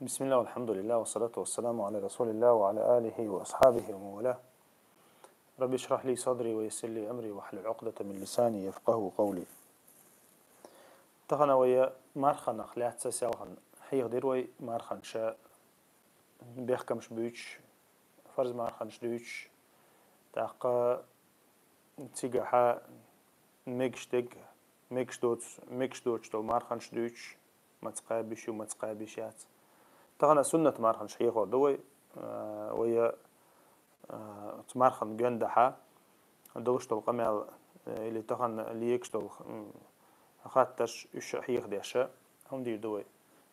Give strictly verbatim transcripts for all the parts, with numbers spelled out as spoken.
بسم الله والحمد لله والصلاة والسلام على رسول الله وعلى آله وأصحابه ومن والاه. رب اشرح لي صدري ويسر لي أمري واحلل عقدة من لساني يفقهوا قولي. Тахана вай марханах лаьцна селхан хьеха дир вай марханаш бехкамаш буьйцуш, фарз марханаш дуьйцуш, тӀаккха цигахьа мегаш дег, мегаш доц-, мегаш доцуш долу марханаш дуьйцуш, маца кхаьбиш ю, маца кхаьбиш яц. Тахана суннат марханаш хьехор ду вай, а, вай, а, оцу мархан гондахьа долуш долу къамел, э, или тахана легаш долу, м, хаттарш уьш а хьехадеш а хӀума дийр ду вай.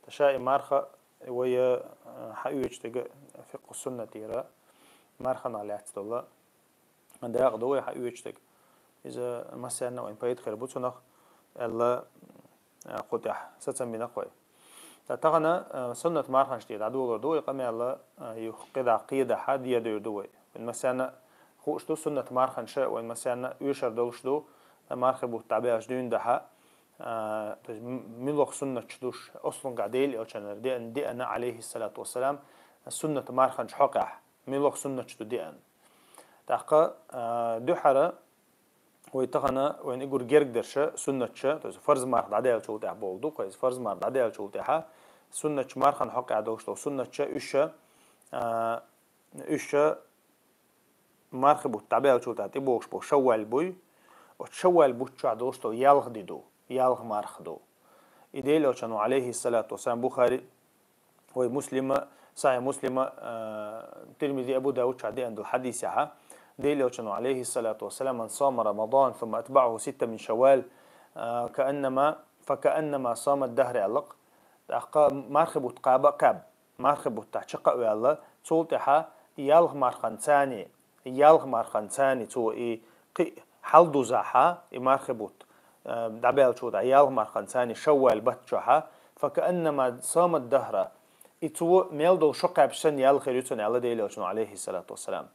Ткъа ша и марха вай, э, хьаоьцуш дерг фикъху суннатера марханах лаьцна долу дакъа ду вай хьаоьцуш дерг. Иза массарна а вайн пайда хир бу цунах, аьлла, а, кху тӀехь сацам бина вай. Ткъа тахана, а, суннат марханаш тӀе дӀадолор ду вай, къамел, а, юха кхидӀа кхедахьа дӀадийр ду вай. Вайн массарна а хууш ду, суннат марханаш а вайн массарна а оьшур долуш ду, а, мархи бутт дӀабаьлча дуьйна дахьа, а, то есть м-, муьлха суннаташ ду уьш, ослунгахь Делан элчанара деана, деана, алейхиссалату вассалам, суннат марханаш хьокъехь, муьлха суннаташ ду деана. ТӀаккха, а, дуьххьара вай тахана вайна и гур герга дерш а суннаташ а, то есть фарз марха дӀадаьллачул тӀехьа бохург ду, кхуза фарз марха дӀадаьллачул тӀехьа суннаташ мархан хьокъехь долуш долу суннаташ а, уьш а, а, уьш а мархи бутт дӀабаьллачул тӀехьа тӀебогӀуш болу шаввал буй, оцу шаввал бутт чохь долуш долу ялх де ду, ялх марха ду. И Делан элчано, алейхиссалату вассалам, Бухари, вай Муслима, Сахьихь Муслима, а, Тирмизи, Абу Давуд чохь деана долу хьадисехьа, Делан элчано, алейхиссалату вассалам: «Ман сама Рамадан, сумма атбаӀаху ситта мин шаввал, а, кааннама, факааннама сама ад-дахра», аьлла-кх. ТӀаккха мархи бутт кхаба а кхаьбна, мархи буттахь чекх а ваьлла, цул тӀаьхьа ялх марханца, ялх марханца цо и кхин хьалдузахьа, и мархи бутт, а, дӀабаьллачул тӀехьа ялх марханца шаввал бутт чохьа, факааннама сама ад-дахра, и цо мел долу шо кхаьбча санна яьлла хир ю цунна, аьлла Делан элчано, алейхиссалату вассалам.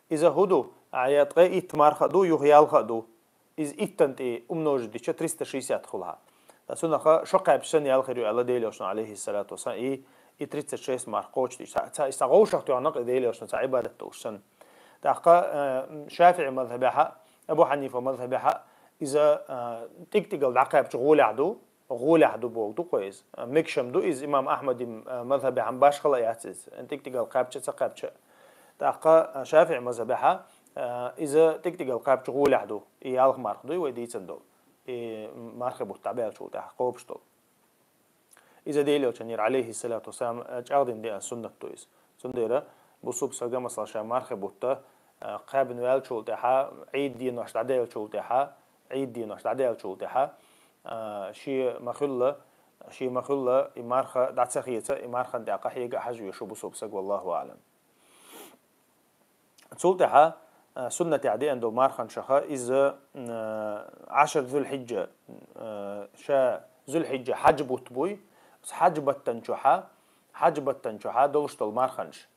Иза хӀун ду? А, я ткъе итт марха а ду, юха ялх а ду. Иза иттан тӀе умножить дича триста шестьдесят хуьлу хьан. Ткъа цунах шо кхаьбча санна яьлла хир ю, аьлла Делан элчано, алейхиссалату вассалам, и, и тридцать шесть марха кхочуш дича. Ца, ца, ца гӀовшах тоьхна-кх и Делан элчано, ца Ӏибадат долуш санна. ТӀаккха, а, ШафиӀи мазхьабехьа, Абу Хьанифа мазхьабехьа, иза, а, тӀиг-тӀигал дӀакхаьбча гӀолехь ду, гӀолехь ду бохург ду кхуза иза. Мегаш-м ду иза, имам Ахьмади, а, мазхьабехьа башхала а яц иза, тӀиг-тӀигал кхаьбча а, ца кхаьбча а. ТӀаккха, а, ШафиӀи мазхьабехьа, а, иза тӀиг-тӀигал кхаьбча гӀолехь ду, и ялх марха дуй вай дийцина долу, и мархи бутт дӀабаьллачул тӀехьа кхобуш долу. Иза Делан элчанера, алейхиссалату вассалам, а, чӀагӀдина деана суннат ду иза. Цундела бусалба сага, масала, ша мархи бутт, а, кхаьбна ваьллачул тӀехьа, Ӏийд денош дӀадаьллачул тӀехьа, Ӏийд денош дӀадаьллачул тӀехьа, а, шен ма-хуьллу, шен ма-хуьллу и марха дӀа ца хеца, и мархан тӀехь къахьега а хьажа веза бусалба саг, валлаху аӀлам. Цул тӀаьхьа, а, суннатехь деана долу марханашха иза, м, а, Ӏашар Зулхьиджа, а, ша Зулхьиджа хьаьж бутт буй, оцу хьаьж баттан чохьа, хьаьж баттан чохьа долуш долу марханаш.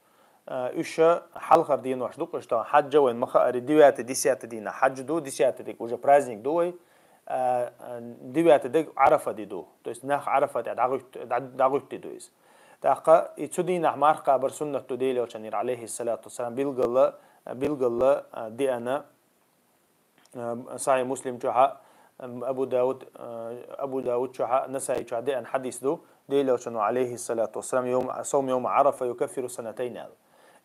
А, уьш хьалхара денош ду-кх уьш, тахана хьаьж вайн ма-хаъара девятый, десятый дийнахь хьаьж ду, десятый дерг уже праздник ду вай, а, а, девятый дерг Ӏарафа де ду, то есть нах Ӏарафа тӀе дӀагӀуьтт-, дӀа-, дӀагӀуьттий ду иза. ТӀаккха и цу дийнахь марха кхабар суннат ду Делан элчанера, алейхиссалату вассалам, билггала, билггала, а, деана, а, Сахьихь Муслим чохьа, а, Абу Давуд, а, Абу Давуд чохьа, Насаи чохьа деана хьадис ду, Делан элчано, алейхиссалату вассалам, йовма, савму йовма Ӏарафа юкаффиру санатайн аьлла.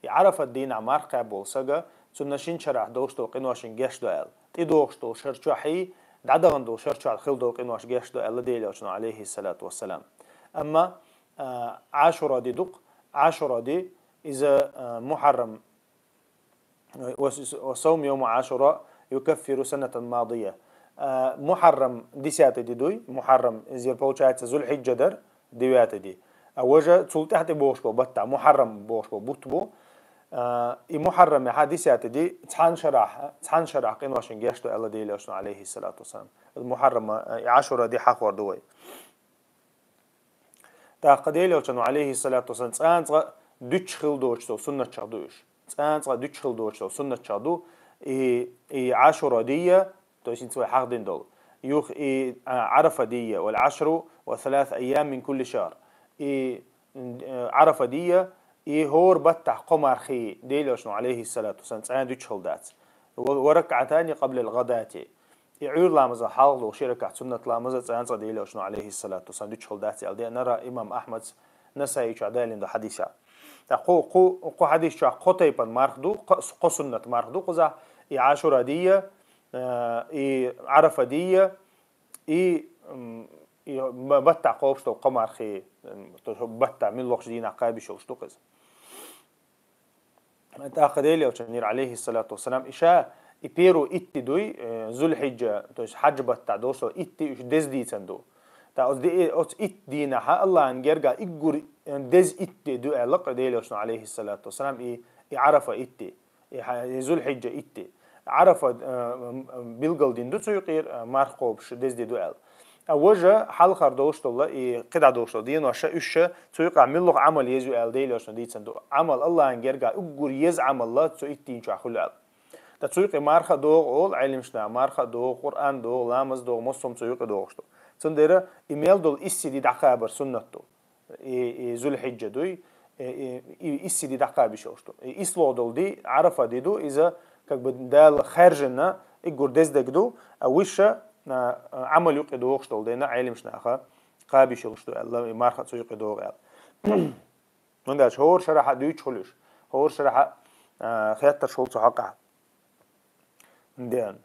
И Ӏарафат дийнахь марха кхаьбна волу сага, цунна шина шарахь долуш долу къиношна геч до аьлла. ТӀедогӀуш долу шар чохьий, дӀадахана долу шар чохь хилла долу къинош геч до аьлла Делан элчано, алейхиссалату вассалам. Амма, а, Ӏашура де ду-кх, Ӏашура де, иза, а, Мухьаррам, ва с-, ва савму йовма Ӏашура юкаффиру санатан мадия. А, Мухьаррам десятый де дуй, Мухьаррам, иза получается Зулхьиджа дар, девятый де. А важа цул тӀаьхьа тӀебогӀуш болу баттахь, Мухьаррам бохуш болу бутт бу. А, и Мухьаррамехьа десятый де цхьана шарахь, цхьана шарахь къиношна геч до аьлла Делан элчано, алейхиссалату вассалам. Иза Мухьаррам, а, и Ӏашура де хьахор ду вай. ТӀаккха Делан элчано, алейхиссалату вассалам, цкъа-цкъа дуьтуш хилла доцуш долу суннатчех ду уьш. Цкъа-цкъа дуьтуш хилла доцуш долу суннатчех ду и, и Ӏашура дийя, то есть хӀинца вай хьахдина долу. Юха и, а, Ӏарафа дийя, вал Ӏашру ва салас айям мин кулли шахр. И, м, э, Ӏарафа дийя, и хӀора баттахь кхо мархий, Делан Элчано, алейхиссалату вассалам, цӀена дуьтуш хила дац. Ва, ва ракаӀатани къаблал гӀадати. И Ӏуьйра ламаза хьалха долу ши ракаӀат суннат ламаза цӀена цкъа Делан Элчано, алейхиссалату вассалам, дуьтуш хила дац аьлла деанара имам Ахьмадс, Насаичохь далийна ду хьадисехь. ТӀаккха кху, кху, кху хьадисчохь кхо тайпана марха ду, кхо, кхо суннат марха ду кхузахь, и Ӏашура дийя, э, и Ӏарафа дийя, и, м, и ба-, баттахь кхобуш долу кхо мархий, м, то есть баттахь муьлххачу дийнахь кхаба йиш йолуш ду-кх иза. ТӀаккха Делан Элчано йира, алейхиссалату вассалам, и ша, и первый итт де дуй, э, Зулхьиджа, то есть хьаджа баттахь долуш долу итт де уьш деза дийцина ду. ТӀаккха оцу де-, оцу итт дийнахьа Аллахьан гергахь уггар, э, деза итт де ду аьлла-кх Делан Элчано, алейхиссалату вассалам, и, и Ӏарафа итт де. И хьа-, и Зулхьиджа итт де. Ӏарафа, э, м, м, билгал дина ду цу юкъера, э, марха кхобуш деза де ду аьлла. А важа хьалхара долуш долу, и кхидӀа долуш долу денош, уьш ша цу юкъахь муьлха Ӏамал еза ю аьлла Делан Элчано дийцина ду. Ӏамал Аллахьан гергахь уггар еза Ӏамал цу итт дийнахь хуьлу аьлла. ТӀаккха цу юкъе марха а догӀу олу Ӏеламнаха, марха а догӀу, Къуръан догӀу, ламаз догӀу, массо а цу юкъе догӀуш ду. Цундела и мел долу исси де дӀакхабар суннат ду. И, и Зулхьиджа дуй, и, и, и исси де дӀакхаба йиш йолуш ду. И ислогӀа долу де, Ӏарафа де ду, иза, как бы, Дала хаьржина, уггар деза дерг ду, а уьш ша, а, а, Ӏамал юкъе догӀуш долу дела, Ӏеламнаха кхаба йиш йолуш ду аьлла, и марха цу юкъе догӀу аьлла. ХӀунда аьлча хӀора шарахь дуьйцуш хуьлу уьш. ХӀора шарахь, а, хеттарш хуьлу цу хьокъехь. Ден.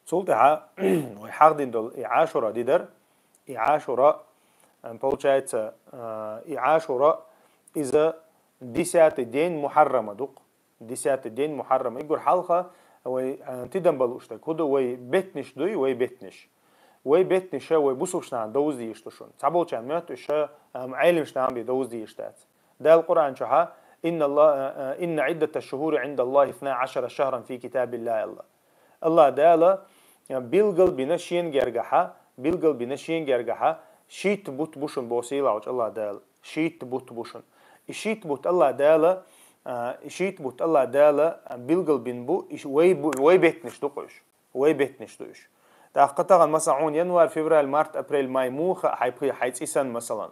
Цул тӀаьхьа вай хьахдина долу и Ӏашура де дара, и Ӏашура, э, получается, э, и Ӏашура иза десятый день Мухьаррама ду-кх. Десятый день Мухьаррама. Уггар хьалха вай, э, тидам балуш дерг хӀун ду, вай беттанаш дуй, вай беттанаш. Вай беттанаш вай бусалбанашна довза дезаш ду шуна. Цхьаболчарна моьтту уьш, э, Ӏеламнаха бен довза дезаш дац. Дала Къуръан чохь: «Инна Аллах-, э, э, инна Ӏиддата шухури Ӏинда Аллахи исна Ӏашара шахран фи китабиллахи», Аллах. Аллах Дала, э, билгал бина шена гергахьа, билгал бина шена гергахьа, шийтта бутт бу шуна боху сийлахьчу Аллах Дала. Шийтта бутт бу шуна. И шийтта бутт Аллах Дала, э, и шийтта бутт Аллах Дала, э, билгал бина бу, и ш-, вай бу-, вай беттанаш ду-кх уьш. Вай беттанаш ду уьш. ТӀаккха тахана, масала, хьуна январь, февраль, март, апрель, май муха хьайн пхи-, хьайн цӀе санна, масалан.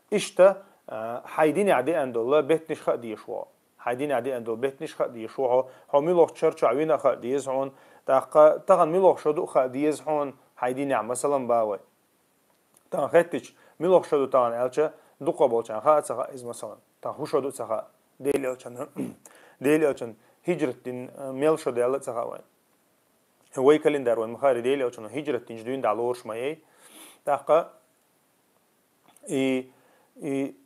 Иштта, а, хьайн динехь деана долу беттанаш хаа дезаш ву хьо. Хьайн динехь деана долу беттанаш хаа дезаш ву хьо. Хьо муьлхачу шар чохь вина а хаа деза хьуна. ТӀаккха тахана муьлха шо ду а хаа деза хьуна, хьайн динехь, масалан, бан вай. Тахана хеттича, муьлха шо ду тахана аьлча, дукхахболчарна хаа а ца хаьа иза, масалан. Тахана хӀун шо ду а ца хаьа. Делан Элчанна, Делан Элчанна хӀижрат дина, э, мел шо даьлла а ца хаьа вайна. Вай календарь вайна ма хаара, Делан Элчано хӀижрат динчу дуьйна дӀа лоруш ма яй. ТӀаккха и, и,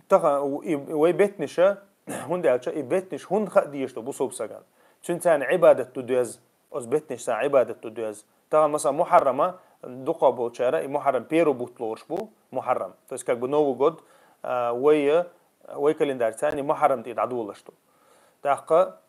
тахан, и, вай беттанаша, хӀунда аьлча, и беттанаш хӀунда хаа дезаш ду бусалба сагана? Цуьнан царна Ӏибадат ду доьзна. Оцу беттанаш царна Ӏибадат ду доьзна. Тахана, масала, Мухьаррама, дукхахболчара, и Мухьаррам первый бутт лоруш бу, Мухьаррам. То есть, как бы, Новый год, а, вай, вай календарь царна Мухьаррам тӀе дӀадолалуш ду. ТӀаккха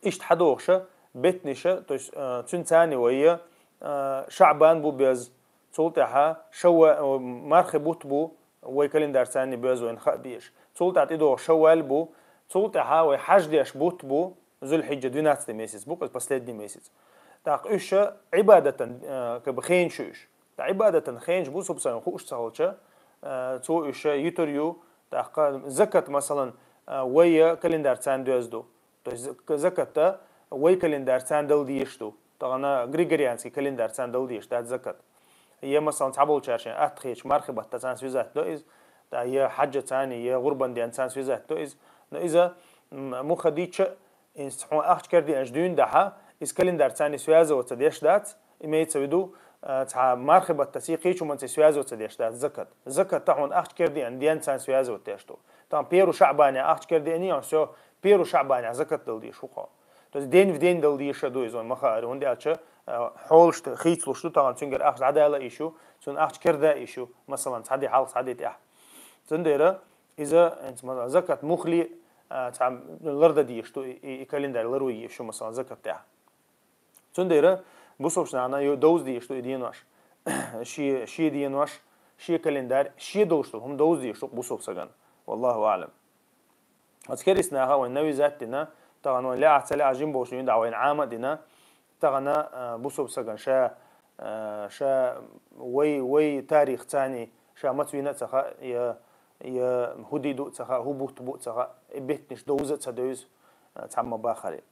иштта хьадохуша, беттанаша, то есть, а, цуьнан царна вай, а, ШаӀбан бу боьзна, цул тӀаьхьа Шавва-, а, мархи бутт бу, вай календарь царна боьзна вайна хаа дезаш. Цул тӀаьхьа тӀедогӀу Шаввал бу, цул тӀаьхьа вай хьаж деш бутт бу, Зуль-Хьиджа, двенадцатый месяц бу, последний месяц. ТӀаккха уьш Ӏибадатан, э, как бы, хенаш ю уьш. ТӀаккха Ӏибадатан хенаш бу, субсайна хууш ца хилча, э, цо уьш йитур ю, тӀаккха закат, масалан, э, вай календарь царна доьзна ду. То есть зак-, закатта вай календарь царна дала дезаш ду. Тахана григорианский календарь царна дала дезаш дац закат. Я, масалан, цхьаболчара шайн атта хеташ мархи баттахь царна связать до иза, да, я хьаджа царна, я гӀурбан денна царна связать до иза. Но иза, м, муха дича, иза хьуна ахча кара деанчу дуьйна дахьа, иза календарь царна связываться деш дац, имеется в виду, а, цхьа мархи баттахь цхьа кхечу хӀуманца связываться деш дац закат. Закат тахана ахча кара деана денна царна связывать деш ду. Тахана первый ШаӀбанехь ахча кара деана, всё, первый ШаӀбанехь закат дала дезаш ву хьо. То есть день в день дала дезаш ду иза вайна ма хаара, хӀунда аьлча, а, хьолашта хийцалуш ду, тахана цуьнгара ахча дӀадала а йиш ю, цунна ахча кара да а йиш ю, масалан, цхьа де хьалха, цхьа де тӀаьхьа. Цундела иза, хӀинца, масалан, закат мухли, а, цхьа лардан дезаш ду, и, и, и календарь ларван езаш ю, масалан, закат тӀехь. Цундела бусалба нахана ю-, довза дезаш ду и денош. Шен, шен денош, шен календарь, шен долуш долу хӀума довза дезаш ду бусалба сагана. Валлаху аӀлам. Оцу керист наха вайн навязать дина, тахана вайн лаьа ца лаьа жим болуш дуьйна дӀа вайна Ӏама а дина, тахана, а, бусалба сагана ша, а, ша вай, вай тарих цани ша маца вина а ца хаьа, я, я хӀу ди ду а ца хаьа, хӀу бутт бу а ца хаьа, и беттанаш довза а ца довза, а, цхьамма бахари.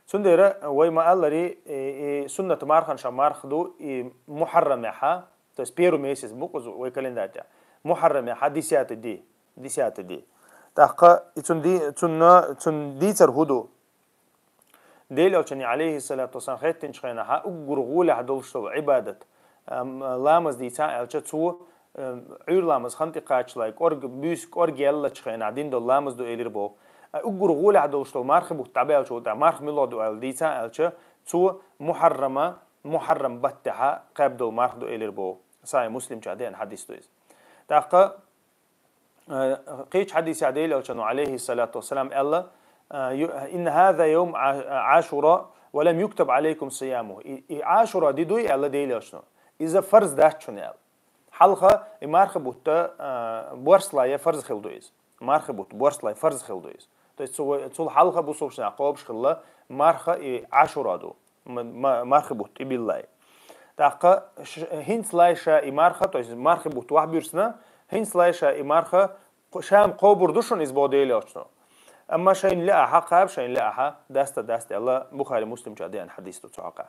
Цундера вай ма аллари, и, и суннат марханаш марха ду, и мухьаррамехьа, то есть первый месяц бу-кх из вай календарь тӀа. Мухьаррамехьа десятый ди, десятый ди. ТӀаккха и цун ди-, цунна, цун дийцар хӀу ду? Дела Элчани, алейхиссалату вассалам, хеттинчу хенахьа уггар гӀолехь долуш долу Ӏибадат, ам, ламаз дийца аьлча, цо, ам, Ӏуьйра ламаз хан тӀе кхачалай, кӀорг буьйса, кӀорг яьллачу хенахь дин долу ламаз ду элира боху. А уггар гӀолехь долуш долу мархи бутт дӀабаьллачул тӀаьхьа марха муьлха ду аьлла дийца аьлча, цо мухьаррама, мухьаррам баттехьа кхаьбна долу марха ду элира боху. Сахьихь Муслим чохь деана хьадис ду иза. ТӀаккха Э, кхечу хьадисехь Дела Элчано, алейхиссалату вассалам, аьлла, э, ю-, «Инна хаза йовм Ӏа-, Ӏашура, ва лам юктаб Ӏалайкум сиямуху». И, и Ӏашура ди дуй, аьлла Дела Элчано. Иза фарз дац шуна, аьлла. Хьалха и мархи бутт, э, борслай фарз хилла ду иза. Мархи бутт борслай фарз хилла ду иза. То есть цу-, цул хьалха бусалба нах кхобуш хилла марха и Ӏашура ду. М-, м-, мархи бутт тӀебиллай. ТӀаккха ш-, хӀинцалай ша и марха, то есть мархи бутт вахь буьрсина, хӀинцалай ша и марха кху-, ша-м кхобур ду шуна иза боху Дела Элчано. Амма шайна лаахьа, кхаба шайна лаахьа, даста, даста аьлла, Бухари Муслим чохь деана хьадис ду цу хьокъехь.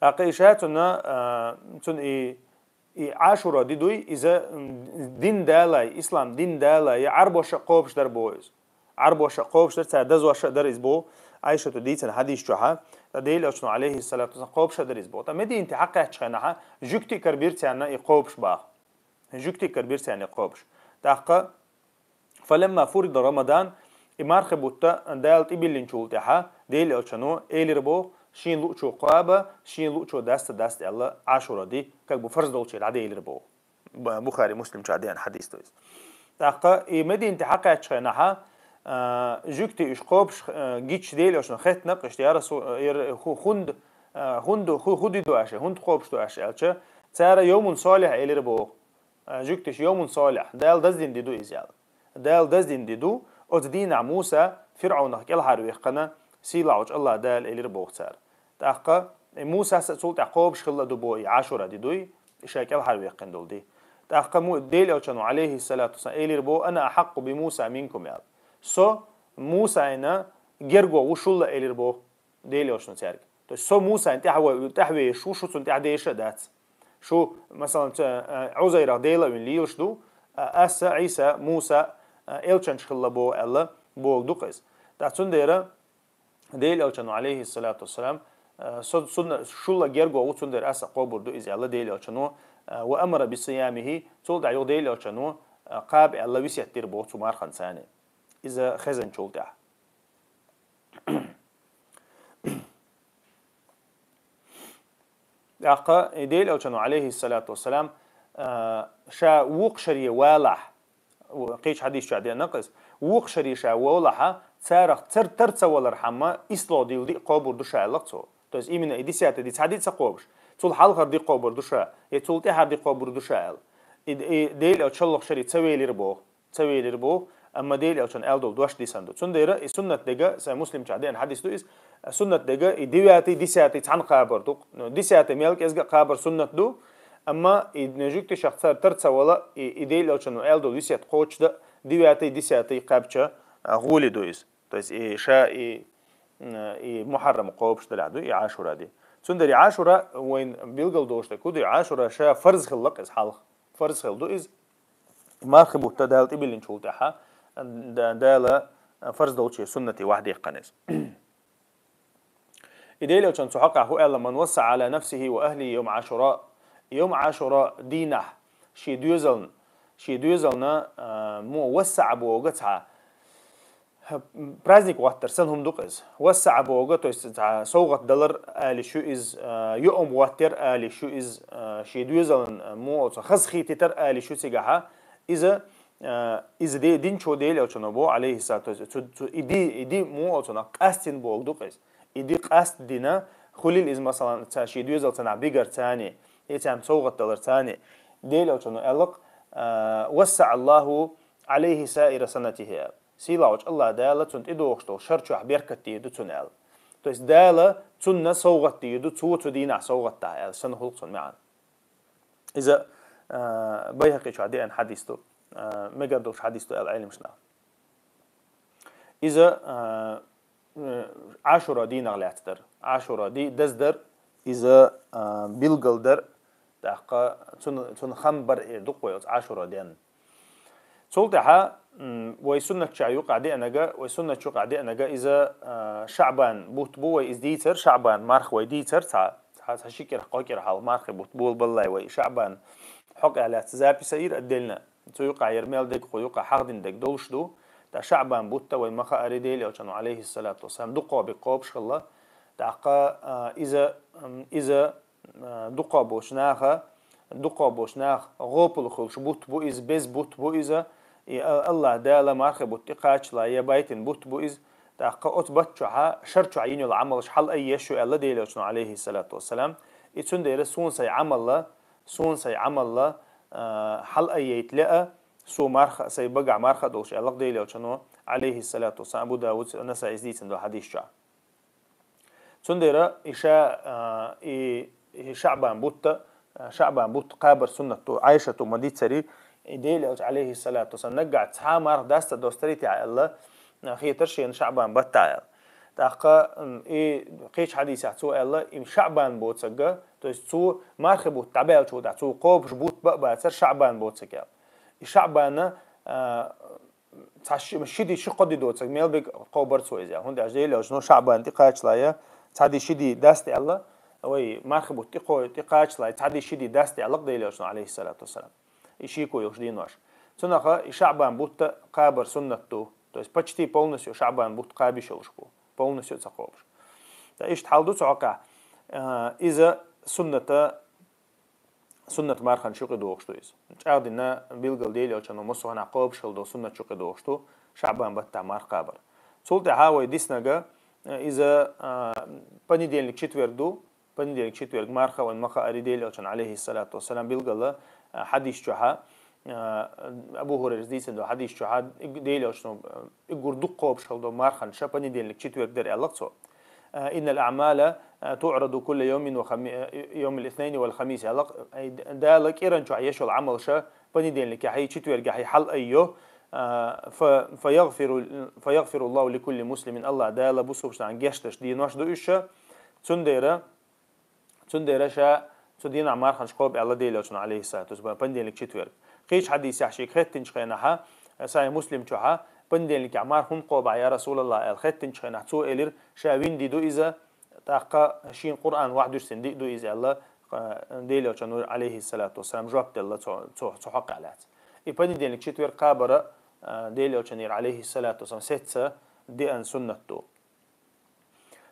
ТӀаккха и ша цунна, а, цунна и И Ӏашура ди дуй, иза, м, дин далай, ислам дин далай, я Ӏарбоша кхобуш дар боху иза. Ӏарбоша кхобуш дар, цара дазоша дар иза боху, Ӏайшата дийцина хьадис чохьа, ткъа Дела Элчано, алейхиссалату вассалам, кхобуша дар иза боху. Ткъа Мединате хьакхаьчча хенахьа, жуьгти карбира царна и кхобуш баха. Жуьгти карбира царна и кхобуш. ТӀаккха Фаламма фурида Рамадан, и мархи бутт Дала тӀебиллинчул тӀаьхьа, Дела Элчано элира боху, шен луъчо кхаба, шен луъчо даста, даста аьлла, Ӏашура ди, как бы фарз долчу дӀаделира боху. Б-, Бухари Муслим чохь деана хьадис ду иза. ТӀаккха и Мединате хьакхаьчча хенахьа, а, жуьгти уьш кхобуш, а, гича Дела Элчано хеттина, иштта, я Расул, а, яр-, ху-, хӀунда, а, хӀунда, хӀу-, хӀу ди ду аша, хӀунда кхобуш ду аша аьлча, цара йовмун солихь элира боху. А, жуьгтиш йовмун солихь, Дала даздина ди ду иза аьлла. Дала даздина ди ду, оцу дийнахь Муса ФирӀавнах кӀелхьарваьккхина, сийлахьчу Аллах Дала элира боху цара. ТӀаккха и Мусас а цул тӀаьхьа кхобуш хилла ду боху и Ӏашура ди дуй, и ша кӀелхьарваьккхина долу ди. ТӀаккха Му-, Дела Элчано, алейхиссалату вассалам, элира боху, «Ана ахьаккху би Муса минкум», аьлла. Со Мусайна герго ву шул а элира боху. Дела Элчано цаьрга. То есть со Мусайна тӀаьхьа-, тӀаьхьавеш ву, шу цунна тӀаьхьа деша а дац. Шу, масалан, ца, а, Ӏузайрах Дела а вина лелаш ду, а, аса, Ӏийса, Муса, а, элчанаш хилла боху аьлла, боху ду-кх иза. ТӀаккха цундела Дела Элчано, алейхиссалату вассалам, а, со, цунна, шул а герго ву, цундела аса кхобур ду иза аьлла Дела Элчано, а, ва амара би сиямихи, цул тӀаьхьа юха Дела Элчано, а, кхаба аьлла висет дира боху цу мархан царна. Иза хезначул тӀаьхьа. ТӀаккха и Дела Элчано, алейхиссалату вассалам, а, ша вукху шаре валахь, кхечу хьадис чохь деана-кх иза, вукху шаре ша волахьа, царах цар тар ца валархьама, исло дилла ди кхобур ду ша аьлла-кх цо. То есть именно и десятый ди цхьа ди ца кхобуш, цул хьалхара ди кхобур ду ша, я цул тӀаьхьара ди кхобур ду ша аьлла. И, и Дела Элча шолгӀа шаре ца велира боху. Ца велира боху, амма Дела Элчано аьлла долу дош дисина ду. Цундела и суннат дега, сайн Муслим чохь деана хьадис ду иза, суннат дега и девятый, десятый цхьаьна кхабар ду. Ну, десятый мел кӀезга а кхабар суннат ду, амма и жуьгтишах цар тар ца вала, и, и Дела Элчано аьлла долу висет кхочушдан, девятый, десятый кхаьбча, а, гӀоли ду иза. То есть и ша и, м, и Мухьаррам кхобуш делахь ду, и Ӏашура ди. Цундела и Ӏашура вайн билгал долуш дерг хӀу ду, и Ӏашура ша фарз хилла-кх иза хьалха. Фарз хилла ду иза. Мархи бутт Дала тӀебиллинчул тӀаьхьа, да-, Дала фарз долчу суннате вахьдеккхана иза. И Дела Элчано цу хьокъехь хӀу аьлла: «Ман вассаӀа Ӏала нафсихи ва ахлихи йовма Ӏашура». Йовма Ӏашура дийнахь шен доьзална, шен доьзална, а, мо вассаӀа боху цхьа, праздник гӀоттар санна хӀума ду-кх иза. ВассаӀа боху, то есть цхьа совгӀат далар ала йиш ю иза, а, йоам гӀоттар ала йиш ю иза, а, шен доьзална, а, мо оцу хазахетийтар ала йиш ю цигахьа. Иза, а, иза де-, динчо Дела Элчано боху, алейхиссалату вассалам, цу, цу, и ди, и ди мо оцунах къастина боху ду-кх иза. И ди къаст дина, хуьлийла иза, масалан, ца шен доьзалца нах бигар цани, и царна совгӀат далар цани. Дела Элчано аьлла-кх, а, «ВассаӀа Аллаху Ӏалайхи саира санатихи», аьлла. Сийлахьчу Аллах Дала цунна тӀедогӀуш долу шар чохь беркат дийр ду цунна аьлла. То есть Дала цунна совгӀат дийр ду, цо цу дийнахь совгӀат дахь аьлла, санна хӀуллакх цунна маьӀна. Иза, а, Байхьакъи чохь деана хьадис ду, а, мегар долуш хьадис ду аьлла Ӏеламнаха. Иза, а, э, Ӏашура дийнах лаьцна дара. Ӏашура ди даздар, иза, а, билгал дара, тӀаккха цун, цун хам бар эр ду-кх вай оцу Ӏашура денна. Цул тӀаьхьа, м, вай суннатчохь юкъахь деанага, вай суннатчу юкъахь деанага иза, а, ШаӀбан бутт бу, вай иза дийцар, ШаӀбан марха вай дийцар, цхьа, цхьа, цхьа ши кӀира, кхо кӀира хьалха мархи бутт болабаллалц вай ШаӀбан хьокъехь лаьцна запись а йира отдельно. Цу юкъахь яра мел дерг, кху юкъахь хьахдина дерг долуш ду. ТӀаккха ШаӀбан бутт а вай ма хаари, Делан Элчано, Ӏалайхиссалату вассалам, дукхох бен кхобуш хилла. ТӀаккха, а, иза, м, иза, а, дукхох болчу наха, дукхох болчу наха гӀопал хуьлуш бутт бу иза, беза бутт бу иза. И А-, АллахӀ Дала мархи бутт тӀекхаччалц я байтина бутт бу иза. ТӀаккха оцу бутт чохь, шар чохь йина йолу Ӏамалш хьалаайъеш ю аьлла Делан Элчано, Ӏалайхиссалату вассалам. И цундела суна сайн Ӏамалла, суна сайн Ӏамалла, а, хьалаайъайта лаьа, со марха а, сайн багахь марха а долуш аьлла-кх Делан Элчано, Ӏалайхиссалату вассалам, Абу Давуда, Насаис дийцина долу хьадис чохь. Цундела и ша, а, и, и ШаӀбан бутт а, ШаӀбан бутт кхабар суннат ду, Ӏайшата ма дийццара, и Делан Элча, Ӏалайхиссалату вассалам, наггахь цхьа марха даста достарий те аьлла, а, хетара шена ШаӀбан баттахь аьлла. ТӀаккха, м, и кхечу хьадисехь цо аьлла, и ШаӀбан боцург, то есть цо мархи бутт дӀабаьллачул тӀаьхьа, цо кхобуш бутт бан а бацара ШаӀбан боцург аьлла. И ШаӀбана, а, цхьа ши, ши ди, ши-кхо ди доцург мел берг кхобура цо иза аьлла. ХӀунда аьлча Делан Элчано ШаӀбан тӀекхаччалц цхьа ди, ши ди даста аьлла, вай мархи бутт тӀекхо-, тӀекхаччалц цхьа ди, ши ди даста аьлла-кх Делан Элчано, Ӏалайхиссалату вассалам. И шеко йолуш денош. Цунах и ШаӀбан бутт а кхабар суннат ду. То есть почти полностью ШаӀбан бутт кхаба йиш йолуш бу. Полностью а ца кхобуш. Ткъа иштта хьал ду цу хьокъехь, а, иза сунната, суннат марханаш юкъе догӀуш ду иза. ЧӀагӀдина билггал Делан Элчано массо а хӀуманах кхобуш хилла долу суннаташ юкъе догӀуш ду ШаӀбан баттахь марха кхабар. Цул тӀаьхьа вай диснарг, а, иза, а, понедельник, четверг ду, понедельник, четверг марха а вайна ма хаари Делан Элчано, Ӏалайхиссалату вассалам, билггала, а, хьадис чохь, а, Абу ХӀурайрас дийцина долу хьадис чохь, и Делан Элчано, а, уггар дукха кхобуш хилла долу марханаш понедельник, четверг дара аьлла-кх цо. А, «Иннал аъмала, а, туӀраду кулла йовмин ва хами-, а, йовмил иснайни вал хамис», аьлла-кх, ай, Дала кӀиран чохь еш йолу Ӏамалш понедельникехь, четвергехь хьалаайъо, а, фа, фа ягъфиру, фа ягъфируллаху ликулли муслимин, АллахӀ Дала бусалбачарна гечдеш денош ду уьш. Цундела Цундела ша цу дийнахь марханаш кхоба аьлла Делан Элчано, Ӏалайхиссалату вассалам, понедельник, четверг. Кхечу хьадисехь шега хеттинчу хенахь, Сахьихь Муслим чохь, понедельникехь марха хӀунда кхоба ахь, я Расулаллах, аьлла хеттинчу хенахь, цо элира, ша вина ди ду иза, тӀаккха шена Къуръан вахьдуьссина ди ду иза аьлла, Делан Элчано, Ӏалайхиссалату вассалам, жоп делла цо, цо, цу хьокъехь лаьцна. И понедельник, четверг кхабар а, Делан Элчанера, Ӏалайхиссалату вассалам, сецца деана суннат ду.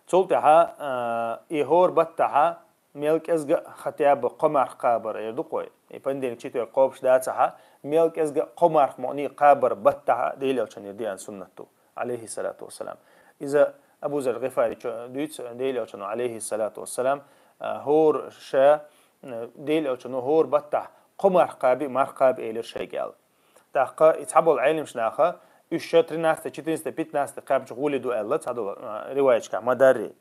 Цул тӀаьхьа, а, и хӀора баттахь мел кӀезга а хотя бы кхо марха кхабар эр ду-кх вай. И понедельник, четверг кхобуш дацахь, мел кӀезга а кхо марха мукъане а кхабар баттахь Делан Элчанера деана суннат ду, Ӏалайхиссалату вассалам. Иза Абу Зар ГӀифаричо дуьйцу, Делан Элчано, Ӏалайхиссалату вассалам, а, хӀора ша, а, Делан Элчано хӀора баттахь кхо марха кхаби, марха кхаби элира шайга аьлла. ТӀаккха и цхьаболу Ӏеламнаха уьш ша тринадцатый, четырнадцатый, пятнадцатый кхаьбча гӀоле ду аьлла, цхьадолу, а, риваяташкахь ма-дарра.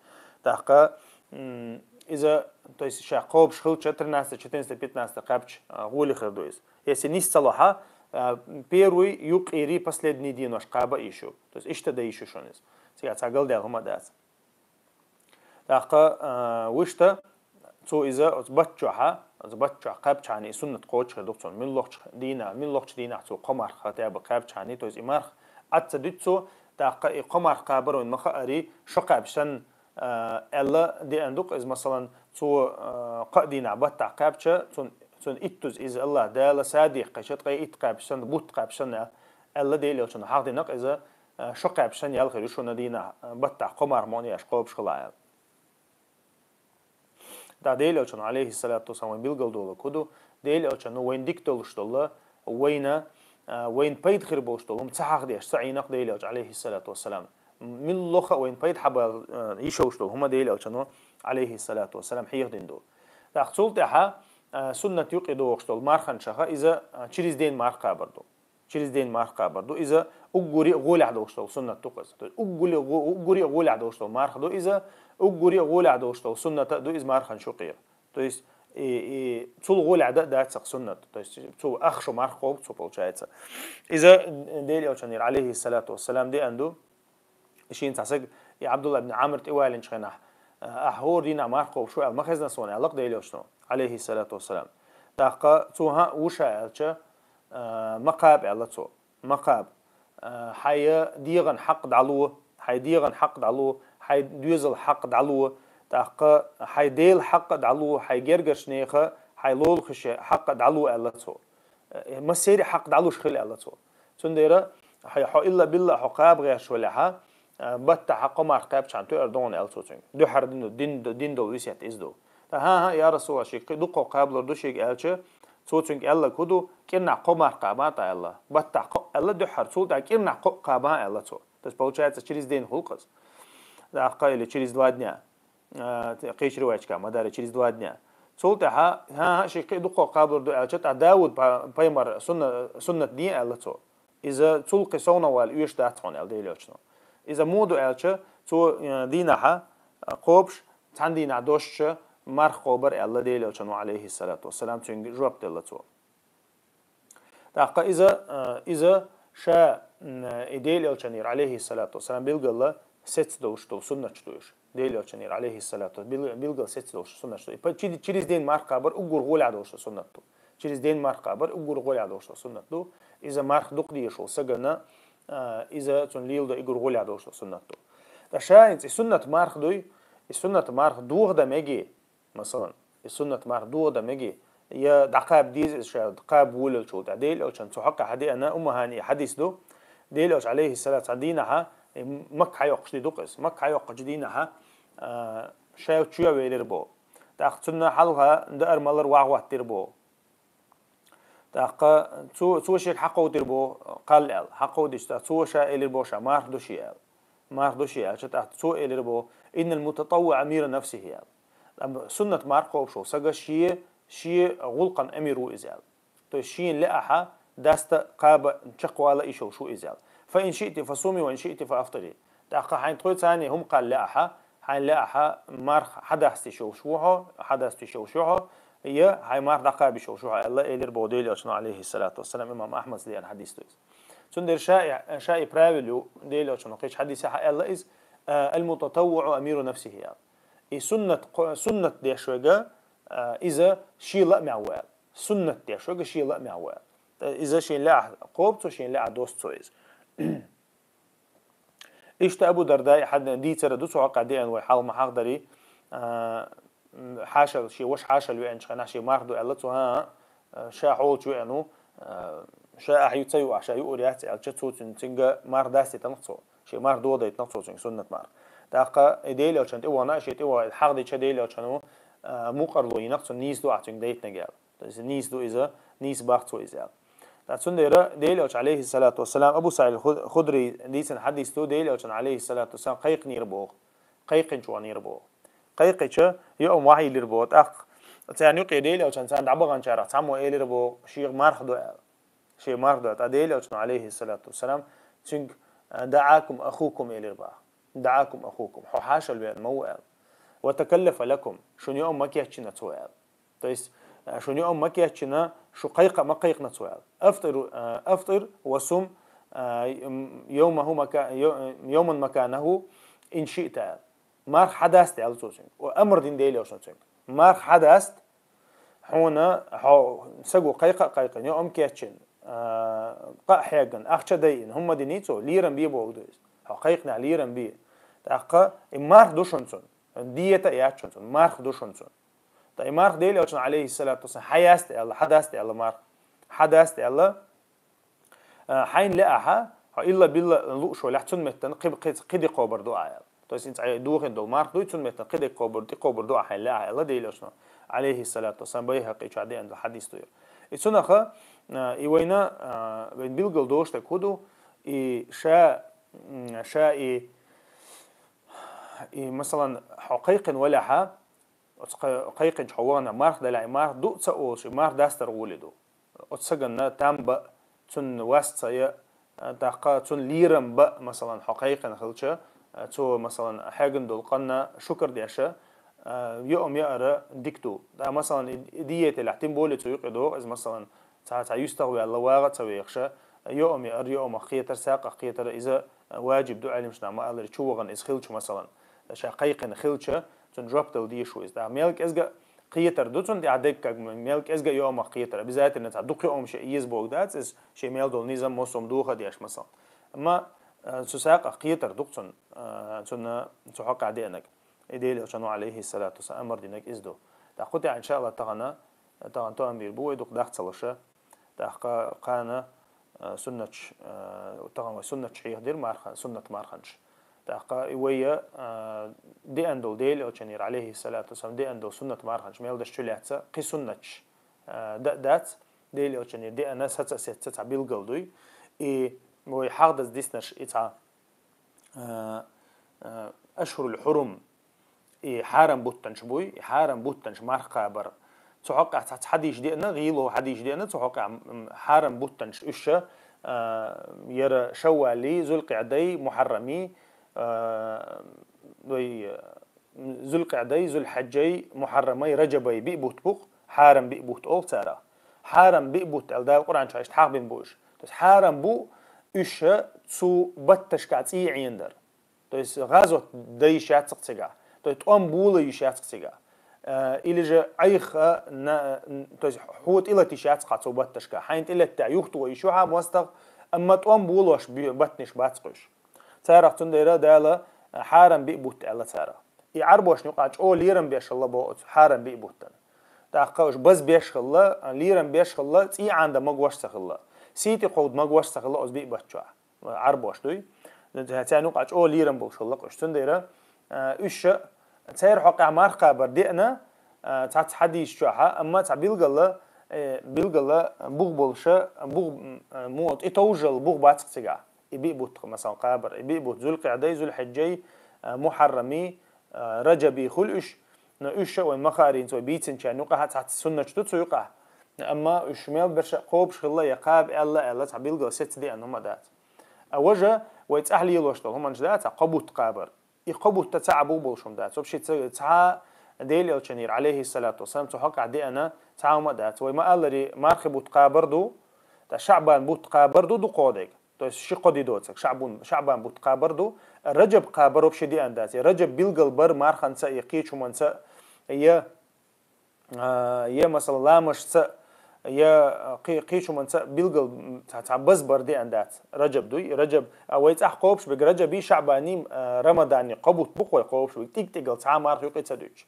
ТӀаккха, м, иза, то есть ша кхобуш хилча тринадцатый, четырнадцатый, пятнадцатый кхаьбча, а, гӀоле хир ду иза. Если нис ца лохь, а, первый, юккъерий, последний денош кхаба а йиш ю. То есть иштта дан йиш ю шуна иза. Цигахь цхьа галдаьлла хӀума дац. ТӀаккха, а, вуьшта, цо иза оцу бат чохь, оцу бат чохь кхаьбчхьана и суннат кхочуш хир ду цунна. Муьлххачу дийнахь, муьлххачу дийнахь цо кхо марха хотя бы кхаьбчхьана, то есть и марха Ӏад ца дуьту цо, тӀаккха и кхо марха кхабар вайна ма хаари, шо кхаьбча санна, а, аьлла деана ду-кх иза, масалан, цо, а, кхаа дийнахь баттахь кхаьбча, цунна, цунна иттуза иза АллахӀ Дала саде кхаьчча, ткъе итт кхаьбча санна, бутт кхаьбча санна аьлла, Делан Элчано хьахдина-кх иза, а, шо кхаьбча санна ял хир ю шуна дийнахь, а, баттахь кхо марха мукъане еш кхобуш хила аьлла. ТӀаккха Делан Элчано, Ӏалайхиссалату вассалам, вайна билгалдолург хӀун ду? Делан Элчано вайна дика долуш долу, вайна, а, вайна пайда хир болуш долу хӀума ца хьахдеш ца Ӏийна-кх Делан Элча, Ӏалайхиссалату вассалам. Муьлхха а вайна пайда хьабала, а, йиш йолуш долу хӀума Делан Элчано, Ӏалайхиссалату вассалам, хьехадина ду. ТӀаккха цул тӀаьхьа, а, суннат юкъе догӀуш долу марханашха иза, а, через день марха кхабар ду. Через день марха кхабар ду. Иза Уггаре а гӀолехь долуш долу суннат ду-кх иза. То есть уггаре а гӀо-, уггаре а гӀолехь долуш долу марха ду иза, уггаре а гӀолехь долуш долу суннат а ду иза мархан шо кхера. То есть и, и цул гӀолехь дан а дац-кх суннат. То есть цо ах шо марха кхобу цо, получается. Иза Делан Элчанера, алейхиссалату вассалам, деана ду. Шена цхьа саг, и Абдулла ибн Амр тӀеваллинчу хенахь, «Ахь хӀора дийнахь марха кхобуш ву аьлла ма хезна суна», аьлла-кх Делан Элчано, алейхиссалату вассалам. ТӀаккха цо, «ХӀаъ, ву ша», аьлча, «Ма кхаба», аьлла цо. «Ма кхаба. Хьайн дегӀан хьакъ дӀало, хьайн дегӀан хьакъ дӀало, хьайн доьзалан хьакъ дӀало, тӀаккха хьайн Делан хьакъ а дӀало, хьайн гергарчу нехан, хьайн лулахошан хьакъ а дӀало», аьлла цо. «Массеран а хьакъ дӀалуш хила», аьлла цо. Цундела, хьо, хьо илла-билла хьо кхаба гӀерташ валахь, баттахь кхо марха кхаьбча хьан тоьар ду хьуна, аьлла цо цуьнга. Дуьххьара дина, дина, дина долу весет иза ду. ТӀаккха, «ХӀан-хӀа, я Расулаллах, шега кхин дукха кхаба лур ду шега», аьлча, цо цуьнга аьлларг хӀун ду: «КӀирнахь кхо марха кхаба», тӀаккха аьлла. Баттахь кхо аьлла дуьххьара, цул тӀаьхьа «КӀирнахь кхо кхаба», аьлла цо. То есть, получается, через день хуьлу-кх иза. ТӀаккха или через два дня. А, кхечу риваятехь ма-дарра, через два дня. Цул тӀаьхьа, «ХӀан-хӀа, шега кхин дукха кхаба лур ду», аьлча, тӀаккха Дауд па-, пайхамар сунна-, суннат де, аьлла цо. Иза цул кхин совнах вала оьшуш дац хьуна, аьлла Делан Элчано. Иза муха ду аьлча, цо, э, дийнахь кхобуш, цхьана дийнахь дошуш марха кхобура, аьлла Делан Элчано, алейхиссалату вассалам, цуьнга жоп делла цо. ТӀаккха иза, э, иза ша, м, и Делан Элчанера, алейхиссалату вассалам, билггала сецна долуш долу суннаташ ду уьш. Делан Элчанера, алейхиссалату, бил-, билггала сецна долуш суннаташ ду. И па-, чи-, через день марха кхабар уггар гӀолехь долуш долу суннат ду. Через день марха кхабар уггар гӀолехь долуш долу суннат ду. Иза марха дукха дезаш волу сагана, а, иза цунна леладо уггар гӀолехь долуш долу суннат ду. Ткъа ша хӀинца и суннат марха дуй, и суннат марха дохадан мегий, масалан, и суннат марха дохадан мегий, я дӀакхаба деза иза ша, кхаба волалучул тӀаьхьа. Делан Элчано цу хьокъехь деана, Умму ХӀани хьадис ду. Делан Элча, алейхиссалату, цхьана дийнахьа, и Макка хьайоккхуш де ду-кх иза. Макка хьайоккхучу дийнахьа, а, ша чоь велира боху. ТӀаккха цунна хьалха даар-малар вахьа хӀоттийра боху. ТӀаккха цо, цо шега хьакховдийра боху кхалла аьлла. Хьакховдийча, тӀаккха цо ша элира боху ша, марха ду шен аьлла. Марха ду шен аьлча, тӀаккха цо элира боху: «Иннал мутатаввиӀа амиру нафсихи», аьлла. Амма суннат марха кхобуш волу сага шен, шен гӀуллакхан амир ву иза аьлла. То есть шена лаахь даста, кхаба, чекхвала йиш йолуш ву иза аьлла. «Фа ин шиъти фа суми, ва ин шиъти фа афтири». ТӀаккха хьайна тхоьца цхьаьна хӀума кхалла лаахь, хьайна лаахь марха хьадаста йиш йолуш ву хьо, хьадаста йиш йолуш ю хьо, я хьайн марха дӀакхаба йиш йолуш ву хьо аьлла, элира боху Делан Элчано, алейхиссалату вассалам, имам Ахьмада деана хьадис ду иза. Цундела ша и, ша и правил ю, Делан Элчано кхечу хьадисехь аьлла иза, а, «Аль-мутатаввиӀу амиру нафсихи», аьлла. И суннат кхо-, суннат деш верг, а, иза шен лаамехь ву аьлла. Суннат деш верг шен лаамехь ву аьлла. Иза шена лаахь кхобу цо, шена лаахь досту цо иза. Иштта Абу Дардаъ хьадис дийцар ду цу хьокъехь деана, вай хьалха ма хьахдарий, а, хьаша, шен ваша хьаша веанчу хенахь шен марха ду аьлла цо, хӀан-хӀа, ша хьолчу веана ву, а, ша ахь ю ца юахь, ша юур яц аьлча, цо цуьнан, цуьнга марха дастийтина-кх цо. Шен марха дохадайтина-кх цо цуьнга, суннат марха. ТӀаккха и Делан Элчанна тӀе вахана, шен тӀе ваха хьахдича Делан Элчано, а, мукъарло йина-кх цунна, нийса ду ахь цуьнга дайтинарг аьлла. То есть нийса ду иза, нийса боху цо иза аьлла. ТӀаккха цундела Делан Элча, алейхиссалату вассалам, Абу СаӀид Худ-, Худри дийцина хьадис ду, Делан Элчано, алейхиссалату вассалам, кхайкхинера боху. Кхайкхинчу ваханера боху. Кхайкхича, юкъам вахьа йиллира боху. ТӀаккха царна юкъе Делан Элчанца царна дӀабаханчарах цхьаммо элира боху, шега марха ду аьлла. Шен марха ду аьлла. ТӀаккха Делан Элчано, алейхиссалату вассалам, цуьнга, а, «ДаӀакум ахукум», элира боху. «ДаӀакум ахукум». Хьо хьаша веана ма ву аьлла. «Ва такаллафа лакум». Шуна юкъам ма кечйина цо аьлла. То есть, а, шуна юкъам ма кечйина, шу кхайкха а ма кхайкхина цо аьлла. «Афтир, а, афтир ва сум, а, м, йомаху мака-, йо-, йоман маканаху, ин шиъта», аьлла. Марха хьадаста аьлла цо цуьнга. О, амр дина Делан Элчано цуьнга. Марха хьадаста, хьуна, хьо саго кхайкха а кхайкхина, юкъам кечйина, а, къа а хьегна, ахча дайина, хӀумма диний цо, лерам бе бохург ду иза. Хьо кхайкхинехь лерам бе. ТӀаккха и марха ду шуна цунна. Диета а яц шуна цунна, марха ду шуна цунна. Ткъа и марха Делан Элчано, алейхиссалату вассалам, хьаяста аьлла, хьадаста аьлла марха. Хьадаста аьлла, а, хьайна лаахь, хьо илла-билла лууш валахь, цунна меттана кхи, кхи, кхи де кхобур ду ахь аьлла. То есть, хӀинца ахь дохийна долу марха дуй, цунна меттана кхи де кхобур, тӀе кхобур ду ахь хьайна лаахь аьлла Делан Элчано, алейхиссалату вассалам, Байхакъичохь деана долу хьадис ду иза. И цунах, а, и вайна, а, вайна билггал доцуш дерг хӀун ду, и ша, м, ша и, и, масалан, хьо кхайкхина валахь, оцу кхай-, кхайкхинчу хьо вахана марха далахь, и марха ду а ца олуш, и марха дастар гӀоле ду. Оцу саганна там бан а, цунна вас ца ян а, ТӀаккха цунна лерам ба, масалан, хьо кхайкхина хилча, цо, масалан, хьегна долу къинна шукар деш, йоам яар дика ду. ТӀаккха, масалан, и, и диетелахь, тем более цу юкъе догӀу иза, масалан, цхьа, цхьа юьстах ваьлла вагӀа а ца вехаш, йоам яар, йоамах кхетар, сакъах кхетар, иза важиб ду, Ӏелимаш наха ма-аллара, чу вахана иза хилча, масалан, ша кхайкхина хилча, цунна жоп дала дезаш ву иза. ТӀаккха мел кӀезга кхетар ду цунна тӀехь дегга, мел кӀезга йоамах кхетар. Обязательно цхьа дукха йоам шен еза бохург дац иза, шен мел долу низам, мосум доха а деш, масалан. Амма, э, цу сакъах кхетар ду-кх цунна, э, цунна цу хьокъехь деанарг. И Делан Элчано, алейхиссалату вассалам, амар динарг иза ду. ТӀаккха кху тӀехь, иншааллахӀ, тахана, тахана тоам бийр бу вай дукха дах ца луш. ТӀаккха кхана, э, суннаташ, э, тахана вай суннаташ хьехадира мархан, суннат марханаш. ТӀаккха и вай, э, деана долу Делан Элчанера, алейхиссалату вассалам, деана долу суннат марханаш мел даш чу лаьцна кхин суннаташ, э, да-, дац, Делан Элчанера деана саца а сеца цхьа билгал дуй. И вай хьахдаза диснарш и цхьа, э, э, ашхурул хьурум, и хьарам буттанаш буй, и хьарам буттанаш марха кхабар. Цу хьокъехь цхьацца хьадисаш деана, гӀийла хьадисаш деана, цу хьокъехь, м, хьарам буттанаш уьш, а, яра Шаввали, Зулкъиъдай, Мухьаррами, а, вай, м, Зулкъиъдай, Зулхьаджай, Мухьаррамай, Раджабай биъ бутт бу-кх, хьарам биъ бутт олу царах. Хьарам биъ бутт аьлла Дала Къуръан чохь иштта хьахбина бу уьш. То есть хьарам бу уьш цу батташкахь цӀий Ӏендар. То есть гӀазот дан йиш яц-кх цигахь. То есть тӀом бола йиш яц-кх цигахь. Э, или же Ӏайха на, то есть хьо тӀелата йиш яц-кх цу батташка. Хьайна тӀелатта юхатоха йиш ю хьан мостагӀа, амма тӀом болош би-, баттанаш бац-кх уьш. Царах цундела Дала, э, хьарам биъ бутт аьлла царах. И Ӏарбошна юкъахь чӀогӀа лерам беш хилла боху оцу хьарам биъ буттана. ТӀаккха уьш базбеш хилла, лерам беш хилла, цӀий Ӏандан магош ца хилла. Сий тӀе кховда магош ца хилла оцу биъ бутт чохь. Ӏарбош дуй. Царна юкъахь чӀогӀа лерам болуш хилла-кх уьш. Цундела, а, уьш церан хьокъехь марха кхабар деана, а, цхьацца хьадисаш чохь, амма цхьа билгала, э, билгала бух болуша, бух, м, а, мо тӀетовжал бух бац-кх цигахь. И биъ бутт, масалан, кхабар. И биъ бутт Зулкъиъдай, Зулхьиджай, а, Мухьаррами, а, Раджаби хуьлу уьш, но уьш а вайн махарийца вай бийцинчарна юкъахь цхьацца суннаташ ду цу юкъахь. Амма уьш мел берш а кхобуш хилла я кхаба аьлла, аьлла цхьа билгал сеца деана хӀума дац. А важа вай цӀахь лелош долу хӀуманаш дац, цхьа кхо бутт кхабар. И кхо бутт цхьа а бух болуш хӀума дац. Вообще ца-, цхьа Делан Элчанера, алейхиссалату вассалам, цу хьокъехь деана цхьа хӀума дац. Вай ма-аллара, мархи бутт кхабар ду, ткъа ШаӀбан бутт кхабар ду дукхох дерг. То есть ши-кхо ди доцург, ШаӀбун-, ШаӀбан бутт кхабар ду, Раджаб кхабар вообще деана дац. Я Раджаб билгал бар марханца, я кхечу хӀуманца, я, а, я, масала, ламашца, я, а, кхе-, кхечу хӀуманца билгал, м, цхьа, цхьа базбар деана дац. Раджаб дуй, Раджаб, а, вай цӀахь кхобуш берг Раджаби, ШаӀбани, а, Рамадани кхо бутт бу-кх вай кхобуш берг, тӀиг-тӀигал цхьа марха юкъе ца дуьтуш.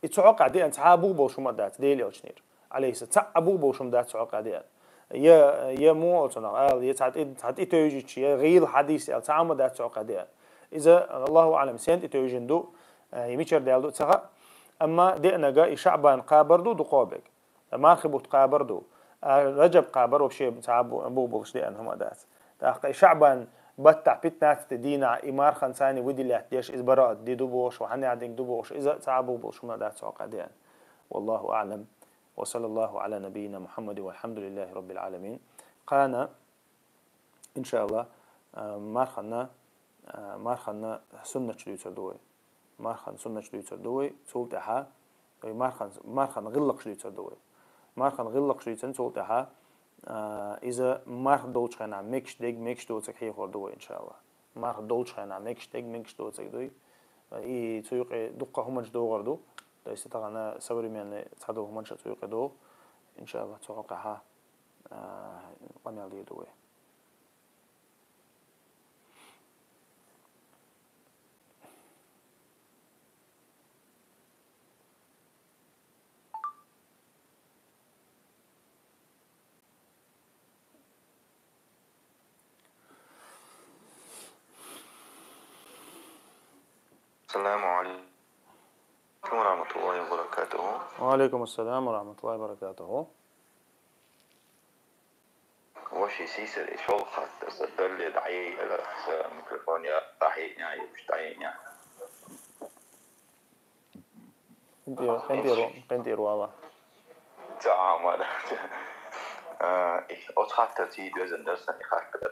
И цу хьокъехь деана цхьа бух болуш хӀума дац Делан Элчанера, алейхиссалам, цхьа а бух болуш хӀума дац цу хьокъехь деана. Я, я муха оцунах ала, я цхьа тӀе-, цхьа тӀетевжича, я гӀийла хьадис аьлла, цхьа хӀума дац цу хьокъехь деана. Иза, Аллаху аӀлам, сен тӀетевжина ду, э, и мичара даьлла ду ца хаьа. Амма деанарг и ШаӀбан кхабар ду дукхох берг. Мархи бутт кхабар ду. А Раджаб кхабар вообще цхьа а бу-, бух болуш деана хӀума дац. ТӀаккха и ШаӀбан баттахь пятнадцатый дийнахь и марханца выделять деш, иза бараат ди ду бохуш, ва хьанехь динг ду бохуш, иза цхьа а бух болуш хӀума дац цу хьокъехь деана. Валлаху аӀлам. Ва саллаллаху Ӏала набийина Мухьаммадин валхьамдулиллахи раббил Ӏаламин. Кхана, иншааллахӀ, а, марханна, а, марханна суннаташ дуьйцур ду вай. Марханна суннаташ дуьйцур ду вай, цул тӀаьхьа, вай мархан, марханна гӀиллакхаш дуьйцур ду вай. Марханна гӀиллакхаш дуьйцина цул тӀаьхьа, а, иза марха долчу хенахь мегаш дерг, мегаш доцург хьехор ду вай, иншааллахӀ. Марха долчу хенахь мегаш дерг, мегаш доцург дуй. И цу юкъе дуккха хӀуманаш догӀур ду. То есть тахана современный цхьадолу хӀуманаш а цу юкъе догӀу. ИншааллахӀ, цу хьокъехь, а, къамел дийр ду вай. السلام عليكم ورحمة الله وبركاته. وعليكم السلام ورحمة الله وبركاته. Вообще, сийсара и шолгӀа хаттар сан, далле дӀаайъа, аса микрофон я дӀахьийна, я уьш дӀаайъа. КъинтӀера, къинтӀера, къинтӀера вала. Ца Ӏамал. А, и оцу хаттар ца доьзна дара сан и хаттар.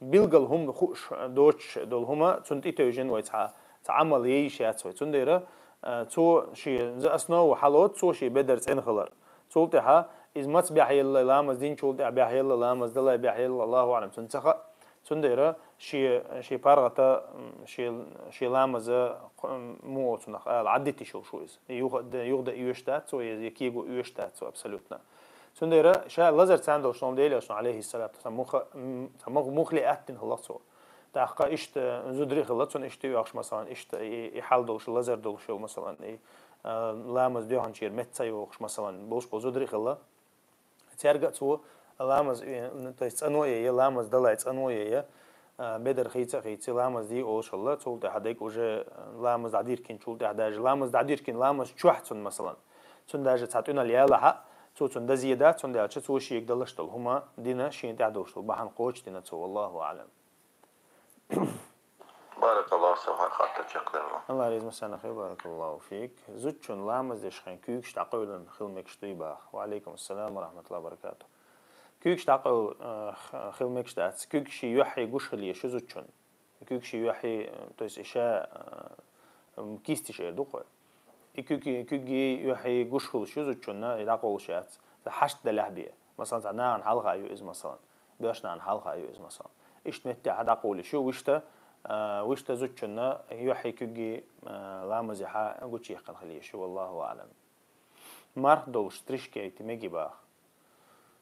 билггал хӀума хууш доцуш долу хӀума, цунна тӀетевжина вай цхьа, цхьа Ӏамал е йиш яц вай. Цундела, а, цо шен за основу хьалоцу, цо шен бедар цӀена хилар. Цул тӀаьхьа иза маца бехьаелла, ламаз динчул тӀаьхьа бехьаелла, ламаз далай бехьаелла, Аллаху аӀлам, цунна ца хаьа. Цундела шен, шен паргӀата, м, шен, шен ламаза кхо-, м, муха оцунах ала, Ӏаддитиш йолуш ву иза. Юха-, юхада оьшуш дац цо, я кего оьшуш дац цо абсолютно. Цундела ша лазар царна долуш, Дела Элчано, алейхиссалату вассалам, муха-, м, ца мух-, мухле аттина хилла цо. ТӀаккха иштта зударий хилла цунна, иштта оьхуш, масалан, иштта и, и хьал долуш, лазар долуш йолу, масалан, и, а, ламаз доьхначера метта ца йохуш, масалан, болуш болу зударий хилла. Цаьрга а цо ламаз, э, то есть цӀано е, я ламаз далай цӀано е, я, а, бедар хийца а хийци, ламаз дий олуш хилла, цул тӀаьхьа дерг уже, а, ламаз дӀадиркинчул тӀаьхьа даже, ламаз дӀадиркина, ламаз чохь цунна, масалан. Цунна даже цхьа тӀуьнал ялахь а, цо цунна дазе дац, цундела цо шега далаш долу хӀума дина, шена тӀехь долуш долу бахьана кхочушдина цо, Аллаху аӀлам. Баракаллаху, сан хаттар чекхдаьлла. Алла реза массарна хир, баракаллаху фик. Зудчун ламаз деш хен куьйгаш дӀакъевлина хила мегаш дуй баха? Ва алейкум ассалам ва рахматуллахи ва баракатух. Куьйгаш дӀакъевла, э, х-, хила мегаш дац. Куьг шен юьхье гуш хила еза шу зудчун. Куьг шен юьхье, э, то есть иша, э, м, кистиш эр ду кхой. И куьги-, куьги юьхье гуш хуьлуш ю зудчунна, и дӀакъовлуш яц. Ца хьашт делахь бе. Масалан, ца нахана хьалха ю иза, масалан. Боьш нахана хьалха ю иза, масалан. Иштта меттехьа дӀакъовлуш ю, вуьшта, а, вуьшта зудчунна юьхье куьги, а, ламазехьа гучуехкина хила еза шу, валлаху аӀлам. Марх долуш стрижка яйта меги баха?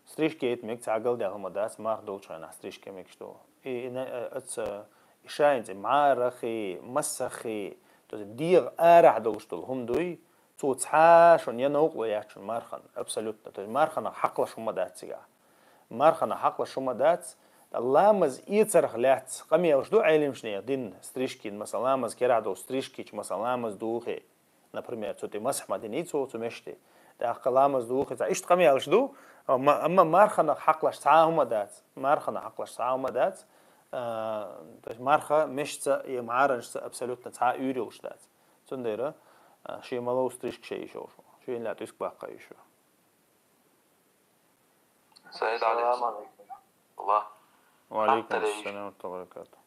Стрижка яйта мега, цхьа галдаьлла хӀума дац, марх долчу хенахь стрижка мегаш ду. И, и, на-, э, аца, и шайна цӀе марахи, масахи, то есть дегӀа арахь долуш долу хӀума дуй, цо цхьа шуна я новкъарло яц шуна мархана, абсолютно. То есть марханах хьакхалаш хӀума дац цигахь. Марханах хьакхалаш хӀума дац, ткъа ламаз эцарх лаьцна къамелаш ду Ӏеламнехан дина стрижкин, масалан, ламаз керахь долу стрижкича, масалан, ламаз духе. Например, цу тӀе масхь ма диний цо, цу меште. ТӀаккха ламаз духе цхьа иштта къамелаш ду, амма, амма марханах хьакхалаш цхьа а хӀума дац. Марханах хьакхалаш цхьа а хӀума дац. А, то есть марха мешца и маранашца абсолютно цхьа а уьйр йолуш дац. Цундела, а, шен малов стрижка шен йиш йолуш ву. Шен лаьа тӀуьск баккха йиш ю. Саид Али. Салам алейкум. Аллах. Ва алейкум ассалам ва баракатух.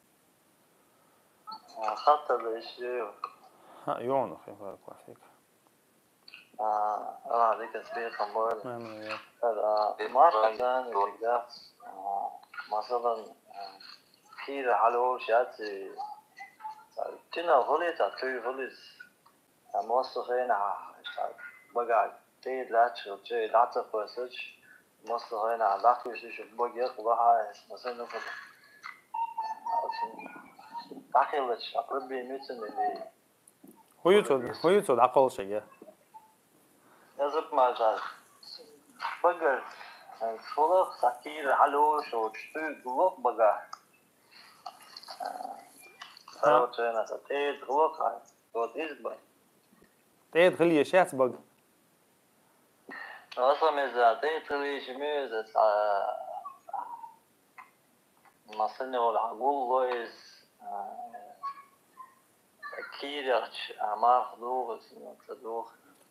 А, хаттар иши. Ха, йону, хи, баракаллаху фик. А, а, алейкум ассалам, Мойла. Амин, я. А, Мархазан, да, а, масалан, а, кира хьалол шаци, а, тина гулита, туй гулис. Ткъа массо хенахь, ткъа багахь тӀе лаьтташ хилча, дӀа ца кхоьссича, массо хенахь дӀакхуьйсуш бага яккха бахьа, аса ма санна хӀума. ДӀахилча, ткъа проблема ю цуьнан или? ХӀун ю цо, хӀун ю цо дӀакхалшага? Язып мажар. Багара, хулах, сакира, хьалуш, оч туй гулах багахь. Ха. Сарочена, са тӀе гулах, вот из бай. ТӀеда хила еза шаьц бага? Аса меза, тӀеда хила еза меза, а, масане вала гулло из, а, кирахч, а, марх дугӀу, ца дугӀу.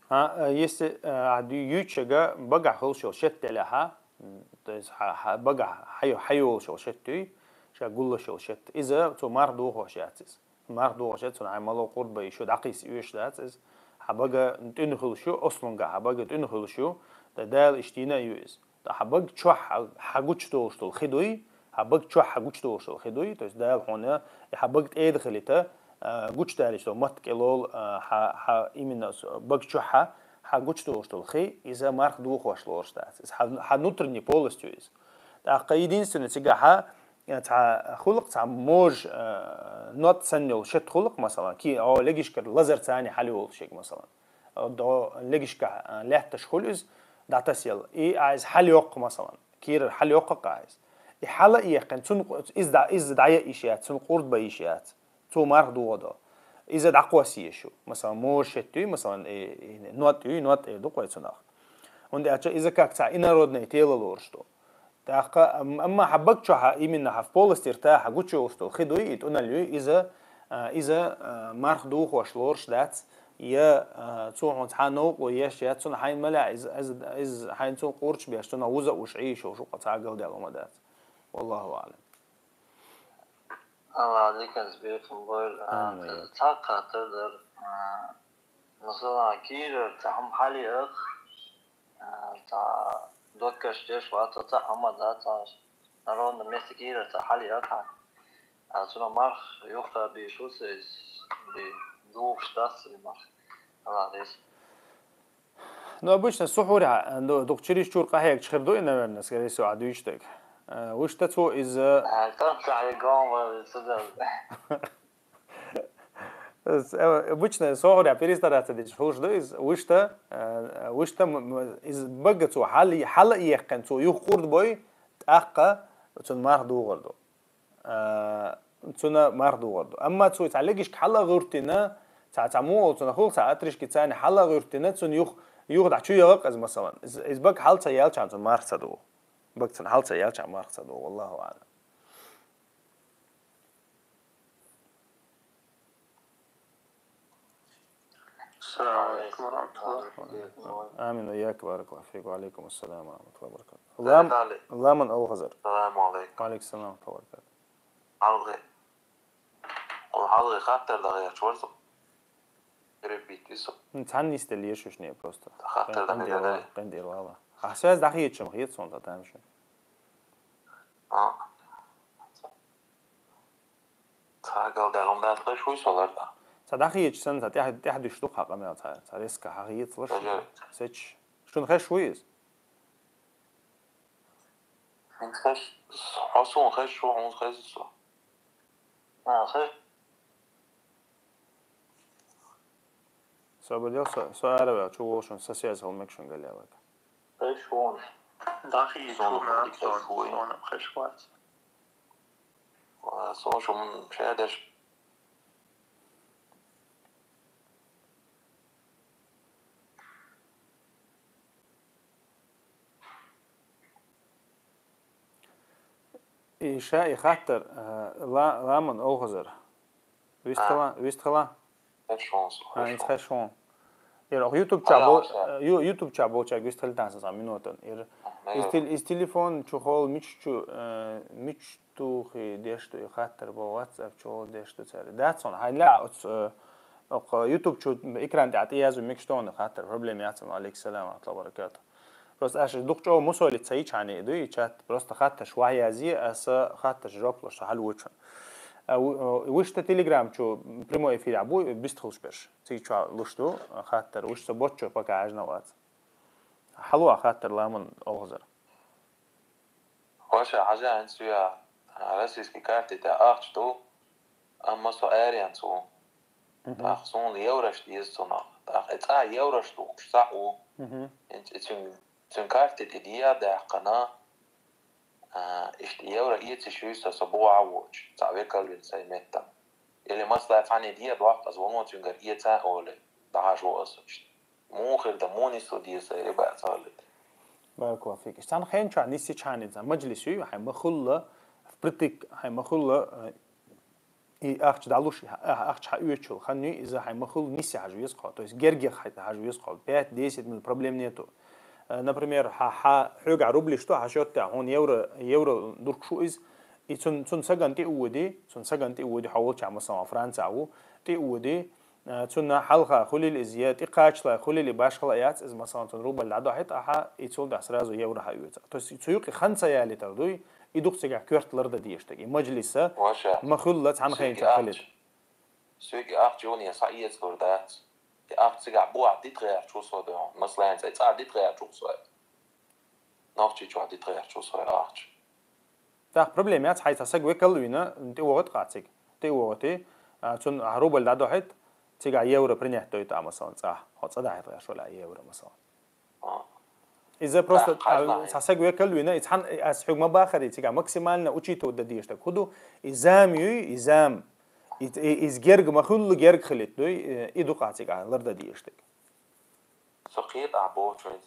А, а, если, а, а, ду-, юьйцуш шега багахь хуьлуш йолу шет делахьа, м, то есть хьа-, хьа-, багахь хьайо-, хьайолуш йолу шет юй, ша гуллуш йолу шет. Иза цо марх духуш яц иза. Марх духуш яц, цунна хьайн мало къурд бан йиш ю, дӀакхийса оьшуш дац иза. Хьан бага тӀуьна хуьлуш ю, ослунга хьан бага тӀуьна хуьлуш ю, ткъа Дала иштта йина а ю иза. Ткъа хьан бага чохь хьан, хьан гучудолуш долу хи дуй, хьан бага чохь хьан гучудолуш долу хи дуй, то есть Дала хьуна, и хьан бага тӀеда хилита, а, гучудалийта долу матта кӀелол, а, хьан, хьан именно с-, бага чохь хьан, хьан гучудолуш долу хи, иза марх духуш лоруш дац. Иза хьан, хьан внутренний полость ю иза. ТӀаккха единственное цигахь хьан, цхьа хулакх, цхьа мож, а, нот санна йолу шет хулакх, масалан, ки-, о, легишкара лазар цани хьалйолуш шега, масалан. До легишкахь, а, лаьтташ хуьлу иза, дӀатасъелла. И а иза хьалйоккху, масалан. Кийрара хьалйоккху а иза. И хьала а еккхина, цунна къу-, иза дӀа-, иза дӀаяа йиш яц, цунна къурд бан йиш яц. Цо марха догӀу до. Иза дӀакхосса еза шу. Масалан, мора шетта юй, масалан, и, и, нот юй, нот эр ду кхой цунах. ХӀунда аьлча иза как цхьа инородное тело лоруш ду. ТӀаккха, ам-, амма хьан бага чохь, именно хьан в полости рта хьан гучуйолуш долу хи дуй, и тӀуналла юй, иза, а, иза, а, марха духуш лоруш дац, я, а, цо хьуна цхьа новкъарло еш яц, цунна хьайна ма лаьа, иза, иза, иза хьайна цунна къурдаш беш, цунах вуза а вуш Ӏийшо, шу къа цхьа галдаьлла хӀума дац. Валлаху аӀлам. Алла диканца бекхам бойла. А, Амин. Цхьа хаттар дар, а, масала, кийрара цхьа хӀума хьалъяккха, а, цхьа доккхаш деш вац, цхьа хӀума дац, цхьа на ровном месте кийрара цхьа хьалъяккха. А цунах марха юхабеш ву-кх из, бе, духуш дац из марха. Алла деза. Ну, обычно сухьурехь, ну, дукха чересчур къахьегча хир ду и, наверное, скорее всего, а дуьйцу дерг. Э, вуьшта цо иза... А, тӀаккха хьалгон вара цу дела. Э, обычно сухьурехь перестараться дича хулаш ду иза. Вуьшта, э, вуьшта м-, м-, иза бага цо хьал-, хьала а яьккхина, цо юха къурд бой, тӀаккха цунна марха дугӀур ду. А, цунна марха дугӀур ду. Амма цо цхьа легашка хьала а гӀуьртина, цхьа, цхьа мугӀал цунах хуьлу, цхьа отрезки царна хьала а гӀуьртина, цунна юха, юха дӀа чу яла-кх иза, масалан. Иза, иза бага хьала ца яьлча цунна марха ца дугӀу. Бага цунна хьала ца яьлча марха ца дугӀу. Валлаху аӀлам. السلام عليكم ورحمة الله. آمين وإياك، بارك الله فيك، وعليكم السلام ورحمة الله وبركاته. Лам-, Ламан Алгазар. السلام عليكم. وعليكم السلام ورحمة الله وبركاته. Хьалхе. Хьалхе хаттар дагӀа яц варза. Перебить вису. Ну, цхьанна нисделла ешуш не просто. Хаттар дагӀа яц. Къин дера вала. А связь дӀахийчам хет сон та тамаши. А. Цхьа галдагӀа ма дац, хеш вуй со ларда. Цхьа дӀахийча санна, цхьа тӀехь-, тӀехь дуьш ду хьа къамел цхьа, цхьа резко хьахийца лаш. Сеча. Шун хеш вуй иза? Хьун хеш, хьо сун хеш ву, хьун хеш со. А, хеш. Со бадел, со, со аравел, чу волшун, со связь хьал мекшун галелага. Хеш вон. ДӀахийча сон, сон хеш вац. Со шун шадеш. И ша и хаттар, а, ла-, Ламан Алгазар. Вистхила, вистхила? Хешон со, а, хешон. Инц хешон. Ир ох YouTube ча бо-, ю-, YouTube ча болча вистхила танса за минутан. Ир из тел-, из телефон чухол мич чу, э, мич тухи деш ду и хаттар бо WhatsApp чухол деш ду цари. Дацон, хай ла, оц, э, ох, YouTube чу экран тӀа тӀаязу мик штон хаттар, проблема яцан, алейкум салам ва рахматуллахи ва баракатух. Просто аш дукха чӀогӀа мусолица ичхьане ду, и чат просто хатташ вахьязи, аса хатташ жоп луш, хьал вучун. А, ву-, вуьшта Telegram чу прямой эфир а бу, бистхулш берш. Ци чу луш ду, хаттар, вуьшта бот чу пока ажна вац. Хьалуа хаттар Ламан Алгазар. Ваша хьажа хӀинца виа, а, российский карте тӀа ахча ду, амма со аьренца ву. Мгм. ТӀаккха суна еврош деза цунах. ТӀаккха и цӀа еврош духуш цхьаъ ву. Мгм. ХӀинца и цуьнан, цуьнан карте тӀе дия даьккхина, а, иштта евро эцаш юй со, со бухахь а воцуш, цхьа векал вина сайн меттан. Или масала цхьаьна дия дохк, аса вано цуьнгара эца а олий, дӀахьажа ву аса иштта. Муха хир дан, муха нисса деза, ребят, цхьа хӀаллак. Баракаллаху фик. Цхьана хенчохь нисса чхьанца, маджлис ю, хьайн ма-хуьллу, впритык, хьайн ма-хуьллу, э, и ахча дӀалуш, а-, ахча хьаоьцучул хан ю, иза хьайн ма-хуьллу нисса хьажа веза хьо. То есть гергех хьай-, хьажа веза хьо. Пять-десять минут проблем нету. Э, например, хьа-, хьа-, хьоьгахь рубли ду, хьан счёт тӀехь, хьуна евро, евро дуркуш ву иза, и цун, цун сагана тӀе а води, цун сагана тӀе а води, хьо волчохь, масалан, Францехь ву, тӀе а води, Э, цунна хьалха хуьлийла иза, я тӀекхачале хуьлийла, башхала яц иза, масалан, цунна рубль дӀадохьийта ахьа, и цул тӀаьхьа сразу евро хьаоьцу. То есть цу юкъе хан ца ялийтар дуй, и ду-кх цигахь коьрта лардан дезаш дерг. И маджлиса, ма-хуьллу, цхьана хенчохь хилийта. Соьга ахча юха схьаэцалур дац. И ахча цигахь бухахь дита гӀерташ ву со, масалан, цӀа дита гӀерташ ву со. Нохчийчохь дита гӀерташ ву со ахча. ТӀаккха проблема яц, хьайн цхьа саг векал а вина, тӀе вогӀийта-кх ахь цига. ТӀе а вогӀийта, а, цунна ахь рубль дӀадохьийта, цигахь евро принять дойту ахь, масалан, цӀа. Хьо цӀа дахьийта гӀерташ валахь евро, масалан. А. Иза просто, а, цхьа саг векал а вина, и цхьана, ас хьоьга ма бахарий, цигахь максимально учитывать дан дезаш дерг хӀун ду, и зама юй, и зама. И, и, иза герга ма-хуьллу, герга хилийта дуй, и ду-кх ахь цигахь лардан дезаш дерг. Со кхета ахь бохучуьнца.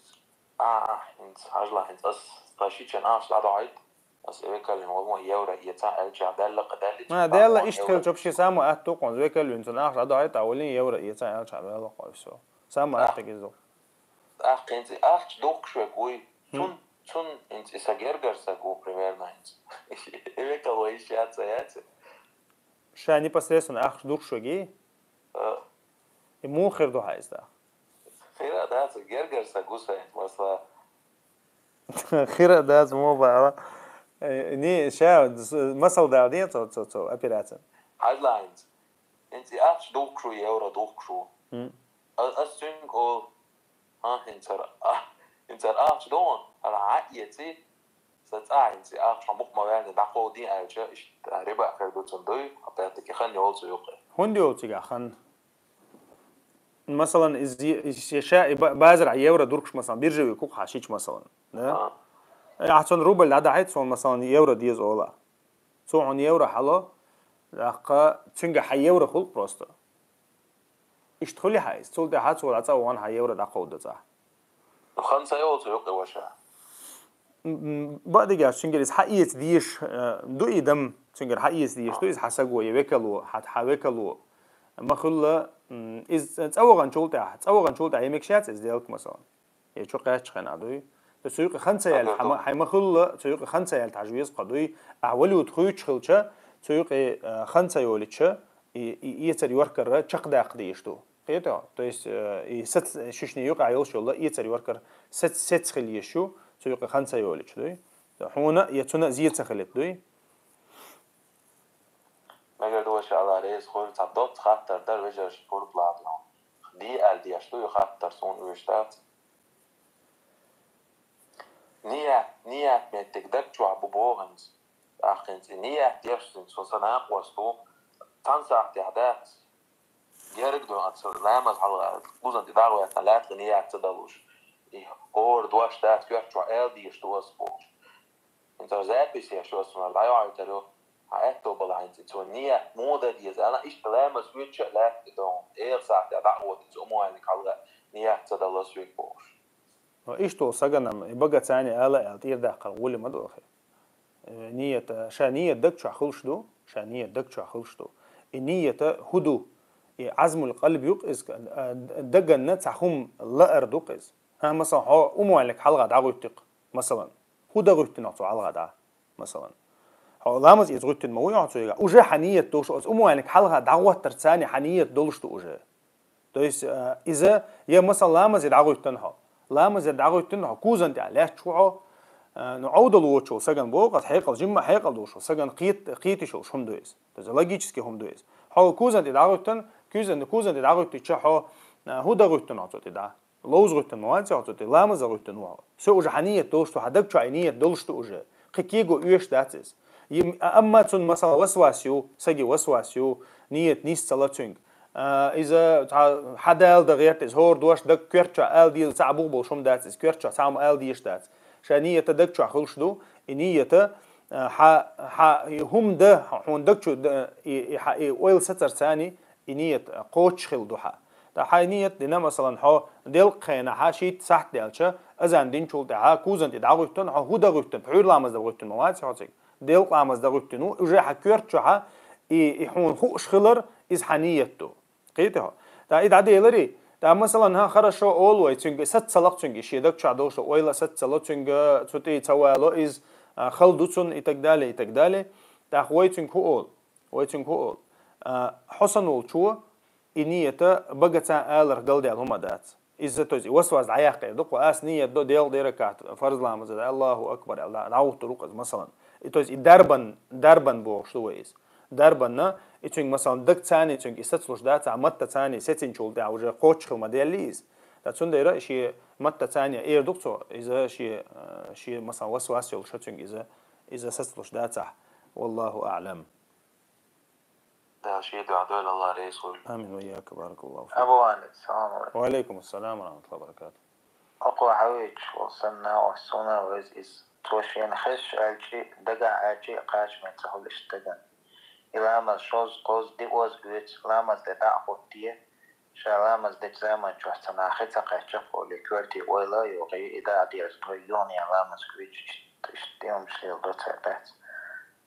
А, а, хӀинца, хьажал хӀинца, ас тхан шичан ахча дӀадохьийта, ас векаллин валон евро эца аьлча, даьлла-кх, даьллача. Ма, даьлла, иштта хилча вообще самое атта ду-кх хьуна, векаллин цунна ахча дӀадохьийта, а валин евро эца аьлча, ваьлла-кх, и всё. Самое атта иза ду. ТӀаккха хӀинца ахча духкуш верг вуй. Цун, цун хӀинца и сан гергара саг ву, примерно, хӀинца. И векал вай йиш яц, яц? Ша непосредственно ахча дукха шуги? А, И муха хир ду хьайста? Хира дац, гергар са гусай, масала. Хира дац, мо бала. Э, Не, ша, с- масал дал ден цо, цо, цо, операция. Хьажлайнц. Инци ахча дукха шу, евро дукха шу. М. А- Ас цуьнга ол, а, инцар, а, инцар ахча дон, ара а еци, са цӀа инци ахча мух ма вяни, дакъо ди альча, ишт риба хир ду цун дуй, опять-таки хан йолцу юкъе. Хунди йолцига хан. Масалан, из, из ша и ба- базар а евро дуркш, масалан, биржевик кук хашич, масалан. Да? А, Э, Ахцон рубль да дахайт сон, масалан, евро диз ола. Цо хун евро хало, дакка цунга ха евро хул просто. Ишт хули хайс, цул да ха цул аца вон ха евро да ков да ца. Ну, хан са йолцу юкъе ваша. Бадига цунгер из ха иец диеш, э, ду и дам, цунгер ха иец диеш, ду из ха саго, е векало, ха ха векало. Махулла, м, из цаваган чулта, цаваган чулта емекшац из делк, масалан. Е чу къач хана дуй. То цу юкъе хан цаял, Ага, хама- то- хай махулла, цу юкъе хан цаял тажвиз къадуй. А валют хуйч хилча, цу юкъе, э, хан цайолича, и, и, и цар юркара чакъдакъ диеш ду. Къето? То есть, э, и сец, шишни юкъа йолш йолла, и цар юркар сец, сец хил еш ю, цу юкъе хан цайолич дуй. Хуна, е цуна зиеца хилит дуй. Мегер душа Алла рейс хуй, ца дот хаттар дар вежаш пурплад. Ди аль диаш ду хаттар сон уштат. Ният, ният меттик даг чуа бу боганс. Ахинс, ният яшсин, сон санак васту, тан сахти хадат. Герг ду ацал, ламаз халга, бузан ти дагвятна, латли ният ца далуш. И хор дуаш дат, кверчуа эл диеш дуас болш. Инца запись яш дуас мар, дай ай таро. А это было инца, цо ният мода диез, ана ишта ламаз вича латли дон. Эл сахти дагвот, цо муайни халга, ният ца далуш вик болш. Но ишто саганам, и багацани ала эл тирдахкар гули мадохи. Э, Ният, э, ша ният даг чуа хулш ду, ша ният даг чуа хулш ду. И ният, э, худу, и азмул къалб юк из, э, даганна ца хум лаар дук из. Ха, масалан, хо умуалик халга дагуттик, масалан. Ху дагуттин цо халга да, масалан. Хо ламаз из гуттин ма уй цо ига. Уже ха ният долш, оз умуалик халга дагуттар цани ха ният долш ду уже. То есть, э, иза, я, масалан, ламазе дагуттан хо. Ламазе дагуттан хо, кузан тя лячу хо. Э, Ну, аудал вочул саган богат, хекал, жимма хекал дошул саган, кит, кити шул шум дуэс. То есть, логически хум дуэс. Хо кузан ти дагуттан, кузан, кузан ти дагутти ча хо, э, ху дагуттан хо цо ти да. Лоуз гуттан хо цо ти, ламаз гуттан хо. Все уже ха ният долш ту, ха даг чуа ният долш ту уже. Кикиго уеш дацис. Им, а- амма цун, масала, васвас ю, саги васвас ю, ният нис цала цунг. А, иза ца хадал да герт, из хор дуаш даг кверча ал дил ца буг бол шум дац, из кверча сам ал диеш дац. Ша ният даг чуа хулш ду, и ният, а, ха, ха, и хум да, хун даг чу да, и, и, ха, и ойл сацар цани, и ният, а, коч хил духа. Та хай ният дина, масалан, хо делк хена ха шит сахт делча, азан дин чул та ха кузан ти дагуттан, хо ху дагуттан, пхур ламаз дагуттан, маваци хо цик. Делк ламаз дагуттан, ну, уже ха кверча ха, и, и хун хуш хилар, из ха ният ду. Кити хо. Та и да делари, та, масалан, ха, хорошо, ол вай цунга, сат салак цунга, ши даг ча дошо, ойла сат сало цунга, цути цавало из, а, хал дуцун и так далее, и так далее. Та хой цунга ху ол, ой цунга ху ол. А, Хосан ол чуо, и ниета багаца алар галдял хума дац. Из-за, то есть, и васвас даяхкер, дук ва ас ниет до дел деракат, фарз ламаз да, Аллаху акбар, Аллах, даух турук, масалан. И, то есть, и дарбан, дарбан бо, что вы из. Дарбанна, и цунг, масалан, даг цани цунг, и сацлуш даца, а матта цани, сецин чул да, уже коч хил модель из. Та цундера, ши матта цани, эр дук цо, из-за ши, э, ши, масалан, васвас йол шо цунг, из-за, из-за сацлуш даца. Валлаху а'лам. Да, ши дуа дойл Аллах рейс хуй. Амин, ва ияка, баракаллаху фик. Абу Алид, салам алейкум. Ва алейкум ассалам ва рахматуллахи ва баракатух. Окъо хьавич, васанна, васуна, ваз из. Цо шен хеш алчи, дага алчи, къач меца хул иштаган. Иламаз шоз, коз, ди оз, уец, ламаз де да хутти. Ша ламаз де заман чух цана хица къача, коли кверти ойла, йоги, ида адиас, той, юни ламаз квич, иштим шил до цатац.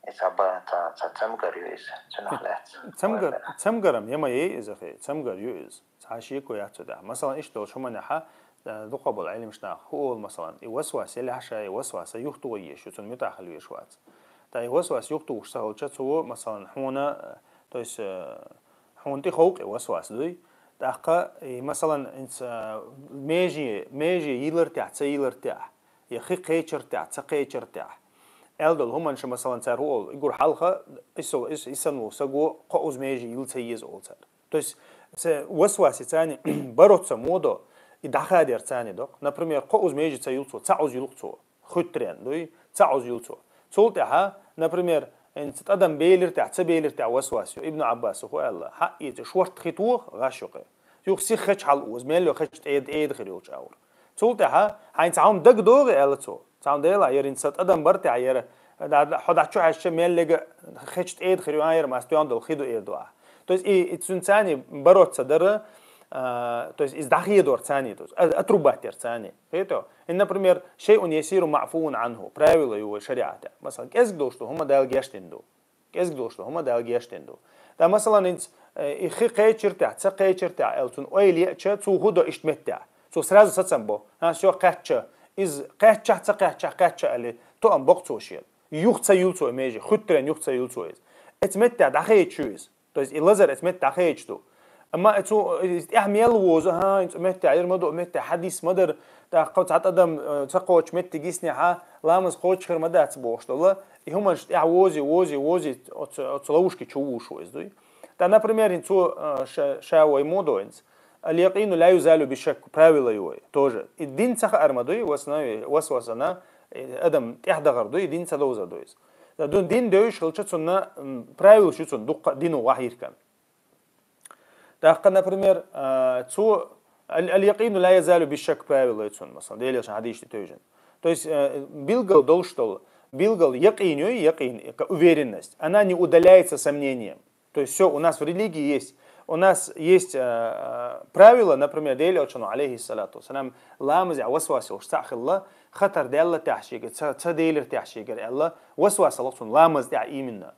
Ица ба, ца, ца цамгар ю из, цунах лац. Цамгар, цамгарам, яма ей из ахи, цамгар ю из. Ца ши ко яцу да. Масалан, иш дол шумана ха, э, дукъа бол илим шнах. Ху ол, масалан, и васвас, или хаша, и васвас, юхту ва еш, цун мутахал веш вац. Та и васвас юхту уш сахал ча цу, масалан, хуна, э, То есть, э, хьуна тӀе ховкъе васвас дуй. ТӀаккха, и, масалан, инца, э, меже, меже йилар тӀехь, ца йилар тӀехь, я хи кхечар тӀехь, ца кхечар тӀехь. Аьл долу хӀуманаш, масалан, цара хӀу олу, и гур хьалха, и со-, и, и санна волу саго кхоъ уз меже йила ца еза олу цара. То есть, се васваси царни бароцца модо, и дӀахадер царни доккху. Например, кхоъ уз меже ца йила цо, цхьа уз йилу цо. Хуьттарен дуй, цхьа уз йилу цо. Цул тӀаьхьа, например, хӀинца тӀадам белира тӀехь, ца белира тӀехь васвас ю. Ибн Аббаса хӀу аьлла, хьаъ, иза шорта хи тоха гӀаш юкъе. Юха сиха хеча хьал оза, мел йо хеча тӀеда, тӀеда хир йолчу агӀор. Цул тӀаьхьа, хьайна цхьа хӀума дагадогӀи аьлла цо. Цхьа хӀума дела, яра хӀинца тӀадам бар тӀехь яра, да-, да-, хьо дӀа чу хьаьжча мел лега хеча тӀеда хир ю, а, яра ма ас тоьхна долу хи ду эр ду ахь. То есть и, и цуьнан царни бароцца дара, а, то есть иза дӀахедор царни, то есть а-, отрубать яр царни. Хету? И, например, шайъун ясиру маъфувун анху, правило ю вай шариӀатехь. Масалан, кӀезиг долуш ду хӀума Дала гечдина ду. КӀезиг долуш ду хӀума Дала гечдина ду. ТӀа, масалан, хӀинца, э, и хи кхечира тӀехь, ца кхечира тӀехь аьлла, цунна ойла еача, цо хӀу до иштта меттехь. Цо сразу сацам бо. ХӀан, всё, кхаьчча. Иза кхаьччахь, ца кхаьччахь, кхаьчча аьлла, тоам боккху цо шена. Юха ца йила цо меже, хуьттарен юха ца йила цо иза. Эца меттехь дӀахедаш ю иза. То есть и лазар эца меттехь дӀахедаш ду. Амма цо, иза тӀехь мел возу, хӀан, хӀинца меттехь, яра ма ду, меттехь хьадис ма дара, тӀаккха цхьа тӀадам, э, ца кхочу меттиг йиснехь, ламаз кхочуш хир ма дац бохуш долу, и хӀуманаш тӀехь вози, вози, вози, оцу, оцу ловушки чу вуш ву иза дуй. ТӀа, например, хӀинца цо, э, ша, ша вай мо до хӀинца. Аль-якъину ла юзалу бишак, правило ю вай, тоже. И дин ца хаар ма дуй, в основе, васвасана, э, адам тӀехдахар дуй, и дин ца довзар ду иза. ТӀа ду-, дин девзаш хилча цунна, м, правилаш ю цунна, дуккха дино вахьиркан. ТӀаккха, например, а, цо аль-, аль-якъину ла язалу бишак правило ю цунна, масалан, Делан хьадисашца тевжина. То есть, э, билгал долуш долу, билгал якъин ю, якъин, это уверенность, она не удаляется сомнением. То есть всё, у нас в религии есть, у нас есть, э, э, правило, например, Делан Элчано, алейхиссалату вассалам, ламазехь васвас йолуш цхьаъ хилла, хатар даьлла тӀехь шега, ца, ца делира тӀехь шега аьлла, васвас хилла цунна ламаз тӀехь именно.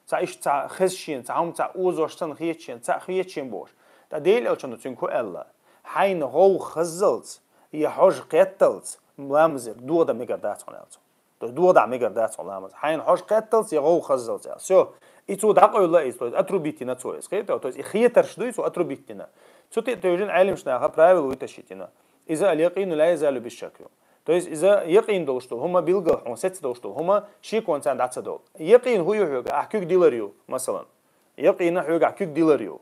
Цхьа иштта цхьа хеза шена, цхьа хӀума цхьа озош санна хета шена, цхьа хета шена бохуш. ТӀа Делан Элчано цуьнга хӀу аьлла: «Хьайна гӀовгӀа хаззалц, я хьожа кхетталц, ламазех догӀа дан мегар дац хьуна», аьлла цо. То есть догӀа дан мегар дац хьуна ламаз. Хьайна хьожа кхетталц, я гӀовгӀа хаззалц аьлла. Всё. И цо дӀакъевлла иза, то есть отрубить дина цо иза. Кхета? То есть и хетарш дуй цо отрубить дина. Цу тӀе тевжина Ӏелимаш наха правила вуьташ йитина. Иза аль-якъину ла язалу бишак ю. То есть иза якъин долуш долу хӀума, билггал хьуна сецца долуш долу хӀума шеконца дӀа ца долу. Якъин хӀу ю хьоьга, ахь куьг дилар ю, масалан. Якъина хьоьга ахь куьг дилар ю.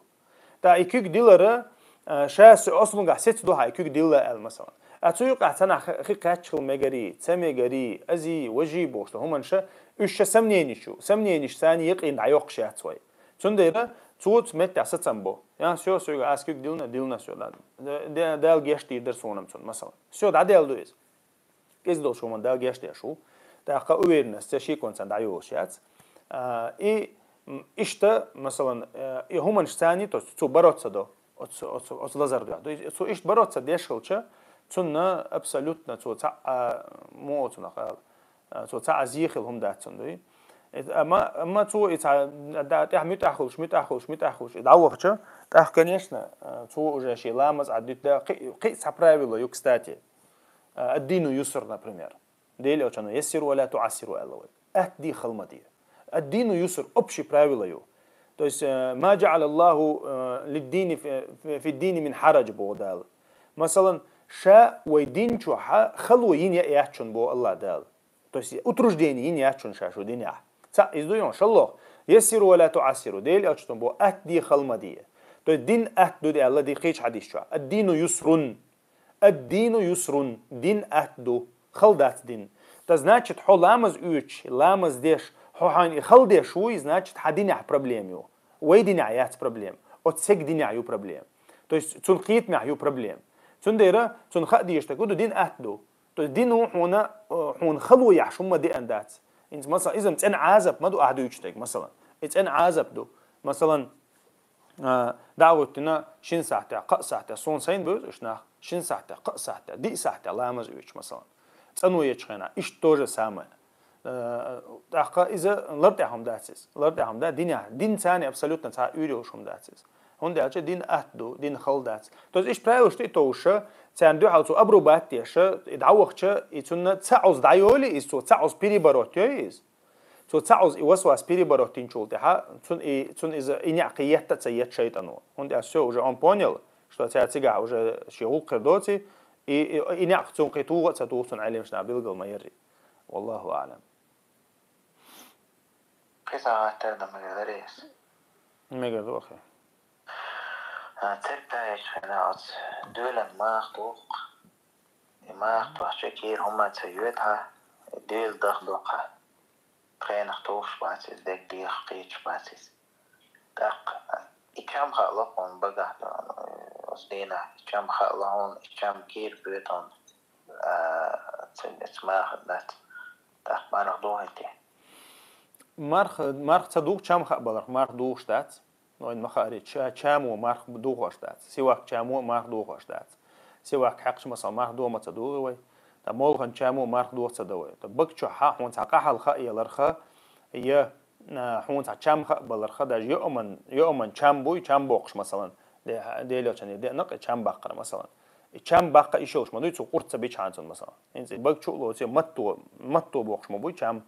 ТӀа и куьг дилара, а, ша со ослунгахь сецца ду хьан и куьг дилла аьлла, масалан. А цу юкъахь цхьанахь хи кхаьчча хила мегарий, ца мегарий, азий, важий бохуш долу хӀуманаш, уьш ша сомнениш ю. Сомнениш царна якъин дӀайоккхуш яц вай. Цундела цо цу меттехь сацам бо. Я, всё, соьга ас куьг дилна, дилна всё, да. Де-, де-, Дала гечдийр дара суна-м цунна, масалан. Всё, дӀаделла ду иза. КӀезиг долуш хӀуманна Дала гечдеш ву. ТӀаккха уверенность ца шеконца дӀайолуш яц. А, и, м, иштта, масалан, э, и хӀуманаш царна, то есть цо бароцца до, оцу, оцу, оцу лазар дуьхьа. То есть цо иштта бароцца деш хилча, цунна абсолютно цо цхьа а, мо оцунах ала. А, цо цхьа а зе хила хӀума дац цунна дуй. Э, амма, амма цо и цхьа, да, тӀехь муьтӀахь хуьлуш, муьтӀахь хуьлуш, муьтӀахь хуьлуш, и дӀавахча, тӀаккха, конечно, а, цо уже шен ламаз Ӏаддуьту да, кхин, кхин а цхьа правило ю, кстати. А, ад-дину юср, например. Делан Элчано: «Яссиру ва ла туассиру», аьлла вай. Атта де, хала ма де. Ад-дину юср, общий правило ю. То есть, э, ма джа'ала Аллаху, э, лид-дини фи, фи, фид-дини мин хьарадж боху Дала. Масалан, ша вай дин чохь хало йина яц шуна боху Аллах Дала. То есть утруждение йина яц шуна ша шу динехь. Цхьаъ иза ду йон, шаллох. Яссиру ва ла туассиру. Делан Элчано боху: атта де, хала ма де. То есть дин атта ду де аьлла ди кхечу хьадис чохь. Ад-дину юсрун. Ад-дину юсрун, дин атта ду, хала дац дин. ТӀа, значит, хьо ламаз оьцуш, ламаз деш, хьо хьайна и хала деш вуй, значит, хьан динехь проблема ю. Вай динехь яц проблема. Оцу цхьана динехь ю проблема. То есть цунна кхетамехь ю проблема. Цундела цунна хаа дезаш дерг хӀу ду, дин атта ду. То есть дин ву хьуна, э, хьуна хало яхьаш хӀума деана дац. ХӀинца, масалан, иза-м цӀена Ӏазап ма ду ахь дуьйцуш дерг, масалан. И цӀена Ӏазап ду. Масалан, а, дӀа а гӀуьттина, шина сахьтехь, кхаа сахьтехь, суна сайна бевза уьш нах, шина сахьтехь, кхаа сахьтехь, диъ сахьтехь ламаз оьцуш, масалан. ЦӀано ечу хенахь, иштта то же самое. Э, тӀаккха иза лар тӀехь хӀума дац иза. Лар тӀехь хӀума дац, динехь, дин царна абсолютно цхьа уьйр йолуш хӀума дац иза. ХӀунда аьлча дин атта ду, дин хала дац. То есть иштта правилаш тӀе товжуша, царна дуьхьал цо обрубать деша, и дӀавахча, и цунна цхьа Ӏуз дӀайоли иза, цо цхьа Ӏуз перебороть йой иза. Цо цхьаъ из и васвас перебороть динчул тӀехьа, цун и, цун иза и неӀ кхиетта а ца етт шайтӀано. ХӀунда аьлча всё, уже он понял, что цхьа цигахь уже шен гӀуллакх хир доций, и, и, и неӀ цун кхин тугӀа а ца тугӀа цун Ӏилмаш нах билгал ма ярий. Валлаху аӀлам. Кхин цхьа хаттар да мегар дарий из? Мегар ду, ахи. А, церг тайча хьена оц дуьйлан мах туху. И мах тухча кийра хӀума ца йоьду хьа, и дуьйла даха доккха. Тхенах тухуш бац иза, дег дехаш кхеташ бац иза. ТӀаккха и чам хаало хьуна багахь, оцу дийнахь и чам хаало хьуна, и чам кийра боьду хьуна, а, ца, ца маха дац. ТӀаккха марха дохийта? Марха, марха ца дугӀу, чам хаа баларх марха дохуш дац. Вайн ма хаарий, ча-, чамо марх дохош дац. Сивак чамо марх дохош дац. Сивак хьекхаш, масала, марх дома ца догӀи вай. Та молхан чамо марх дох ца до вай. Та бак чу хьа хьуна цхьа къахьал ха яларха, я, а, хьуна цхьа чам ха баларха, даже йоаман, йоаман чам буй, чам боккхаш, масалан. Де-, делочане де накъ чам баккхар, масалан. И чам баккха ишолш ма дуй, цу къурт ца бичхьан цун, масалан. ХӀинца и баг чу а лоций, матто, матто бохуш ма буй чам.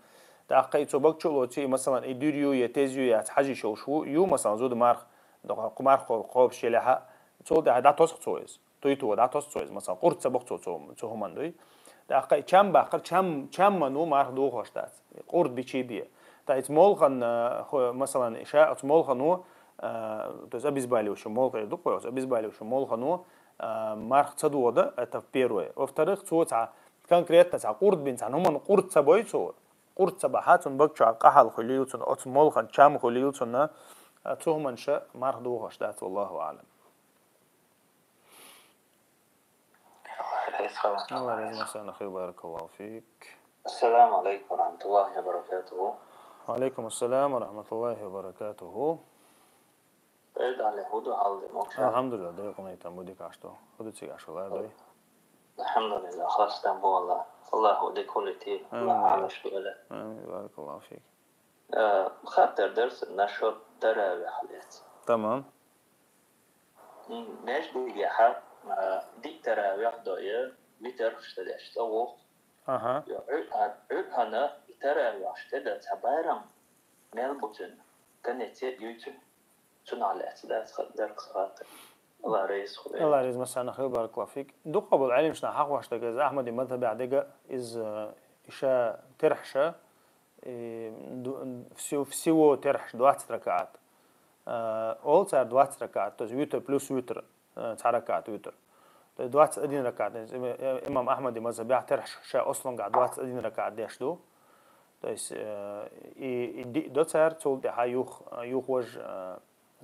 ТӀаккха и цу баг чу а лоций, и, масалан, и дуьр ю, я тез ю, яц хьажи шовш ву, ю, масалан, зуда марх, докха кху марх кхо-, кхобуш елехьа, цул тӀаьхьа дӀатосх цо иза. Туй туо дӀатосх цо иза, масалан, къурт ца боху цо, цу, цу хӀуман дуй. ТӀаккха и чам баккхар, чам, чам ману марх дохош дац. Къурт бичи бе. Та и цу молхан, а, хо-, масалан, ша оцу молхано, а, то есть обезболивающий молха эр ду кхо, оцу обезболивающий молхано, а, марх ца доху да, это первое. Во-вторых, цо цхьа конкретно цхьа къурд бин цхьа хӀуман къурд ца бой цо. Къурд ца бахьа, цун баг чохь къахьал хуьлийла цунна, оцу молхан чам хуьлийла цунна, а, цу хӀуманша марх дохош дац, валлаху аӀлам. Алла реза массарна хир, баракаллаху фик. السلام عليكم ورحمة الله وبركاته. وعليكم السلام ورحمة الله وبركاته. Эльдале, хӀу ду хьал де мокша? Алхьамдулиллах, дой къинайтам бу дикаш ду. ХӀу ду цигаш вала дой? Алхьамдулиллах, хастам бу Аллах. Аллах хӀу де кулити, Аллах Амин. Алаш ду эле. Амин, баракаллаху фик. Э, хаттар дарс насчёт таравих лец. Тамам. М, между яха, э, ди таравих дой, витр хьаштадеш, цӀа вух. Аха. Йо, Ӏу-, а, Ӏу хьана, и таравих хьаштада ца байрам, мел буцин, конец юйцин. Цунах лаьцна дац ха-, даркъ сагӀатта. Алла реза хуьлда. Алла реза массарна хир, баракаллаху фик. Дукха болу Ӏилманчаш хьахош дерг иза Ахьмади мазхабехь дерг иза, э, иша терхьша, и ду-, всю-, всего терхьша двадцать ракаат. Э, олу цара двадцать ракаат, то есть витр плюс витр, э, цхьа ракаат витр. То есть двадцать один ракаат. Э, имам Ахьмади мазхабехь терхьша ша ослунгахь двадцать один ракаат деш ду. То есть, э, и, и диъ до цара, цул тӀаьхьа юх, юх вож, э,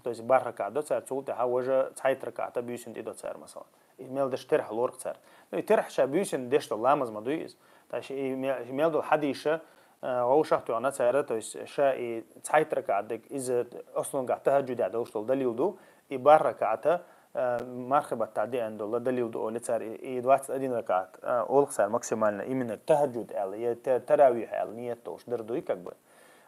то есть барх ракаат до цара, цул тӀаьхьа вожа цхьайтта ракаата буьйсина тӀе до цара, масала. И мел даш терхьа лорх цара. Ну, и терхьа ша буьйсина деш долу ламаз ма дуй иза. Та ша и ме-, мел долу хьадийша, э, вовшах тоьхна цара, то есть ша и цхьайтта ракаат дерг иза ослунгахь тахаджудехь долуш долу далил ду, и барх ракаата, э, мархи баттахь деана долу далил ду олу цара, и, и двадцать один ракаат, э, олу цара максимально именно тахаджуд аьлла, я та-, таравих аьлла, ниет долуш дара дуй, как бы.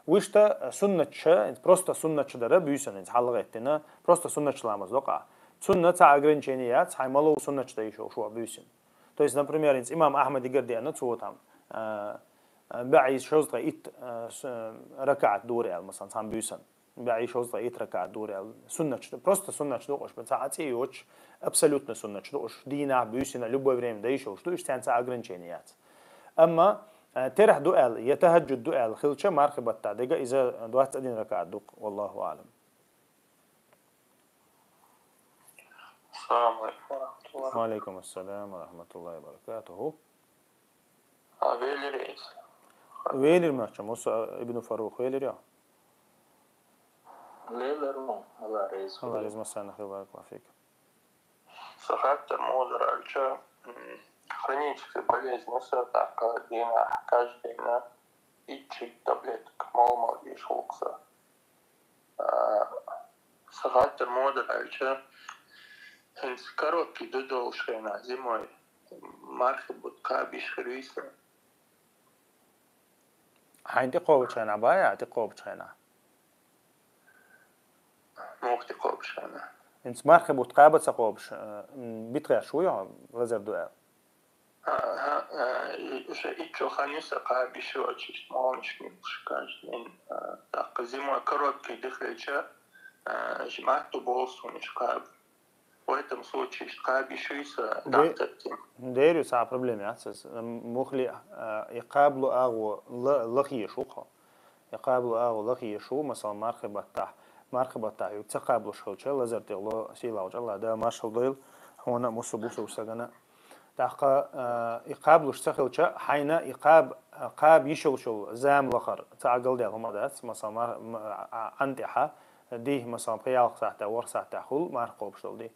Вуьшта, э, суннатша, просто суннатша дара буьйсанна, хьалла гӀеттина, просто суннатша ламаз докъа. Цунна цхьа ограничение яц, хьайн малов суннатша дай шо, шо буьйсина. То есть, например, инца имам Ахьмад дигар деана, цо там, э, э, баьӀ шовзткъе итт, э, с-, э, ракаат дура аьлла, масалан, цхьана буьйсанна. БаьӀ шовзткъе итт ракаат дура аьлла. Суннатша, просто суннатша докъуш, цхьа а цӀе йоцуш, абсолютно суннатша докъуш, дийнахь, буьйсина, любое время дай шо, ду, иштта цхьа ограничение яц. Амма, э, терхь ду аьлла, я тахаджуд ду аьлла, хилча мархи баттахь дерг иза двадцать один ракаат ду-кх, валлаху аӀлам. Ассаламу алейкум ва рахматуллах. Ва алейкум ассалам ва рахматуллахи ва баракатуху. А, велир эс. Велир мача, Муса ибн Фарух велир я. Велир мо, Алла реза. Алла реза массарна хир, баракаллаху фик. Сахаттар мозар альча, м, хроническая болезнь, ну, всё так, э, дина, каждый день, э, иччи таблетка, мол-мол еш хулкса. А, сахаттар мозар альча, хӀинца короткий ду долуш хенахь, зимой, мархи бутт кхабиш хир вуьйса. Хьайн тӀе кхобучу хенахь бай, а тӀе кхобучу хенахь? Муха тӀе кхобучу хенахь? ХӀинца мархи бутт кхаба ца кхобуш, э, м, битхеш ву йо, лазар ду аьлла? ХӀа-, хӀа-, А, и уже иччо ханюса кхаба йиш йоацаш молханаш муьлш каждый день. А, так, зимой короткий дыхлеча, а, жмату болсунаш кхаба. В этом случае кхаба йиш йоацаш Де- дактатин. Дерю са проблема яц. Мухли, а, и кхаблу агу ла-, лахиеш ухо. И кхаблу агу лахиеш у, масала, мархи баттахь. Мархи баттахь юг ца кхаблуш хилча, лазар тӀе ло, сийлахь волчу Аллах, да, маршал дойла, хьуна, мусу, бусу, сагана. ТӀаккха, а, и кхаблуш ца хилча, хьайна и кхаб-, кхаба йиш йолчул зама лахар, ца Ӏагалдел хӀума дац, масала, мар-, м-, а, Ӏан тӀехьа, дий, масала, пхи-ялх сахьтехь, ворхӀ сахьтехь хул, марха кхобуш долу дий.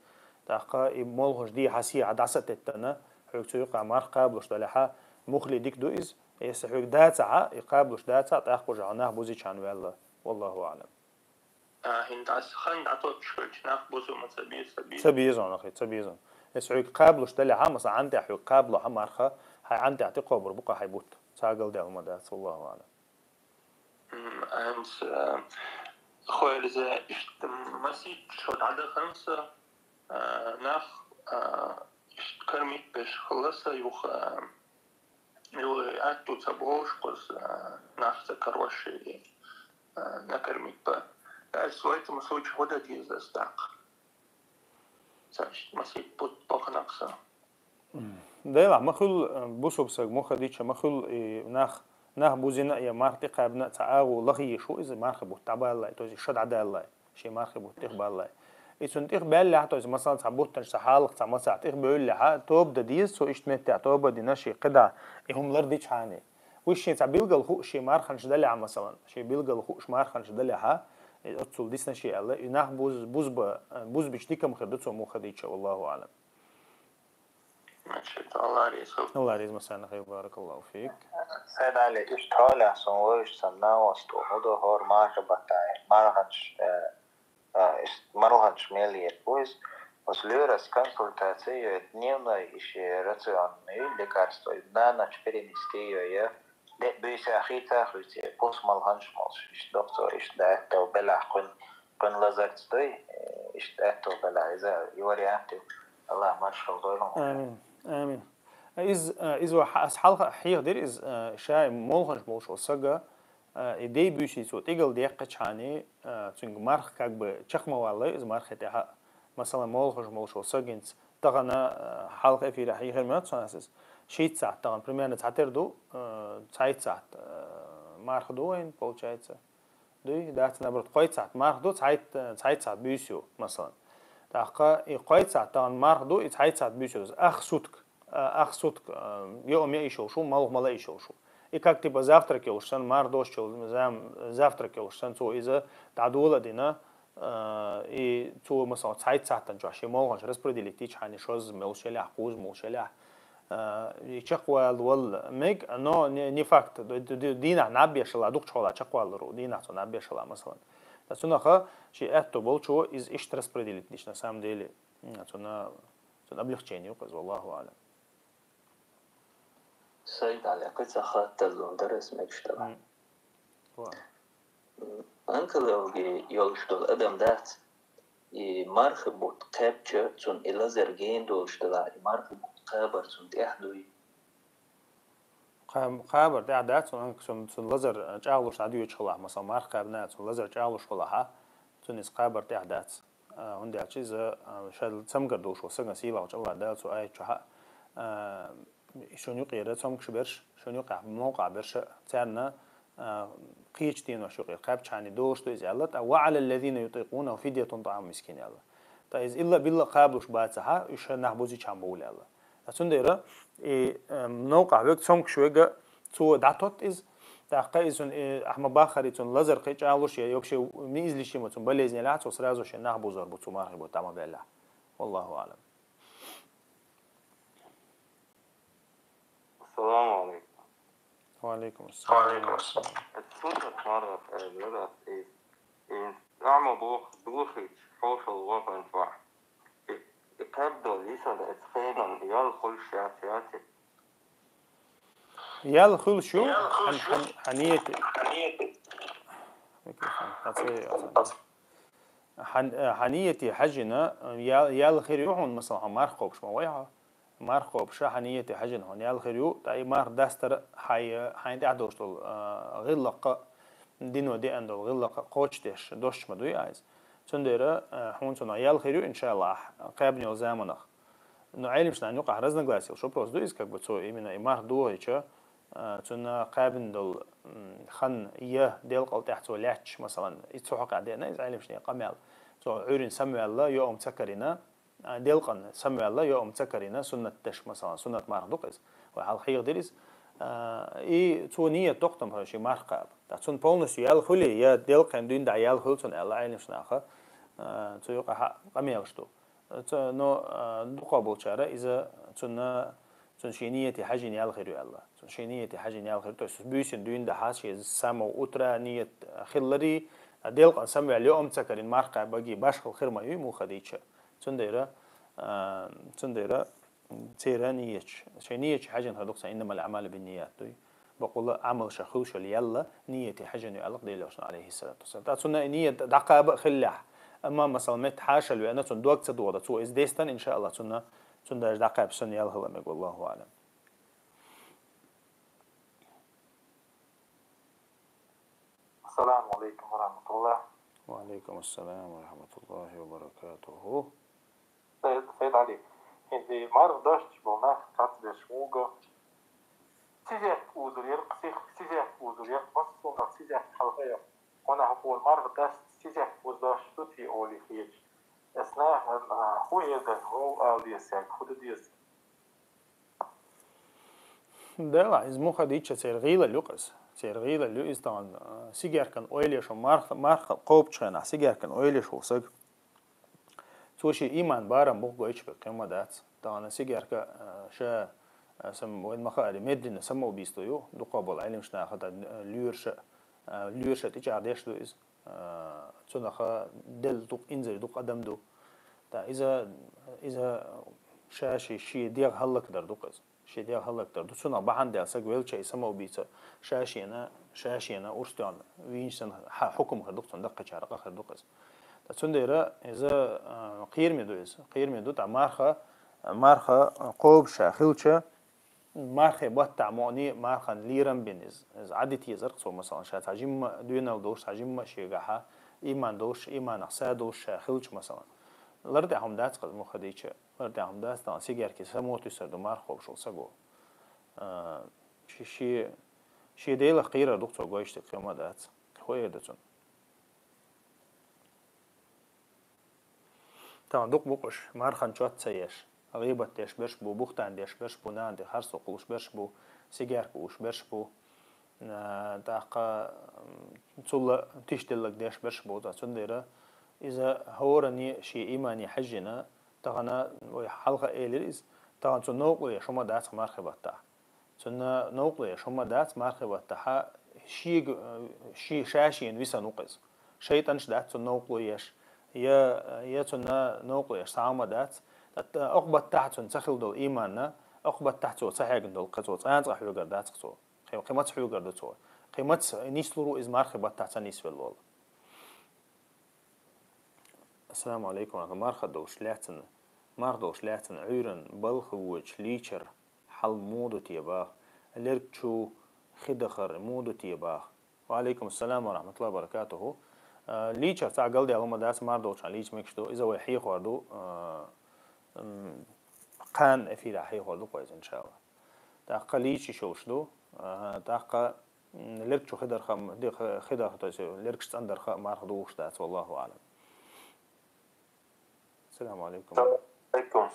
ТӀаккха и молханаш дий хьан сехьа дӀаса а теттана, хьоьга цу юкъа марха кхаблуш далехьа, мухли дика ду иза, если хьоьга дацахьа, и кхаблуш дацахьа, тӀаккха уже нах бузичан ваьлла. Валлаху аълам. А, хӀинца ас хан дӀатоттуш хилча, нах бузу ма ца беза, ца беза. Ца беза, нахи, ца беза. Эс хьоьга кхаблуш далехьа, масала, Ӏан тӀехь хьоьга кхабло хьан марха, хьайн Ӏан тӀехь тӀекхобур бу-кх хьайн бутт. Ца Ӏагалдел хӀума дац, валлаху аълам. М, хӀинца, а, хойрза иштта масийтта шо дӀадаханца, а, нах, а, иштта кармит беш хилла са юха, а, Ю, аьтту ца болуш кхуза, а, нах ца карош, а, накормить ба. Ас в этом случае хӀун дан деза ас даккха? Ца иштта масийтта бутт баханакх сан. Делахь, ма хуьлу, а, бусалба саг муха дича, ма хуьлу и нах, нах бузина а, я марха тӀекхаьбна а ца агӀо лахийша ву иза, марха бутт дӀабаллай, то есть ша дӀадаллай. Шен мархи бутт тӀехбаллай. И цунна тӀехбаьллехь, то есть, масалан, цхьа буттанаш, цхьа хьалха, цхьа масех тӀехбевллехьа, тоба дан деза, цо иштта меттехь тоба а дина, шен кхидӀа и хӀума лар дичхьана. Вуьш шен цхьа билггал хуу шен марханаш далехьа, масалан, шен билггал хууш марханаш далехьа, и оццул дисна шен аьлла, и нах буз-, бузба-, бузбича дика ма хир ду цо муха дича, валлаху аълам. Значит, Алла реза. Алла реза ма санна хир, баракаллаху фик. Сайд Али, иштта хьолехь сон вовшашца нагӀост ву, хӀун ду хӀора марха баттай, марханаш, э, э, иштта марханаш мел еза ву иза. Оцу лоьрас консультаци йой, дневной иши рацион ю, лекарство ю, на ночь перенести йой, я де буьйса хийца хуьйцу, пус малханаш молуш, иштта дохцо, иштта даьттал белахь кхуьн, кхуьн лазарца дуй, иштта аьтту белахь, иза и вариант ю. Аллах маршалла дойла. Амин. Амин. Из, из ва хьа-, ас хьалха хьеха дира из, ша молханаш болуш волу сага, и дей буьйсий цо тӀигал деккхачхьана, цуьнга марха как бы чекх ма валлай, из мархе тӀехьа, масала, молханаш болуш волу сагинца, тахана, хьалха эфирехь хьехира моьтту сан ас из. Шийтта сахьт тахана, примерно, цхьатера ду, цхьайтта сахьт марха ду вайн, получается. Дуй, дац, наоборот, кхойтта сахьт марха ду, цхьайтта, цхьайтта сахьт буьйса ю, масалан. ТӀаккха и кхойтта сахьт тахана марха ду, и цхьайтта сахьт буьйса ю. Ах сутка, а, ах сутка, а, йоам яа йиш йолуш ву, малх мала йиш йолуш ву. И как типа завтрак йолуш санна, марха доцучул зам-, завтрак йолуш санна, цо иза дӀадола а дина, а, и цо, масалан, цхьайтта сахьтана чохь шен молханаш распределить йичхьана, шозза молуш елахь, кхузза молуш елахь, а, и чекхвала валла мега, но не, не факт. Д-, д-, д-, дийнахь наб ешала, дукхачу хьолахь чекхваллар ву, дийнахь цо наб ешала, масалан. Ткъа цунаха шен аьтту болчо иза иштта распределить дича, на самом деле, м, цуна, цуна облегчение ю-кх иза, валлаху аълам. Сайд Али, кхин цхьа хаттар дара ас мегаш дала. М. Ва. Онкологи йолуш долу адам дац, и мархи бутт кхаьбча, цунна и лазар гена долуш делахь, и мархи бутт кхабар цунна тӀехь дуй? Кха-, кхабар тӀехь дац, цунна, цунна, цунна лазар, а, чӀагӀлуш дӀадоьдуш хилахь, масалан, марха кхаьбна, цунна лазар чӀагӀлуш хилахьа, цунна иза кхабар тӀехь дац. А, хӀунда аьлча иза, а, ша цамгар долуш волу сагана сийлахьчу Аллах Дала цу аят чохь, а, шуна юкъера цомгуш берш, шуна юкъехь мовкъахь берш, царна, а, кхечу денош юкъера кхаьбчхьана долуш ду иза аьлла, тӀаккха «ва Ӏала ллазина ютӀикъунаху фидйатун тӀааму мискин» аьлла. ТӀаккха иза илла-билла кхабалуш бацахьа, уьш нах бузичхьана бовла аьлла. Ткъа цундела и, э, новкъахь верг, цомгуш верг, цо дӀатотта иза. ТӀаккха иза цунна, э, ахьа ма-баххара, цунна лазар кхин чӀагӀлуш, я вообще неизлечимо цунна болезнь елахь, цо сразу шен нах бузор бу цу мархи бутт дӀа ма баьллехь. Валлаху аълам. Ассаламу алейкум. Ва алейкум ассалам. Ва алейкум ассалам. Ас суннат маргӀат аьлла, и, и, амма боху, духийчу хьошалла вахана чохь. И, и кхаьбдолу йисан эцу хенан ял хуьлуш яц, яц и? Ял хуьлуш ю, хьан, хьан, хьан нийяте. Микрофон, ацай, ацай. Хьан, хьан нийяте хьаьжжина, ял, ял хир ю хьуна, масала, хьо марха кхобуш ма вай хьо. Марха кхобуш хьан нийете хьажийна хьуна ял хир ю, тӀаккха и марха дастар хьай, хьайна тӀехь долуш долу, а, гӀиллакх, дино деана долу гӀиллакх кхочушдеш дош ма дуй айса. Цундела, а, хьуна цунах ял хир ю, иншааллахь, кхаьбна йолу заманах. Но Ӏелимаш нахана юкъахь разногласие йолуш вопрос ду иза, как бы цо именно и марха дохийча, а, цунна кхаьбна долу, м, хан я делкъал тӀехь цо лаьтташ, масалан, и цу хьокъехь деана иза Ӏелимашна къамел. Цо Ӏуьйрина самаваьлла, йоам ца карийна, а, делкъан самаваьлла, йоам ца карийна, суннат деш, масалан, суннат марха ду-кх иза. Вай хьалха хьехадира иза. А, и цо нийят доккху там шен марха кхаба. ТӀаккха цунна полностью ял хуьлий, я делкъан дуьйна дӀа ял хуьлу цунна аьлла Ӏелимаш наха, а, цу юкъахь къамелаш ду. Ца-, но, а, дукхахболчара иза цунна, цунна шен нийете хьажийна ял хир ю аьлла. Цунна шен нийете хьажийна ял хир ю, то есть буьйсанна дуьйна дӀа хьа шен самого утра нийят хилларий, а, делкъан самаваьлла йоам ца карийна марха кхаба багий башхалла хир ма ю муха дийча. Цундела, а, цундела, м, церан нийяташ. Шайн нийяташ хьажийна хир ду-кх цо, «Иннамал аъмалу бинният» дуй. Бакъволу Ӏамал ша хуьлуш йолу ял нийете хьажийна ю аьлла-кх Делан Элчано, алейхиссалату вассалам. ТӀаккха цунна и нийят дӀакхаба а хиллехь, амма, масалан, метта хьаша веана, цунна дог ца догӀу, цо иза дестан, иншааллахь, цунна, цунна даже дӀакхаьбча санна ял хила мега, валлаху аълам. Ассаламу алейкум ва рахматуллах. Ва алейкум ассалам ва рахматуллахи ва баракатуху. Сайд, Сайд Али, хӀинца марха дасташ болу нах цхьацца берш муха, сизех узур яра, сих-, сизех узур яра, массо а нах сизех хьалха яра. Хьуна хьан хӀора марха даст сизех узур дасташ ду те олий хеташ. Эс наха, а, хӀун эр дара, хӀун ала деза цаьрга, хӀун дан деза? Делахь, иза муха дийча церан гӀийлалла ю-кх иза. Церан гӀийлалла ю иза тахана, а, сигаьркан ойла еш, марха, марха кхобучу хенахь сигаьркан ойла еш волу саг. Цо шен ийман барам бух гойтуш берг кхин ма дац. Тахана сигаьрка, а, ша, а, сам-, вайн ма хаара, медленное самоубийство ю, дукхахболу Ӏелимаш наха, тӀаккха, а, лоьраша, а, лоьраша тӀечӀагӀдеш ду иза. А, цунах делла дукха инзаре дукха адам ду. ТӀаккха иза, иза ша ши-, шен дегӀ хӀаллакдар ду-кх иза. Шен дегӀ хӀаллакдар ду. Цунах бахьана даьлла саг велча, и самоубийца ша-шена, ша-шена урс тоьхна вийнача санна хьа-, хьукам хир ду-кх цунна, даккхийчара къа хир ду-кх иза. Ткъа цундела иза, а, кхераме ду иза. Кхераме ду, тӀаккха марха, марха кхобуш ша хилча, мархи баттахь мукъане мархан лерам бина иза. Иза Ӏадда тезар-кх цо, масалан, ша цхьа жимма доьналла долуш, цхьа жимма шегахьа, ийман долуш, ийманах са долуш ша хилча, масалан. Лар тӀехь хӀума дац-кх иза муха дийча. Лар тӀехь хӀума дац, тахана сигаьрки самотуьйсур ду марха кхобуш волу саго. А, ши-, ши-, шен Делах кхерар ду-кх цо гойтуш дерг, кхин ма дац. ХӀун эр ду цунна? Тахана дукха бу-кх уьш, мархан чот ца еш, гӀийбат деш берш бу, бухтан деш берш бу, нана тӀе харцо кхуллуш берш бу, сигаьрка ууш берш бу, а, тӀаккха, м, цул тишделларг деш берш бу, ткъа цундела иза хӀоранна шен иймане хьаьжжина, тахана вай хьалха элира иза, тахана цунна новкъарло еш хӀума дац-кх мархи баттахь. Цунна новкъарло еш хӀума дац мархи баттахьа, шега, ши-, ша-шена висина ву-кх иза. ШайтӀанаш дац цунна новкъарло еш, я, я цунна новкъарло еш цхьа хӀума дац. ТӀаккха окху баттахь цунна ца хилла долу ийманна, окху баттахь цо ца хьегна долу, кхин цо цкъа а хьоьгур дац-кх цо. Кхин, кхин маца хьоьгур ду цо? Кхин маца нислур ву иза мархи баттахь ца нисвелла волу? Ассаламу алейкум, марха долуш лаьцна, марха долуш лаьцна Ӏуьйранна балха воьдуш лийчар хьал муха ду те боху, лерг чу хи дахар муха ду те боху. Ва алейкум ассалам ва рахматуллахи ва баракатуху. А, лийчар цхьа галдаьлла хӀума дац, марха долчохь лийча мегаш ду, иза вай хьехор ду, а, м, кхана эфирехь хьехор ду-кх иза, иншаллахь. ТӀаккха лийча йиш йолуш ду, а, тӀаккха М, лерг чу хи дарха, м, ди-, хи-, хи дарха, то есть, лергаш цӀандарха марха духуш дац, валлаху аълам. Ассаламу алейкум. Алейкум.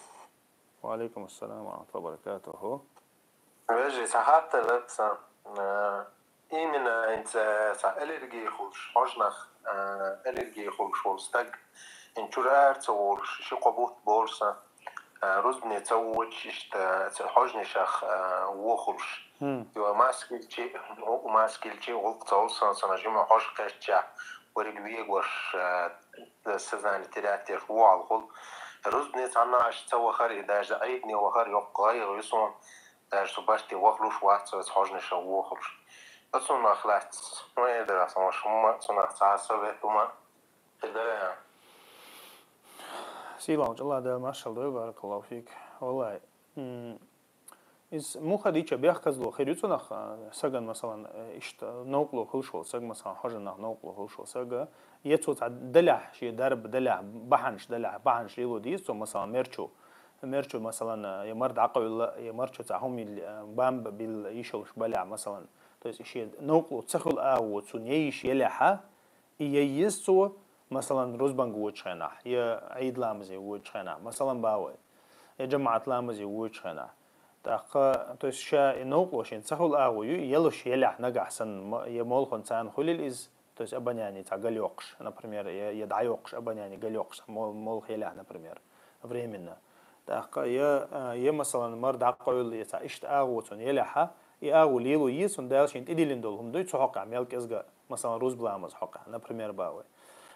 Ва алейкум ассалам ва рахматуллахи ва баракатуху. Вежарий, цхьа хаттар дац сан, э, именно хӀинца цхьа аллерги хуьлуш, хьожнах, э, аллерги хуьлуш волу стаг, хӀинца чуьра ара ца волуш, ши-кхо бутт болуш сан, а, рузбане ца воьдуш, иштта, цу хьожнашах, а, вохуш. Хм. Йо, маскилчи, маскилчи гӀуллакх ца хуьлу сан, сан жима хьожа кхечча, верг вегош, а, сознание терять деш вогӀалхула. Рузбане цхьанна аш ца вахар, и даже Ӏийдане вахар, йоккха гӀайгӀа ю суна, даже цу баште вахлуш вац со, цу хьожнашах вохуш. Оцунах лаьцна, ну, эр дара сан, ваша хӀумма, цунах цхьа совет хӀумма, Сийлахьчу Аллах Дала маршалла дойла, баракаллаху фик. Валлай, М, из муха дича бехказло хир ю цунах, а, саган, масалан, э, иштта новкъарло хуьлуш волу саг, масалан, хьожанах новкъарло хуьлуш волу саг, я цо цхьа далехь, шен дарба далехь, бахьанаш далехь, бахьанаш лело деза цо, масалан, мерчу. Мерчу, масалан, э, я мара дӀакъевлла, я мерчу цхьа хӀума йилла, э, бамба билла йиш йолуш балехь, масалан. То есть шен новкъарло ца хуьлу агӀо цунна я йиш елехьа, и я еза цо, масалан, рузбанга воьдучу хенахь, я Ӏийд ламазе воьдучу хенахь, масалан, бан вай, я жамаӀат ламазе воьдучу хенахь. ТӀаккха, то есть ша и новкъарло шен ца хуьлу агӀо ю, и ялуш елехь нагахь санна, ма-, я молханца хуьлийла иза, то есть обоняние цхьа галйоккхуш, например, я, я дӀайоккхуш, обоняние галйоккхуш, мол-, молха елехь, например, временно. ТӀаккха я, а, я, масалан, мара дӀакъевлла, я цхьа иштта агӀо цунна елехьа, и агӀо лело еза цунна, Дала шена тӀедиллина долу хӀума дуй, цу хьокъехь мел кӀезга, масалан, рузба ламаза хьокъехь, например, бан вай.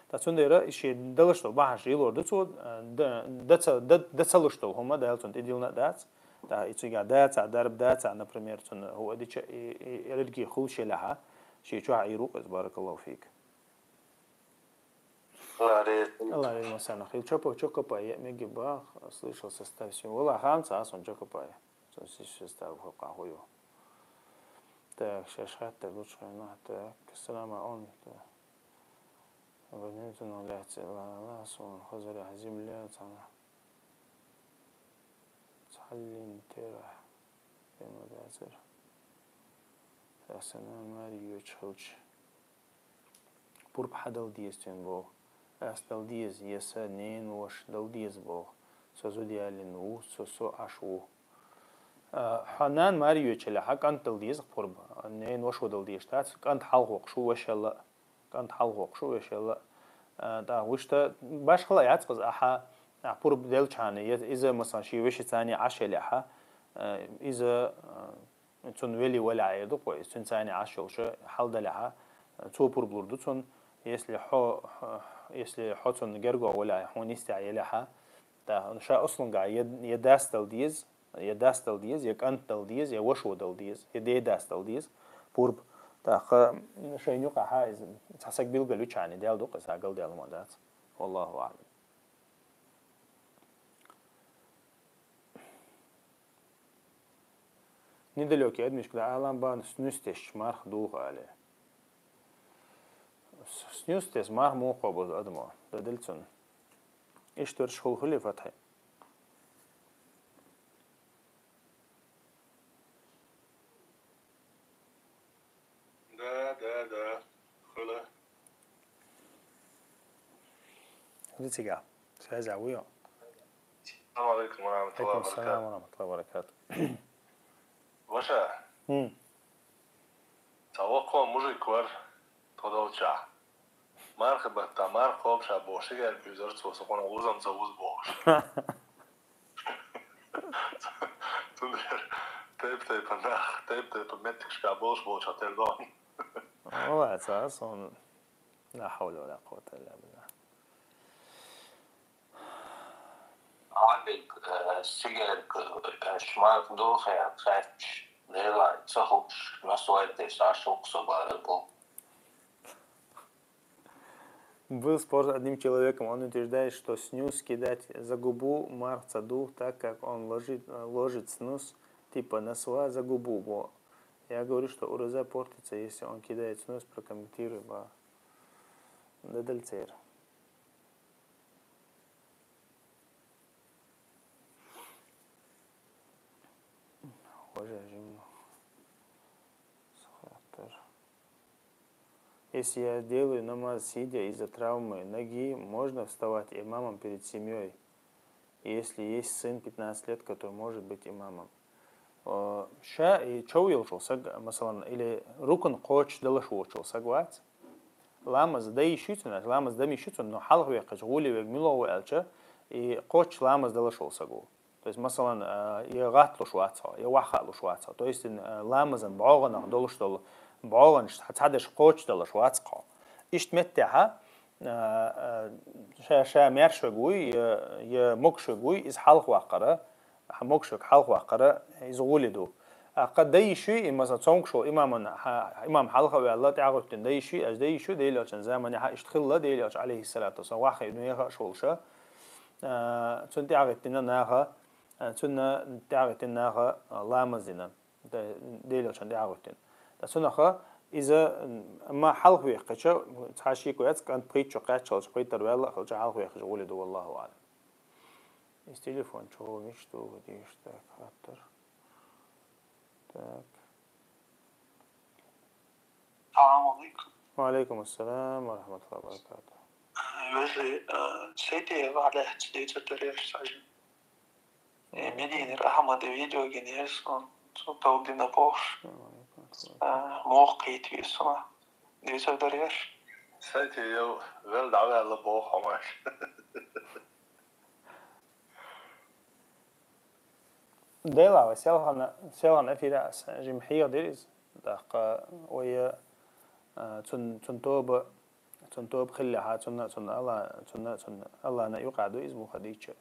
Ткъа цундела и шен далуш долу бахьанаш лелор ду цо, а, д-, дан ца, дан, дан ца луш долу хӀума Дала цунна тӀедиллина а дац. ТӀаккха и цигахь дацахь, дарба дацахь, например, цунна хӀу а дича, и, и аллергия хуьлуш елехьа, шен чохь Ӏийр ву-кх иза, баракаллаху фик. Аллах реза. Аллах реза, масана. Хил Чопо, Чокопай, я меги бах, слышал состав сим. Вала, хам ца, сон Чокопай. Сон сис состав хокъа хую. Так, шеш хаттар лучхайна. Так, салама он. Абоненту нуляци, ла, ла, сон, хазаря, земля, цана. Цхьаллин тера. Бема дацар. Сасана мари йоч хилч. Пурба хьан дала деза цуьнан боху. Ас дала деза, я сан ненан ваша дала деза боху. Со зуда яллина ву, со, со Ӏаш ву. А, хьан нана маре йоьчу хьан кӀант дала деза пурба. Ненан вашо дала дезаш дац, кӀант хьалхокхуш ву вешалла. КӀант хьалхокхуш ву вешалла. А, тӀаккха вуьшта башхала яц кхуза ахьа, ахьа пурба делчхьана, я иза, масалан, шен вешицани Ӏаш елехьа, а, иза, а, цунна вели валя эр ду кхо, иза цуьнан цани Ӏаш йолуш хьал далехьа, цо пурба лур ду цунна, если хьо, хьо, если хьо цунна герго валя, хьуна йистехь елехьа, тӀаккха ша услунгахь я, я дас дала деза, я дас дала деза, я кӀант дала деза, я вашо дала деза, я дедас дала деза, пурба. ТӀаккха шайна юкъахьа иза цхьа саг билгал ю чхьана, дел ду-кх иза, галдаьлла ма дац. Валлаху аӀлам. Недалёкий адамашка дан алам бан снюс тесча марха духу али. С-, снюс тес марха муха кхобузу адамо? Дадил цунна. Иштта верш хула хуьлий фатхьи? Да, да, да. Хуьла. Хуьла цига. Связь а вуйо. Салам алейкум ва рахматуллахи ва баракатух. Алейкум салам ва рахматуллахи ва баракатух. Ваша. Хм. Ца вокхо мужик вар тодолча. Марха батта, марха кхобуша бохуш, шигар куьйзар цо, со кхуна вузам ца вуз бохуш. Цундела тайп-тайпа нах, тайп-тайпа меттигашка болуш болча тел дон. Валлахи, ца сон. Ла хьавла ва ла къуввата илла билла. Абид, э, сигерг, э, шмарк дулхе, хэтч, лела, цахукш, насвайтеш, ашуксо барабу. Был спор с одним человеком. Он утверждает, что снюс кидать за губу марца дух, так как он ложит, э, ложит снюс типа на сва за губу. Бо. Я говорю, что ураза портится, если он кидает снюс, прокомментируй, ба. Дадаль цер. Уважаемый. Если я делаю намаз сидя из-за травмы ноги, можно вставать имамом перед семьей? Если есть сын пятнадцать лет, который может быть имамом. Э, ша и чов йолчу саг, масалан, или рукн кхочуш далаш волчу саг вац. Ламаз дай шуьцунаш, ламаз дами шуьцун, но хьалха векхача гули вег мило ву аьлча, и кхочуш ламаз далаш вол саг ву. То есть, масалан, а, я гӀатлуш вац хьо, я ваххалуш вац хьо. То есть, а, ламазан бӀогӀанах долуш долу, бӀогӀанаш цхьа-, цхьадерш кхочуш далаш вац хьо. Иштта меттехьа, а, а, ша, ша маьршваг вуй, я, я могушваг вуй, иза хьалха ваккхара, хьа могушваг хьалха ваккхара, иза гӀули ду. А кха дай шуй, и, масалан, цомгуш волу имаман, хьа-, имам хьалха а ваьлла, тӀаьхьагӀуьттина дай шуй, аш дай шуй, Дела йолчун заманехьа иштта хилла, Дела йолчу, алейхиссалату вассалам, вахха дуьнеха а шолуша. А, цунна тӀаьхьагӀиттина наха, Цунна тӀаьхьагӀиттина наха ламаз дина, Делан Элчанна тӀаьхьагӀиттина. ТӀаккха цунах иза, м, амма хьалхаваьккхача, цхьа шеко яц, кӀант пхийтта чу кхаьччалца, пхийттара ваьлла а хилча, хьалхаваьккхача гӀоле ду, валлаху аӀлам. Из телефон чу мишта ду, дийш, так, хаттар. Так. Салам алейкум. Ва алейкум ассалам ва рахматуллахи ва баракатух. Вежливо, э, сайте вале цидейца дареш сажен. Э, Мединер Ахмад видео генерс, он, цу таудина пош. Салам алейкум. Э, мох кит висуна. Дейца дареш. Сайте ев вел давала бох хамаш. Дела, ва селхана, селхана эфира ас жим хьех дирис. ТӀаккха ой, а, цун, цун тоба, цун тоба хиллехьа, цунна, цунна Алла, цунна, цунна Аллана юкъа ду из муха дийча.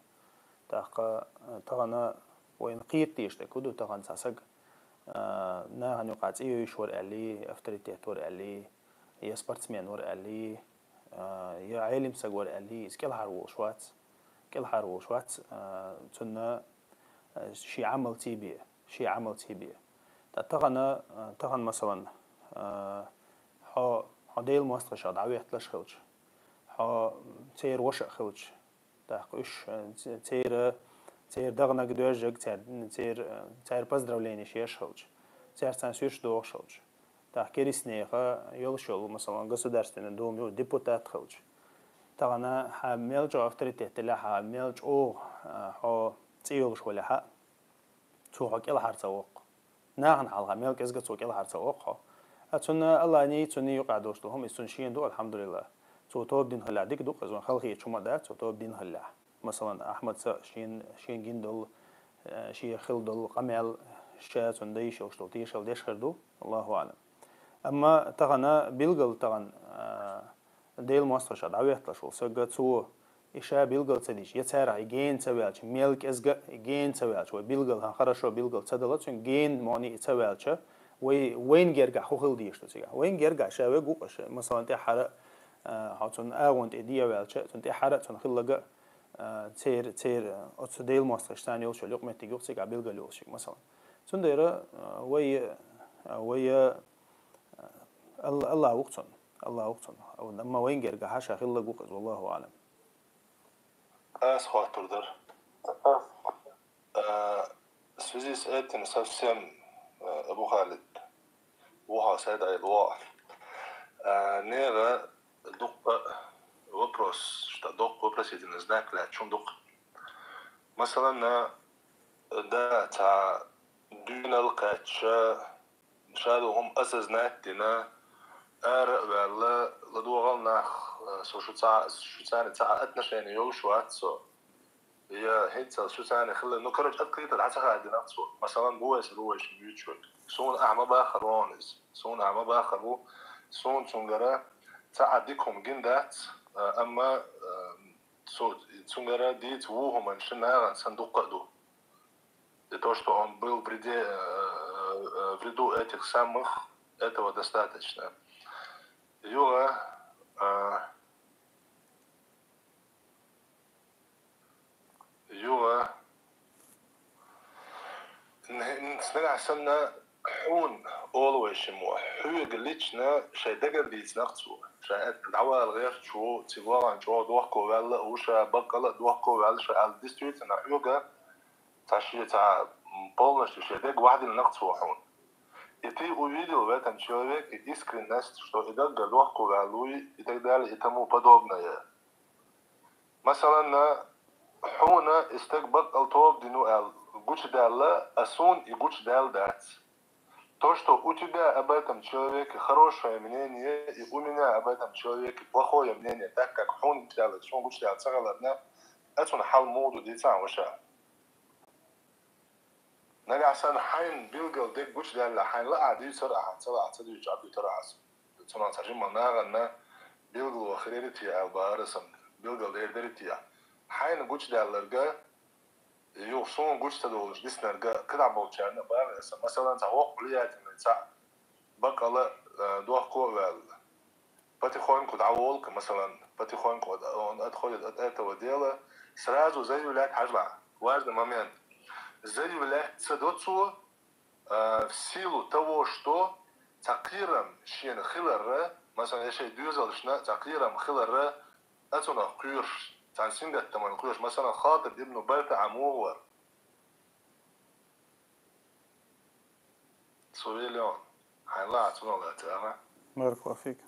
ТӀаккха, а, тахана вайна кхийттийш тӀе куду тахана цхьа саг, а, нахана юкъа цӀи йойш вар аьлли, авторитет вар аьлли, я спортсмен вар аьлли, а, я Ӏелим саг вар аьлли, из кӀелхьар волуш вац, кӀелхьар волуш вац, а, цунна, а, ши Ӏамал ций бе, ши Ӏамал ций бе. ТӀа тахана, а, тахана, масалан, а, хьо, хьо Делан мостагӀашах дӀаветталаш хилча, хьо церан ваша а хилча, тӀаккха уьш, а, ц-, церан, церан дагӀнаг доьжжаг, цер-, цер-, церан поздравленеш еш хилча, церца цхьана суьрташ дохуш хилча, тӀаккха керистанеха йолуш йолу, масалан, Государственный Дума ю депутат хилча, тахана хьан мел чӀогӀа авторитет делахь, хьан мел чӀогӀа, а, хьо цӀе йолуш валахь а, цо хьо кӀелхьар ца воккху. Нахана хьалха мел кӀезга цо кӀелхьар ца воккху хьо. А цунна Аллани, цунна юкъа долуш ду хӀума, иза цунна шена ду, алхьамдулиллахӀ. Цо тоба дина хиллехь дика ду, иза ван халхечу хӀума дац, цо тоба дина хиллехь. Масалан, Ахьмадца шен, шен гина долу, э, шен хила долу къамел, ша цунна дайша йолуш долу тешал деш хир ду, Аллаху аӀлам. Амма тахана билггал тахана, э, Делан мостагӀашах дӀаветталаш волу сага цо и ша билггал ца дича, я царах и гена ца ваьлча, мел кӀезга а и гена ца ваьлча, вай билггал, хьан хорошо билггал ца дала, цуьнга гена муъни и ца ваьлча, вай, вайна гергахь хӀун хила дезаш ду цигахь? Вайна гергахь ша вега ву-кх аша, масалан, тӀаьххьара, а, хьо цунна агӀон тӀе дӀаваьлча, цунна тӀаьххьара а цунна хилларг а, а, церан, церан, оцу Делан мостагӀашца царна йолуш йолу юкъаметтиг ю-кх цигахь билггал йолуш, масалан. Цундела, а, вай, а, вай, а, Алла, Алла ву-кх цунна, Алла ву-кх цунна. Амма вайна гергахь ша хилларг ву-кх иза, валлаху аӀлам. Ас хоттур дара. А, в связи с этим совсем, э, Абу Халид, ву хьо сайда айла вогӀу. А, нера дуккха вопрос, что доккха вопросительный знак лаьттачун дуккха. Масалан, а, да, цхьа дуьйнал кхаьчча, ша ду хӀума осознать дина, ара а ваьлла, ладогӀал нах, со шу ца, шу царна цхьа отношение йолуш вац со. Я хӀинццалц шу царна хилла, ну, короче, открыто дӀа ца хаддинарг цо. Масалан, бу вай аса, бу вай шин вуьйцуш верг. Суна ахьа ма баххара вон иза. Суна ахьа ма баххара ву. Суна цуьнгара цхьа а дика хӀума гина дац, а, амма, а, цу-, цуьнгара дийца ву хӀуманаш нагӀан сан дуккха а ду. И то, что он был в вреде, э, э, в ряду этих самых, этого достаточно. Юха, э, юха, н-, н-, нагахь санна хьуна олу вай шиммо, хьоьга лично шайн дагара дийцинарг цо. Ша аьтта дӀавала гӀерташ ву, цига вахана чӀогӀа дохко ваьлла а ву ша, баккъала а дохко ваьлла ша аьлла, действительно, хьоьга Цхьа шен цхьа, м, полностью шен дег вахдина нах цо хьуна. И ты увидел в этом человеке искренность, что и даггара дохко ваьллуй, и так далее, и тому подобное. Масалан, хьуна и стаг баккъал тоба дину аьлла гучудаьлла, а суна и гучудаьлла дац. То, что у тебя об этом человеке хорошее мнение, и у меня об этом человеке плохое мнение, так как хьуна гучудаьлла, суна гучудаьлла ца хиларна, а цунна хьал муха ду дийцахьа ваша. Нагахь санна хьайна билггал дерг гучудаьлла, хьайна лаахь дуьйцур ахьа, ца лаахь ца дуьйцуш Ӏа дуьтур ахьа. Цунах цхьа жимма нахана билггал ваха хир яра те аьлла бахара сан, билггал эр дара те. Хьайна гучудаьлларга, юха суна гучу ца долуш диснарга, кхидӀа болчарна а бахара сан. Масалан, цхьа воккха влиятельный цхьаъ баккъала, э, дохко а ваьлла. Потихоньку дӀаволу-кх, масалан, потихоньку от, он отходит от этого дела, сразу заявлять хьажал. Важный момент. заявлять ца до цо, а, в силу того, что цхьа кхерам шена хиларра, масала, я шайн доьзалшна цхьа кхерам хиларра, а цунах кхоьруш, цхьан сингаттаман кхоьруш, масала, Хатиб ибн Бальтаъа муха вар. Цо велион, хьайн ла цунах лаца, ага. Баракаллаху фик.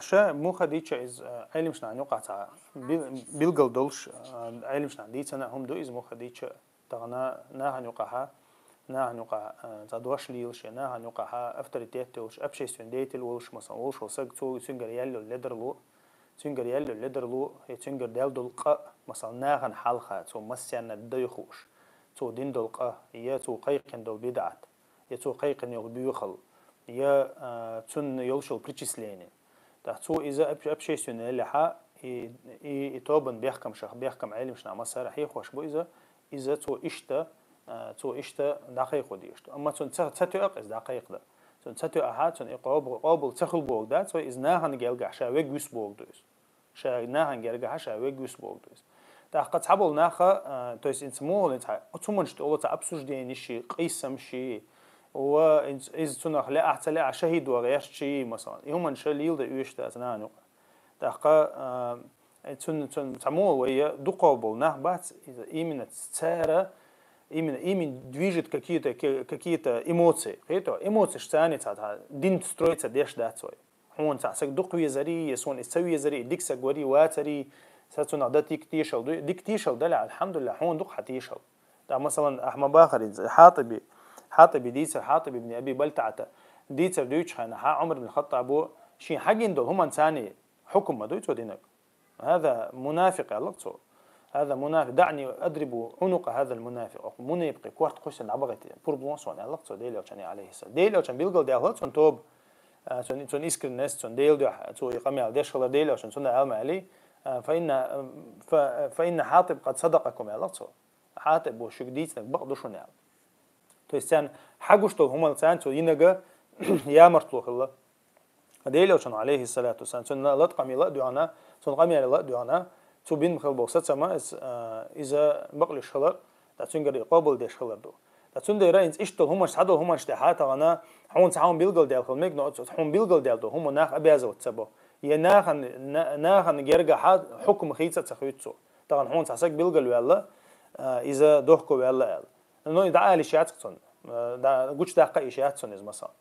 Ша муха дийца из, а, Ӏилманашта юкъахь цхьа бил-, билгал долуш, а, Ӏилманашта дийцина хӀума ду из муха дийца. Тахана нахана юкъахьа, нахана юкъахьа, а, цхьа дош лелаш, я нахана юкъахьа авторитет йолуш, общественный деятель волуш, масала, волуш волу саг, цо цуьнгара яьлла йолу ледарло, цуьнгара яьлла йолу ледарло, я цуьнгара даьлла долу къа, масала, нахана хьалха, цо массаьрна дан ю хууш, цо дина долу къа, я цо кхайкхина долу бидӀат, я цо кхайкхина йолу боьхалла, я, а, цунна йолуш йолу причисление. ТӀаккха цо иза об-, общественный лелахьа, и, и, и тобанан бехкамашах, бехкам Ӏилманашна массара хьехош бу иза, иза цо иштта, а, цо иштта дӀакхайкхо дезаш ду. Амма цунна ца, ца тоьа иза дӀакхайкхадан. Цунна ца тоьахьа, цунна и къобал, къобал ца хуьлу бохург дац вай, иза нахана гергахь ша вега вуьсу бохург ду иза. Ша нахана гергахьа ша вега вуьсу бохург ду иза. ТӀаккха цхьаболу наха, а, то есть, инца муха, инца, оцу хӀуманаш тӀе олу цхьа обсуждениш, къийсамаш, ва инца, иза цунах лаахь ца лаахь шахӀид ван гӀерташ, масала. И хӀуманаш леладан оьшуш дац нахана юкъа. ТӀаккха, а, цунна, цунна цхьа муха вай дукхах болу нах бац, иза именно цара, именно, именно движет какие-то, ке-, какие-то эмоции. Кхетий, эмоцеш царна цхьа, цхьа дин строиться деш дац вай. Хьуна цхьа саг дукха везарий, я суна иза ца везарий, дика саг варий, вацарий, сан цунах дан дика тешал дуй. Дика тешал далахь, алхьамдулиллахӀ, хьуна дукха хьан тешал. ТӀаккха, масалан, ахьа ма бахарий, Хьатиби, Хьатиби дийцар, Хьатиб ибн Аби Бальтаъата дийцар дуьйцучу хенахьа Ӏумар ибн Хаттабо шен хьагина долу хӀуманца хьукум ма дуй цо динарг. «ХӀаза мунафикъ», аьлла цо. «ХӀаза мунафикъ, даъни адрибу Ӏунукъа хӀазал мунафикъ». Оцу мунепикъе корта кхуьссина дӀабахийта пурба ло суна, аьлла цо Дела Элчане, алейхиссалам. Дела Элчан билгал даьлла цунна тоба, а, цунна, цунна искренность, цунна Дела дуьхьа, цо и къамел деш хилар Дела Элчан цунна аьлла аьлла, а, «Фа инна, фа, фа инна Хьатиб къад садакъакум», аьлла цо. Хьатибо шуьга дийцинарг бакъ ду шуна аьлла. То есть царна хьагуш долу хӀуманца царна цо йинарг ямартло хилла. Дела Элчано, алейхиссалату вассалам, цунна латкъам йила а доьгӀна, цунна къамел йила а доьгӀна, цо бина хилла болу сацам, иза, а, иза бакълуьйш хилар, ткъа цуьнгара и къобалдеш хилар ду. Ткъа цундела хӀинца иштта долу хӀуманаш, цхьадолу хӀуманаш тӀехь а тахана, хьуна цхьа хӀума билгалдаьлла хила мега, но оцу хьуна билгалдаьлла долу хӀума наха обязывать ца бо. Я нахана, на-, нахана гергахьа хьукам хийца а ца хуьйцу цо. Тахана хьуна цхьа саг билгалваьлла, а, иза дохко ваьлла аьлла. Ну, и дӀаала йиш яц-кх цунна. Э, да-, гучудаккха йиш яц цунна иза, масала.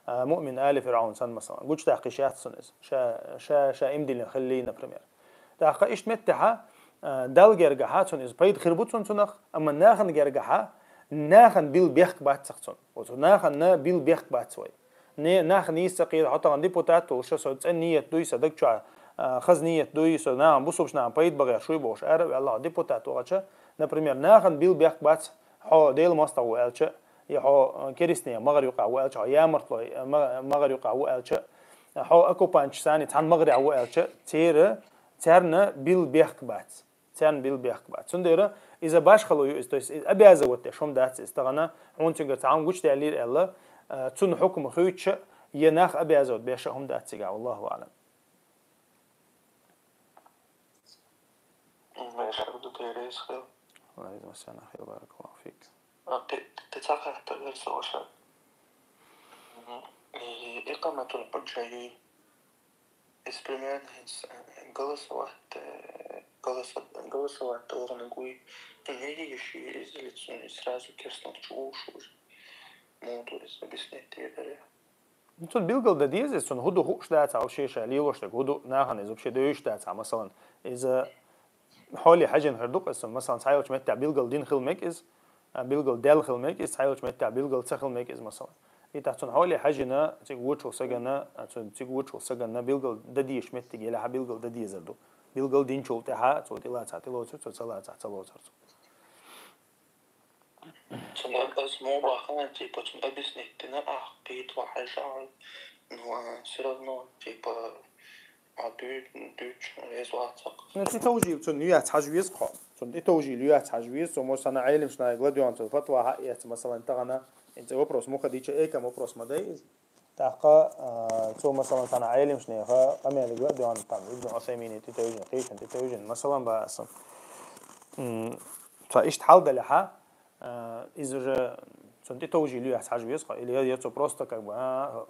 Э, муъмин али ФирӀавн санна, масала. Гучудаккха йиш яц цунна иза. Ша, ша, ша имдилина хилли, например. ТӀаккха иштта меттехьа, э, Далла гергахьа цунна иза пайда хир бу цунна цунах, амма нахана гергахьа, нахана билла бехк бац-кх цунна. Оцу нахана билла бехк бац вай. Не, нах нийса ца кхета, хьо тахана депутат волуш, со цӀена ниет дуй, сан даг чохь, а, хаза ниет дуй, со нахана бусулбачу нахана пайда бан гӀерташ вуй бохуш, ара а ваьлла хьо депутат вахча, например, нахана билла бехк бац, хьо Делан мостагӀа ву аьлча, я хьо, а, керстанех магӀар юкъахь ву аьлча, хьо ямартлой, а, ма-, магӀар юкъахь ву аьлча, хьо оккупанташ санна цхьана магӀарехь ву аьлча, церан, царна билла бехк бац. Царна билла бехк бац. Цундела иза башхало ю иза, то есть иза обязывать деш хӀума дац иза. Тахана хьуна цуьнгара цхьа хӀума гучудаьллера аьлла, а, цунна хьукам хуьйцуш а, я нах обязывать беш а хӀума дац цигахь, валлаху аӀлам. М, Аллах рази хила. Аллах рази хила, баракаллаху фик. А, кхи-, кхин цхьа хаттар дара сан ваша. Мгм. И, икъаматул хьуджа ю. Если примерно, э, голосовать, э, голосо-, голосовать догӀаниг вуй, ну, не еши, или цунна сразу керстанал чу вовшуш. Муха ду иза, объяснить дийр дара. Ну, цунна билгал дан деза иза, цунна хӀун ду хууш дацахь, вообще ша лелош дерг хӀун ду, нахана иза вообще девзаш дацахь, масалан, иза хьоле хьаьжжина хир ду-кх иза, масалан, цхьайолчу меттехь билгал дина хила мега иза, а, билгал даьлла хила мега иза, цхьайолчу меттехь билгал ца хила мега иза, масалан. И тӀаккха цунна хьоле хьаьжжина, цига вочул сагана, а, цу-, цига вочул сагана билгал дан дезаш меттиг елахьа билгал дан дезар ду. Билгал динчул тӀаьхьа, цо тӀелацахь тӀелоцур, цо ца лацахь ца лоцур цо. Цунна ас мо бахана, типа, цунна объяснить дина, ах, кхетавахь хьаьжжа, ну, а, всё равно, типа, а, дуй-, дуьйцу, реза вац-кх. Ну, тӀе товжил цунна юьяц хьажа веза-кх хьо. Цунна тӀе товжил юьяц хьажа веза, цо, может, санна Ӏелимаш нахе ладоьгӀна цунна фатва хьаэца, масалан, тахана, хӀинца вопрос муха дийча, экам вопрос ма дай иза. ТӀаккха, а, цо, масалан, цхьана Ӏелимашнеха къамелиг ладоьгӀна, там, Ибн Усаймина тӀе тевжина, кхечун тӀе тевжина, масалан, бан аса. М, цхьа иштта хьал далехьа, а, из уже цунна тӀе товжий луй яц хьажа веза хьо, или я, я цо просто как бы, а,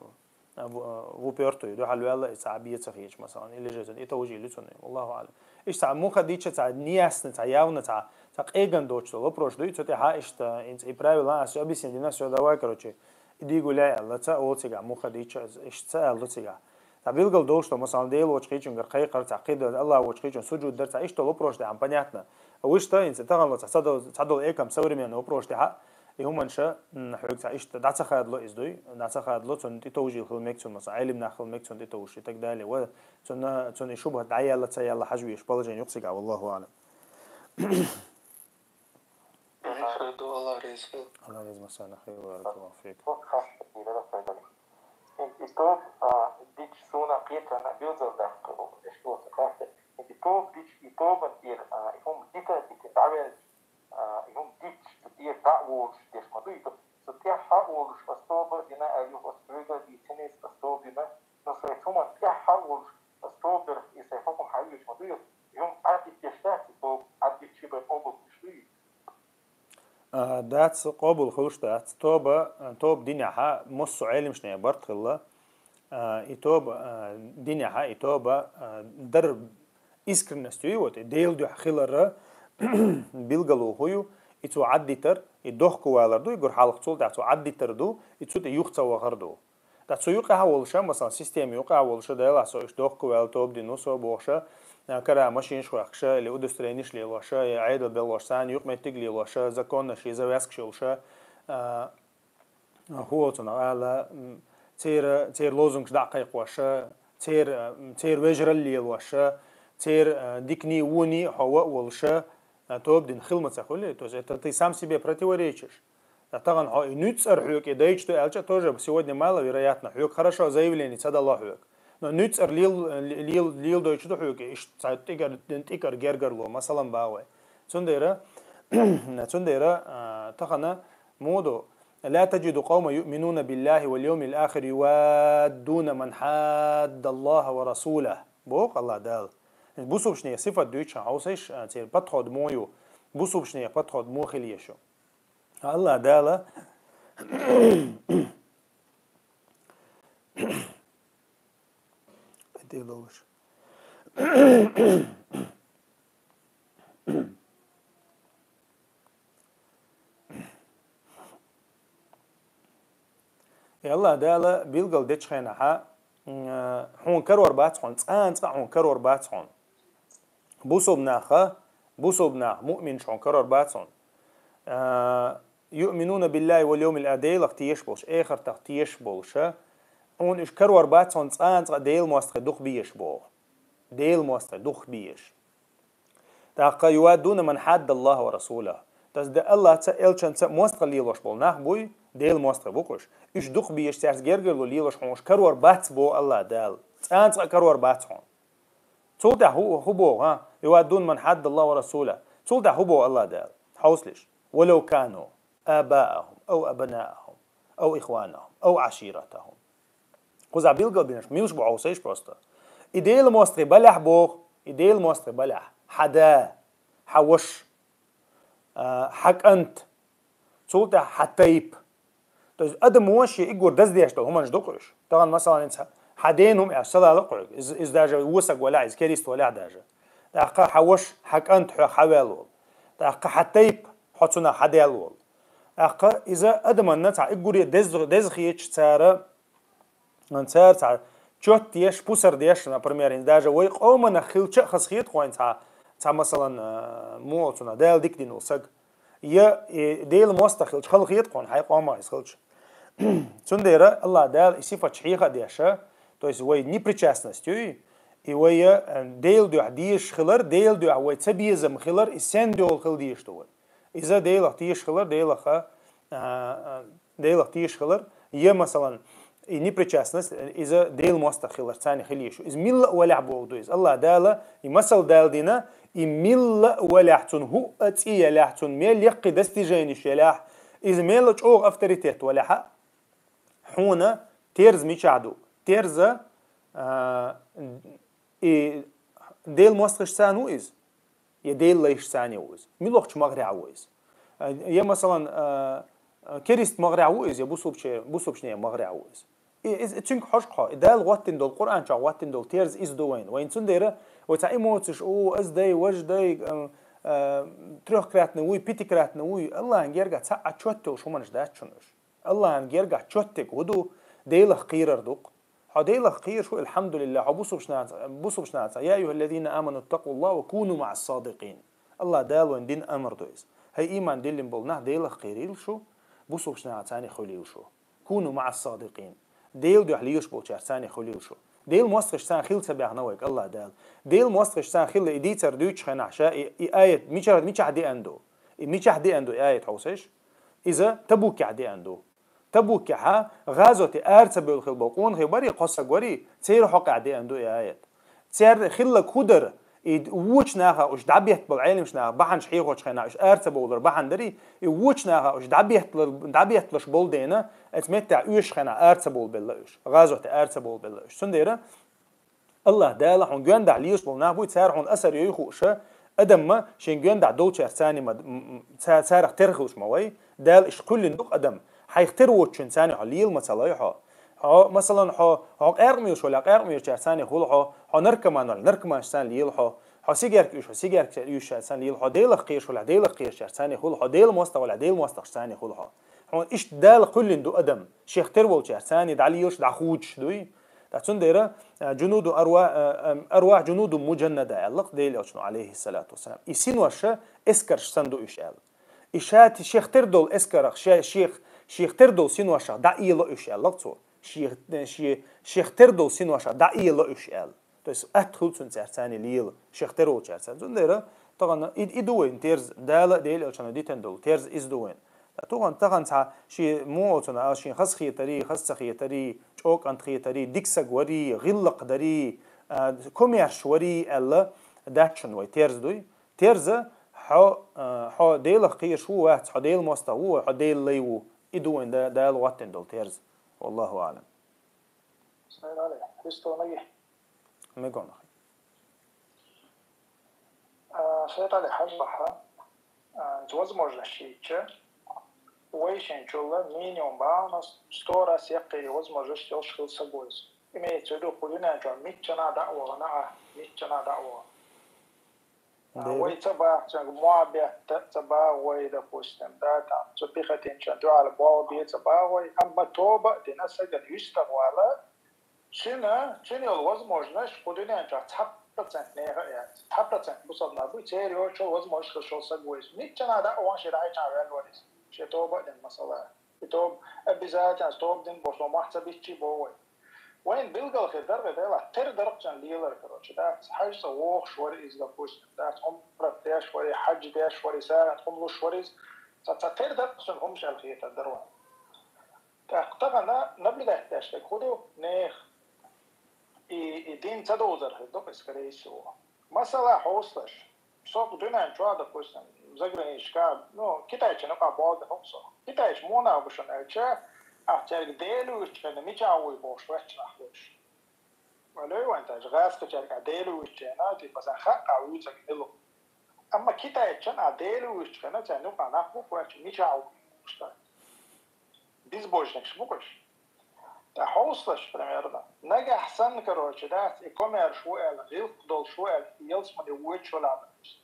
а, в, а, в упёртую, дуьхьал ваьлла, и цхьа бе ца хеташ, масалан, или же цунна тӀе товжий луй цунна, Аллаху аълам. Иштта цхьа муха дича, цхьа неясно, цхьа явно, цхьа, цхьа къеган доцуш дола вопрос дуй, цу тӀехьа иштта, инца и правила, а, всё объяснить дина, всё, давай, короче, иди гуляй, аьлла, ца оцу цигахь муха дича, иштта ца аьлла цигахь. Цхьа билгал долуш ду, масалан, Дела воцчу кхечуьнгара кхайкхар, цхьа кхидолу, Аллах воцчу кхечуьнгара сужуд дар, цхьа иштта вопрос тӀехь, понятно. Вуьшта, хӀинца тахана цхьа ца дол-, ца долу экам современный вопрос тӀехь, и хӀуманаш, м, хьоьга цхьа иштта дӀа ца хадало иза дуй, дӀа ца хадало, цунна тӀе товжий хила мега цунна, масалан, Ӏелимнах хила мега цунна тӀе товжуш и так далее. Ва цунна, цунна и шубхат дӀаяьлла, ца яьлла хьажа везаш положение юкъа цигахь, валлаху аълам. Аллах реза хила. Аллах реза хила, баракаллаху фик. И тоба, а, дича суна кхетарна билггал даккха, эшто ца хатта. И тоба дича, и тобан тӀера, а, и хӀума дита а дита, дӀаваьлча, а, и хӀума дича, цу тӀера дӀа а волуш деш ма дуй. Цу тӀаьхьа а волуш, ас тоба дина аьлла, ас хьоьга а дийцина, ас тоба дина, но сайн хӀуманна тӀаьхьа а волуш, ас тоба дерг, и сайн хӀокхунна хьайоьшу ма дуй. И хӀума Ӏаддитеш дац, и тоба Ӏаддитчи бен къобал хуьлуш дуй. А, дац, къобал хуьлуш дац. Тоба, тоба динехьа, массо а Ӏелимашна барт хилла. А, и тоба, а, динехьа, и тоба, а, дар искренность ю, вот, и Делан дуьхьа хиларан билгало хӀу ю, и цо Ӏаддитар, и дохковалар ду, и гур хьалха цул тӀаьхьа цо Ӏаддитар ду, и цу тӀе юха ца вахар ду. Ткъа цу юкъахь а волуша, масалан, система юкъахь а волуша, Делахь со иштта дохковаьлла, тоба дина ву со бохуша, а, кара машинаш хоьхкуша, или удостоверениш лелоша, я Ӏедал белхош, царна юкъаметтиг лелоша, законаш, я завязкаш йолуша, а, хӀу оцунах ала, м, церан, церан лозунгаш дӀа а кхайкхоша, церан, м, церан вежаралла лелоша, церан, а, диканий, воний хьо ва а волуша, а, тоба дина хила ма ца хуьлий? То есть это ты сам себе противоречишь. Ткъа тахана хьо и нуьцкъара хьоьга и дайча ду аьлча а тоже, сегодня маловероятно, хьоьга хорошо заявление ца дало хьоьга. Но нуьцкъара лел-, лел-, леладойтуш ду хьоьга, иштта цхьа тӀикӀар-, тӀикӀар гергарло, масалан, бахой. Цундела, цундела, а, тахана муха ду: «لا تجد قوما يؤمنون بالله واليوم الآخر يوادون من حاد الله ورسوله», боху Аллах Дала. Бусулбанийн сифат дуьйцуш хьовсийша, а, церан подход муха ю, бусулбанийн подход муха хила еза шу. Аллах Дала, тӀе ловлуш. И Аллах Дала билгал дечу хенахьа, м, хьуна карор бац хьуна, цкъа а цкъа хьуна карор бац хьуна. Бусулба наха, бусулба нах, муъминаш хьуна карор бац хьуна. А, «يؤمنون بالله واليوم الآخر», Делах тешаш болуш, эхартах тешаш болуша, хьуна уьш карор бац хьуна цкъа а цкъа Делан мостагӀий дукха безаш боху. Делан мостагӀий дукха безаш. ТӀаккха «يوادون من حاد الله ورسوله». Тас да Аллахца, элчанца мостагӀа лелош болу нах буй, Делан мостагӀий бу-кх уьш. Уьш дукха безаш, цаьрца гергарло лелош хьуна уьш карор бац боху Аллах Дала. Цкъа а цкъа карор бац хьуна. Цул тӀаьхьа хӀу, хӀу боху, хӀа? «يوادون من حاد الله ورسوله». Цул тӀаьхьа хӀу боху Аллах Дала? Хьовсалаш. «ولو كانوا آباءهم أو أبناءهم أو إخوانهم أو عشيرتهم». Кхузахь билгал бинарш милаш бу хьовсийша просто. И Делан мостагӀий балехь боху, и Делан мостагӀий балехь. Хьан да, хьан ваша, а, хьан кӀант, цул тӀаьхьа хьан тайпа. То есть адамо шен уггар даздеш долу хӀуманаш ду-кх уьш. Тахана, масалан, хӀинца хьан дена хӀума аьлча, ца лала-кх хьоьга. Иза, иза даже вон саг валахь, иза керист валахь даже. ТӀаккха хьан ваша, хьан кӀант хьоьх хьан ваьлла волу. ТӀаккха хьан тайпа, хьо цунах хьан даьлла волу. ТӀаккха иза адаманна цхьа уггаре деза, деза хеташ цара, цара цхьа чот деш, пусар деш, например, хӀинца даже вай къоманах хилча а хаза хета-кх хьуна цхьа, цхьа, масалан, а, муха цунах Дала дика дина волу саг. Я, и, Делан мостагӀа хилча хала хета-кх хьуна, хьайн къомах иза хилча. Цундела Аллах Дала и сифаташ хьеха а деша, то есть вай непричастность юй, и вай, а, Делан дуьхьа дезаш хилар, Делан дуьхьа вай цабезам хилар, и сен доьлу хила дезаш ду вай. Иза Делах тешаш хилар, Делах, а, а, Делах тешаш хилар, я, масалан, и непричастность, иза Делан мостагӀа хилар, царна хила езаш ю. Иза милла а валехь боху ду иза. Аллах Дала и масал дала дина, и милла а валехь, цунна хӀуъа цӀе ялахь, цунна мел яккхий достижениш ялахь, иза мел а чӀогӀа авторитет валахь а, хьуна терза мичахь ду? Терза, а, и Делан мостагӀашца ву иза? Я Делан лайшца ву иза? Муьлхачу магӀарехь ву иза? Э, я, масалан, э, э, керист магӀарехь ву иза, я бусулбче-, бусулбче магӀарехь ву иза. И, из, и цуьнга хьожа хьо, и Дала гӀоттина долу, Къуръан чохь гӀоттина долу терза иза ду вайна. Вайна цундела вай цхьа эмоцеш, о, аз дай, важ дай, э, э, трёхкратный вуй, пятикратный вуй, Аллахьан гергахь цхьа а чот йолуш хӀуманаш дац шуна уьш. Аллахьан гергахь чоттиг хӀун ду? Делах кхерар ду-кх. Хьо Делах кхераш ву, алхьамдулиллахӀ, хьо бусулбчу наха, бусулбчу наха, я айюхӀаллазина аману ттакъуллахӀ ва куну маӀас-садикъин. Аллахь Дала вайна дина амр ду иза. ХӀай ийман диллина болу нах, Делах кхерийла шу, бусулбчу нахаца цхьаьна хуьлийла шу. Куну маӀас-садикъин. Делан дуьхьа лелаш болчаьрца цхьаьна хуьлийла шу. Делан мостагӀчаьрца хила ца баьхна вайга Аллахь Дала. Делан мостагӀчаьрца хила и дийцар дуьйцучу хенахь ша и, и аят мичара, мичахь деана ду? И мичахь деана ду и аят хьовсийша? Иза Табукехь деана ду. Табукехьа гӀазоте ара ца бевлла хилла болу къонахий барий, кхо саг варий, церан хьокъехь деана ду и аят. Церан хилларг хӀун дара, и вочу наха уьш дӀабеттабала, Ӏеламчу наха бахьанаш хьехочу хенахь уьш ара ца бовлар бахьана дарий, и вочу наха уьш дӀабетталар-, дӀабетталуш болу дела, оцу меттехь оьшучу хенахь ара ца бовлабелла уьш, гӀазоте ара ца бовлабелла уьш. Цундела Аллахь Дала хьуна гондахь лелаш болу нах буй, цара хьуна асар йой хууш, адамма шен гондахь долчаьрца цхьаьна ма, м, м, ца-, царах тера хуьлуш ма вай. Дала иштта кхоьллина ду-кх адам. Хьайх тера воцучунна цхьаьна хьо лела ма ца лой хьо. Хьо, масалан, хьо, хьо къаьркъа муьйлуш валахь, къаьркъа муьйлучаьрца цхьаьна хуьла хьо, хьо наркоман валахь, наркоманашца цхьаьна лела хьо, хьо сигарка уьйш, хьо сигарка уьйшучаьрца цхьаьна лела хьо, Делах кхераш валахь, Делах кхерачаьрца цхьаьна хуьла хьо, Делан мостагӀа валахь, Делан мостагӀчаьрца цхьаьна хуьла хьо. Хьуна иштта Дала кхоьллина ду адам, шех тера волчаьрца цхьаьна дӀалелаш, дӀахуучаш дуй. Ткъа цундела, а, джунуду арва-, а, а, арвахь джунуду муджаннада аьлла-кх Делан Элчано, алейхиссалату вассалам. И синош эскарш санна ду уьш аьлла. И ша ти-, шех тера долу эскарах, ша-, шех, шех тера долу синошах дӀаэла уьш аьлла-кх цо. Шех, шех, шех тера долу синошах дӀаэла уьш аьлла. То есть атта хуьлу цуьнан цаьрца цхьаьна лела, шех тера волчаьрца цхьаьна. Цундела тахана и, и ду вайн терза, Дала а Делан Элчано дитина долу терза иза ду вайн. Ткъа тахана, тахана цхьа шен муха оцу наха шен хаза хетарий, хаза ца хетарий, чӀогӀа кӀант хетарий, дика саг варий, гӀиллакх дарий, а, комаьрша варий аьлла дац шуна вай терза дуй. Терза, хьо, а, хьо Делах кхераш ву, вац, хьо Делан мостагӀа ву, хьо Делан лай ву. И ду вайн Да-, Дала гӀоттина долу терза. Валлаху аълам. Салам алейкум. Христос маги. Мегонах. А, шайтӀа хьажа бахьа, а, возможность йича, вай шен чулла минимум бахьана сто раз яккхий возможность йолуш хила саг ву иза. Имеется в виду, кху дуьнен чохь миччана дӀа а вахана, а, миччана дӀа а вахана. А, вай ца бахчанга мохь бетта ца багӀой, допустим, да, там, цу пехотинчан дуьхьал болх бе ца багӀой, амма тоба а дина, сагана юьстах вала, Цуьнан, цуьнан йолу возможность кху дуьнен чохь цхьа процент нехан а яц. Цхьа процент бусалба нах буй, церан йоцуш йолу возможность хила йолу саг ву иза. Миччана дӀа а вахана, шен дӀахьаьччхьана ваьлла вара иза. Шен тоба а дина, масала. И тоба, обязательно тоба дина бохуш, со мах ца биччий боху вай. Вайна билггал хир дара вай Делахь, тера дара-кх цуьнан лелар, короче, да? ХьаьжцӀа вохуш вара иза, допустим, да? Ӏумрат деш вара, хьаьж деш вара, сагӀина хӀума луш вара иза. Ца, ца тера дара-кх цуьнан хӀумаш аьлла хетар дара вайна. ТӀаккха тахана наблюдать деш дерг хӀун ду? Нехан и, и дин ца довзар хир ду-кх, скорее всего. Масала, хьовсалаш, со кху дуьнен чохь, допустим, заграничка, ну, китайчун юкъахь болх бина ву-кх со. Китайчу муха нах бу шуна аьлча, ахь цаьрга Дела вуьйцучу хенахь мичахь вуй бохуш ваьчча нах бу уьш. Валлай вайн тӀаьхьа гӀазкхичаьрга Дела вуьйцучу хенахь, типа, сан хаьа-кх вуьйцург мила ву. Амма китайчун а Дела вуьйцучу хенахь, царна юкъахь нах бу-кх ваьчча, мичахь ву бохуш. Безбожникаш бу-кх уьш. ТӀаккха хьовсалаш, примерно. Нагахь санна, короче, дац, и комаьрша ву аьлла, гӀиллакх долуш ву аьлла, и ялсамане воьдуш валахь,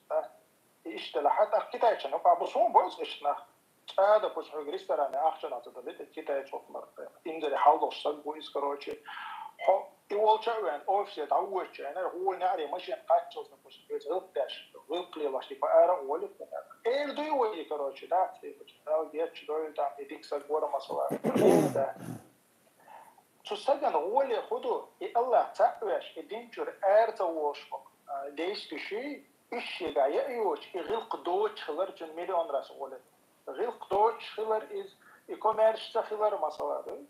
да? И иштта делахь, тӀаккха китайчун юкъахь бу, суна бойцу иштта нах. ЦӀа, допустим, хьоьга ресторане ахча ца дали, тӀе китайчу хӀокху мара. Инзаре хьал долуш саг ву иза, короче. Хьо и волча а веана, офисе дӀавоьдучу хенахь, гӀола неӀаре машина кхаччалц, допустим, хьоьца гӀиллакх деш, гӀиллакх лелош, типа, ара а волуьйту. Эр дуй вай, короче, да, типа, Дала гечдойла, там, и дика саг вара, масала. Да. Цу сагана гӀоле хӀун ду, и Аллах цхьаъ веш, и дин чуьра ара ца волуш, а, действующий, уьш шега яа йоцуш, и гӀиллакх доцуш хилар цуьнан миллион раз гӀоле. ГӀиллакх доцуш хилар иза, и комаьрша ца хилар масала ду.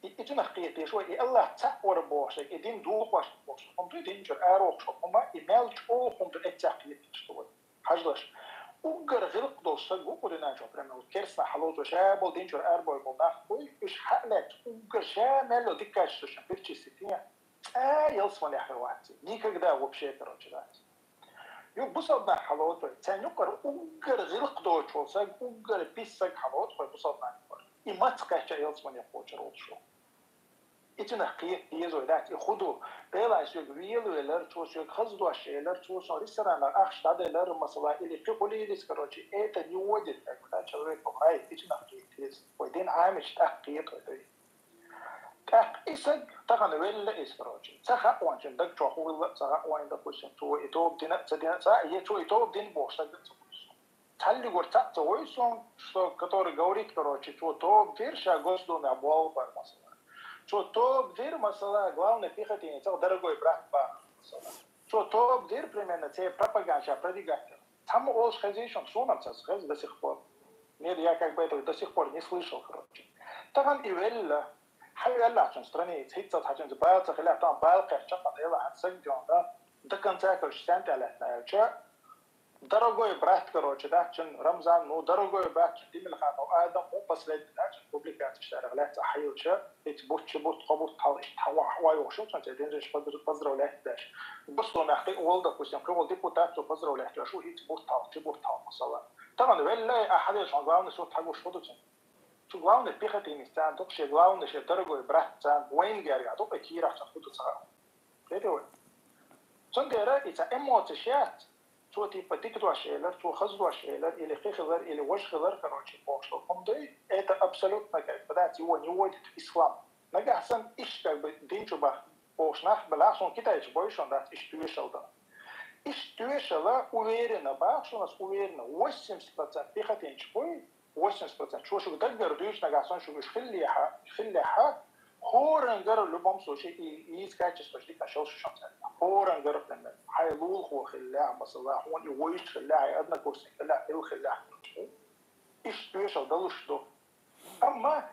И, и цунах кхеташ вай, и Аллах цхьаъ вара бохуш, и дин дохош бохуш, хӀума ду, дин чуьра аравоккхуш хӀума, и мел чӀогӀа хӀума ду, эццехь кхеташ ду вай. Хьажалаш, уггар гӀиллакх долуш саг ву кху дуьнен чохь, прямо, керстанах хьалоцуш, ша болу дин чуьра арабой болу нах буй, уьш хьа а лаьцна, уггар ша мел йолу дика качестваш перечислить йина, цкъа ялсаманехь хир вац. Никогда вообще, короче, дац. Юха бусалба нах хьалоцу вай. Царна юкъара уггар гӀиллакх доцуш волу саг, уггар пис саг хьалоцу вай бусалба нах юкъара. И маца кхаьчча ялсамане кхочур волуш ву. И цунах кхета деза вай, дац, и хӀун ду? Делахь соьга велавелар, цо соьга хаза дош элар, цо сон ресторанах ахча дӀаделар, масала, или кхин хӀун лелийца, короче, это не вводит, как бы, да, человека в рай, и цунах кхета деза. Вай дин Ӏамича тӀаккха кхета вай. ТӀаккха и саг тахана велла иза, короче. Ца хаьа вайна, цуьнан даг чохь хӀун хилла а ца хаьа вайна, допустим, цо и тоба дина а ца дина а ца хаьа, я цо и тоба дина бохуш стаг а ца хуьлу суна. Цхьаллигур цхьаъ ца вуй суна, что, который говорит, короче, цо тоба дира, ша Госдумехь болх бара, масала. Цо тоба дира, масала, главный пехотинецах дорогой брат бахар, масала. Цо тоба дира, примерно, церан пропаганда ша продвигать дира. Цхьамма олуш хезий шуна, суна-м ца хеза до сих пор. Нет, я как бы этого до сих пор не слышал, короче. Тахана и велла, хьан веллахь цуьнан страница, хӀинцца хьан цуьнца бала ца хилахь, тахана бала кхаьчча, хьан Делахь хьан саг дённа, до конца, короче, стенна тӀе лаьттина аьлча, дорогой брат, короче, да, цуьнан Рамзан, ну, дорогой брат, цуьнан Димилханов Адам, хӀун последний, да, цуьнан публикацеш тӀарах лаьцна хьайилча, хӀинцца бутт, ши бутт, кхо бутт хьал, иштта хьан вахь, вай вахь шу, цуьнца день рождения поздравлять деш. Госдумехь кхин а волу, допустим, кхин волу депутат цо поздравлять веш ву, хӀинцца бутт хьал, ши бутт хьал, масала. Тахана веллай, ахьа деш, хьан главный суд хьагуш хӀун ду цуьнан? Цу главный пехотинец царна ду-кх, шен главный, шен дорогой брат царна, вайна гергахь ду-кх, и кийрахь цуьнан хӀун ду ца хаьа. Кхетий вай? Цундела и цхьа эмоцеш яц, цо типа дика дош элар, цо хаза дош элар, или кхин хилар, или важа хилар, короче, бохуш долу хӀума дуй, это абсолютно, как бы, да, его не вводит в ислам. Нагахь санна иштта, как бы, дин чу бах бохуш нах белахь, суна китайчу бой шуна дац, иштта тоьшалла дан. Иштта тоьшалла, уверенно, бах шуна ас, уверенно, восемьдесят процент пехотинцаш бой, восемьдесят процент. Шу шуьга даггара дуьйцу нагахь санна, шуьга уьш хиллехьа, хиллехьа, хӀоранна гара в любом случае и, и из качестваш дика шел шу шуна цаьрга. ХӀоранна гара, примерно. Хьайн лулахо хиллехь, масала, хьуна и вуьйш хиллехь, хьайн однокурсник хиллехь, ил хиллехь. Иштта тоьшалла далуш ду. Амма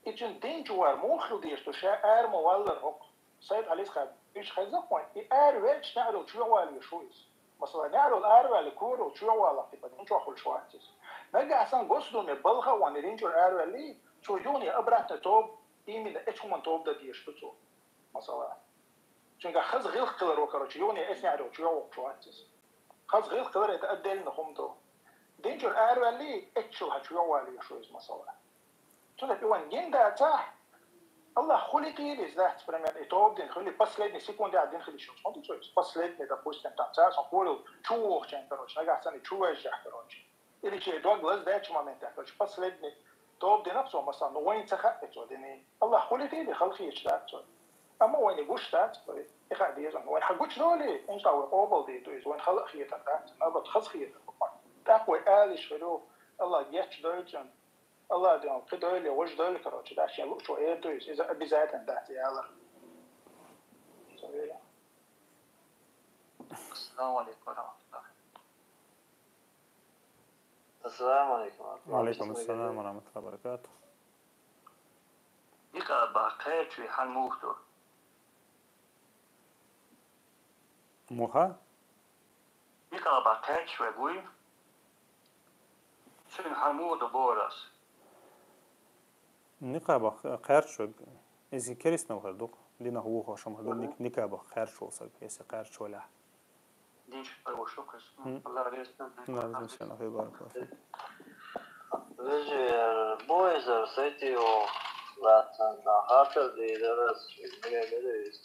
и цуьнан дин чу вар муха хила дезаш ду, ша ара ма валлара хӀокху. Сайд Ӏалис-Хьаьжа, уьш хезна-кх вайн, и ара ваьлча неӀарал чоьхьа валийш ву иза. Масала, неӀарал ара ваьлла, корал чоьхьа валахь, типа, дин чохь хуьлуш вац иза. Нагахь санна Госдуме балха а ван, и дин чуьра ара ваьллий, цо юхане обратно тоба, именно эцу хӀуманна тоба дан дезаш ду цо. Масала. Цуьнгахь хаза гӀиллакх хиларо, короче, юхане эцу неӀарал чоьхьа воккхуш вац иза. Хаза гӀиллакх хилар, это отдельно хӀума ду. Дин чуьра ара ваьллий, эццул хьан чоьхьа валийш ву иза, масала. Цундела и вайн гина дацахь, Аллах хуьлий тӀера иза дац, примерно, и тоба дина хилий, последний секундехь дина хилий шуьца. ХӀунда цо иза? Последний, допустим, там, цара сан корал чу вохучехь, короче, нагахь санна и чу ваьжжехь, короче. Или чей дог лазадечу моментехь, короче, последний тоба дина-кх цо, масала, ну, вайна ца хаьа цо динийн. Аллах хуьлий тӀера, хала хеташ дац цо. Амма вайна гуш дац, и хаа деза. Вайна хьан гучу долий, иншалла, вай къобал дийр ду иза, вайна хала а хетар дац, набат хаза хетар ду. ТӀаккха вай алиш хир ю, Аллах гечдойла цуьнан. Аллах ден кхин дойла, важа дойла, короче, да, шен луучо эр ду иза, иза обязательно дац ялар. Ассаламу алейкум ва рахматуллахи. Ассаламу алейкум. Ва алейкум ассалам ва рахматуллахи ва баракатух. Никъабах кхерчой хьан муха ду? Муха? Никъабах кхерчаш верг вуй, цуьнан хьан муха ду бохур ас. Никъабах кхерчаш верг, иза керстанал хир ду-кх, динах вухуш хӀума хир ду, ник-, никъабах кхерчаш волу саг, если кхерчаш валахь. Дин чу вуьшуш ву-кх иза. М. Аллах реза хуьлда. Аллах реза хуьлда, баракаллаху фик. Вежарий, бу иза сайтио лаьцна хаттар дийр дара ас, иза мегар дара иза.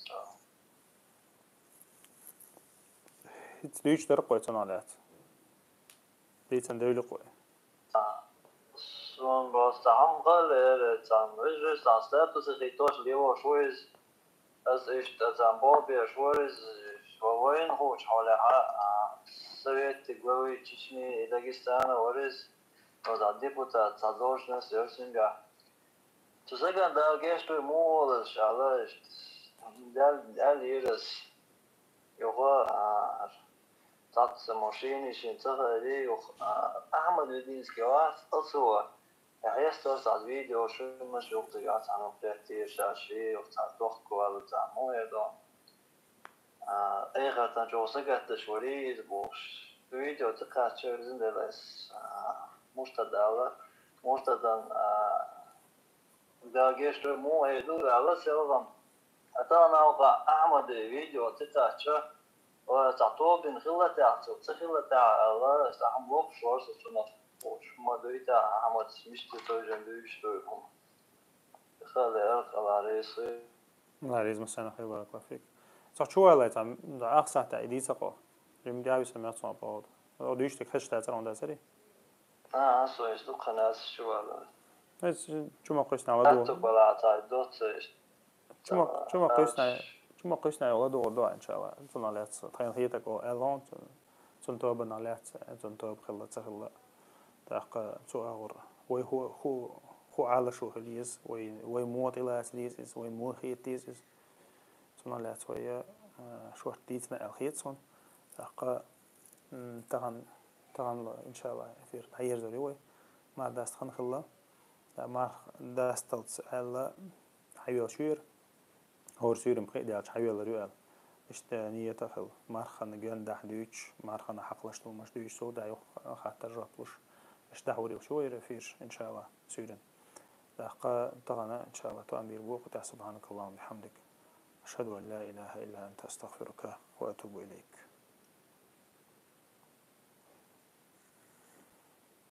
ХӀинца дуьйцуш дара-кх вай цунах лаьцна. Дийцина девлла-кх вай. Суна просто хьалха леррина цхьана вежарий, цхьана статусе хӀиттош лелош ву иза. Ас иштта цхьана болх беш вара иза, вайна хуучу хьолехь, а, Совета главы Чечни и Дагестана вара иза, цхьа депутат, цхьа должность яра цуьнгахь. Цу сагана Дала гечдойла муха волу аса аьлла, иштта, аьлла, аьлла йира ас. Юха, а, цхьацца машина шен ца хаьара, юха, а, Ахьмад Вединский вац, оцо, хьестара цхьа видео, шуна ма юха цигахь цхьа хӀума хеттера ша, шен юха цхьа дохко ваьлла цхьа хӀума эр ду. А, эхартан чӀогӀа сагатдеш вара иза бохуш. Видео ца кхаьчча, везан Дела, ас, а, Муртадала, Муртадан, а, Дала гечдойла муха эр ду аьлла селхана. Ткъа тахана Ахьмадан видео ца кхаьчча, Ой, цхьа тобин хилла тӀехь, цо ца хилла тӀехь аьлла, цхьа хӀама лоп шорса цунах. Шума дуйта, Ахьмад, мишта цо жан дуйш дуй хӀума. Хала, хала реза. Ла реза масана хай баракаллаху фик. Цо чувалай там, да, ахсата иди цакъо. Рим дяви са мят сон повод. О дуйш тек хешта царон да сари. А, а, со ис дукханас чувала. Эс чума къуйсна ладу. Ату бала та доцеш. Чума, чума къуйсна, чума къуйсна йола дугӀу дуа, иншалла. Цунна лаьца, тхайн хетаг о элон, цун, цун тобана лаьца, цун тоба хилла, ца хилла. ТӀаккха цу агӀур. Вай ху, ху, ху Ӏала шу хилиз, вай, вай мотӀи лац лиз из, вай мо хет лиз из. Цунна лаьца вай, э, шорт дийцна эл хет сон. ТӀаккха, м, тахан, тахан, иншалла, эфир дӀаерзари вай. Мар даст хан хилла. Да, марх дасталц аьлла, хьайвел шуьйр. ХӀор суьйрам кхиъ даьлча хьайвеллар ю аьлла. Иштта ниета хила. Мархана ган дахь дуьйцуш, мархана хьакхалаш тумаш дуьйцуш, сов даьхьа хаттар жоп луш. Иштта дахь варил шу вайра фирш, иншалла, суьйран. ТӀаккха тахана, иншалла, то амбир бу, кху тӀехь субханакаллахумма бихамдик. Ашхаду ан ла илаха илла анта астагфирука ва атубу илайк.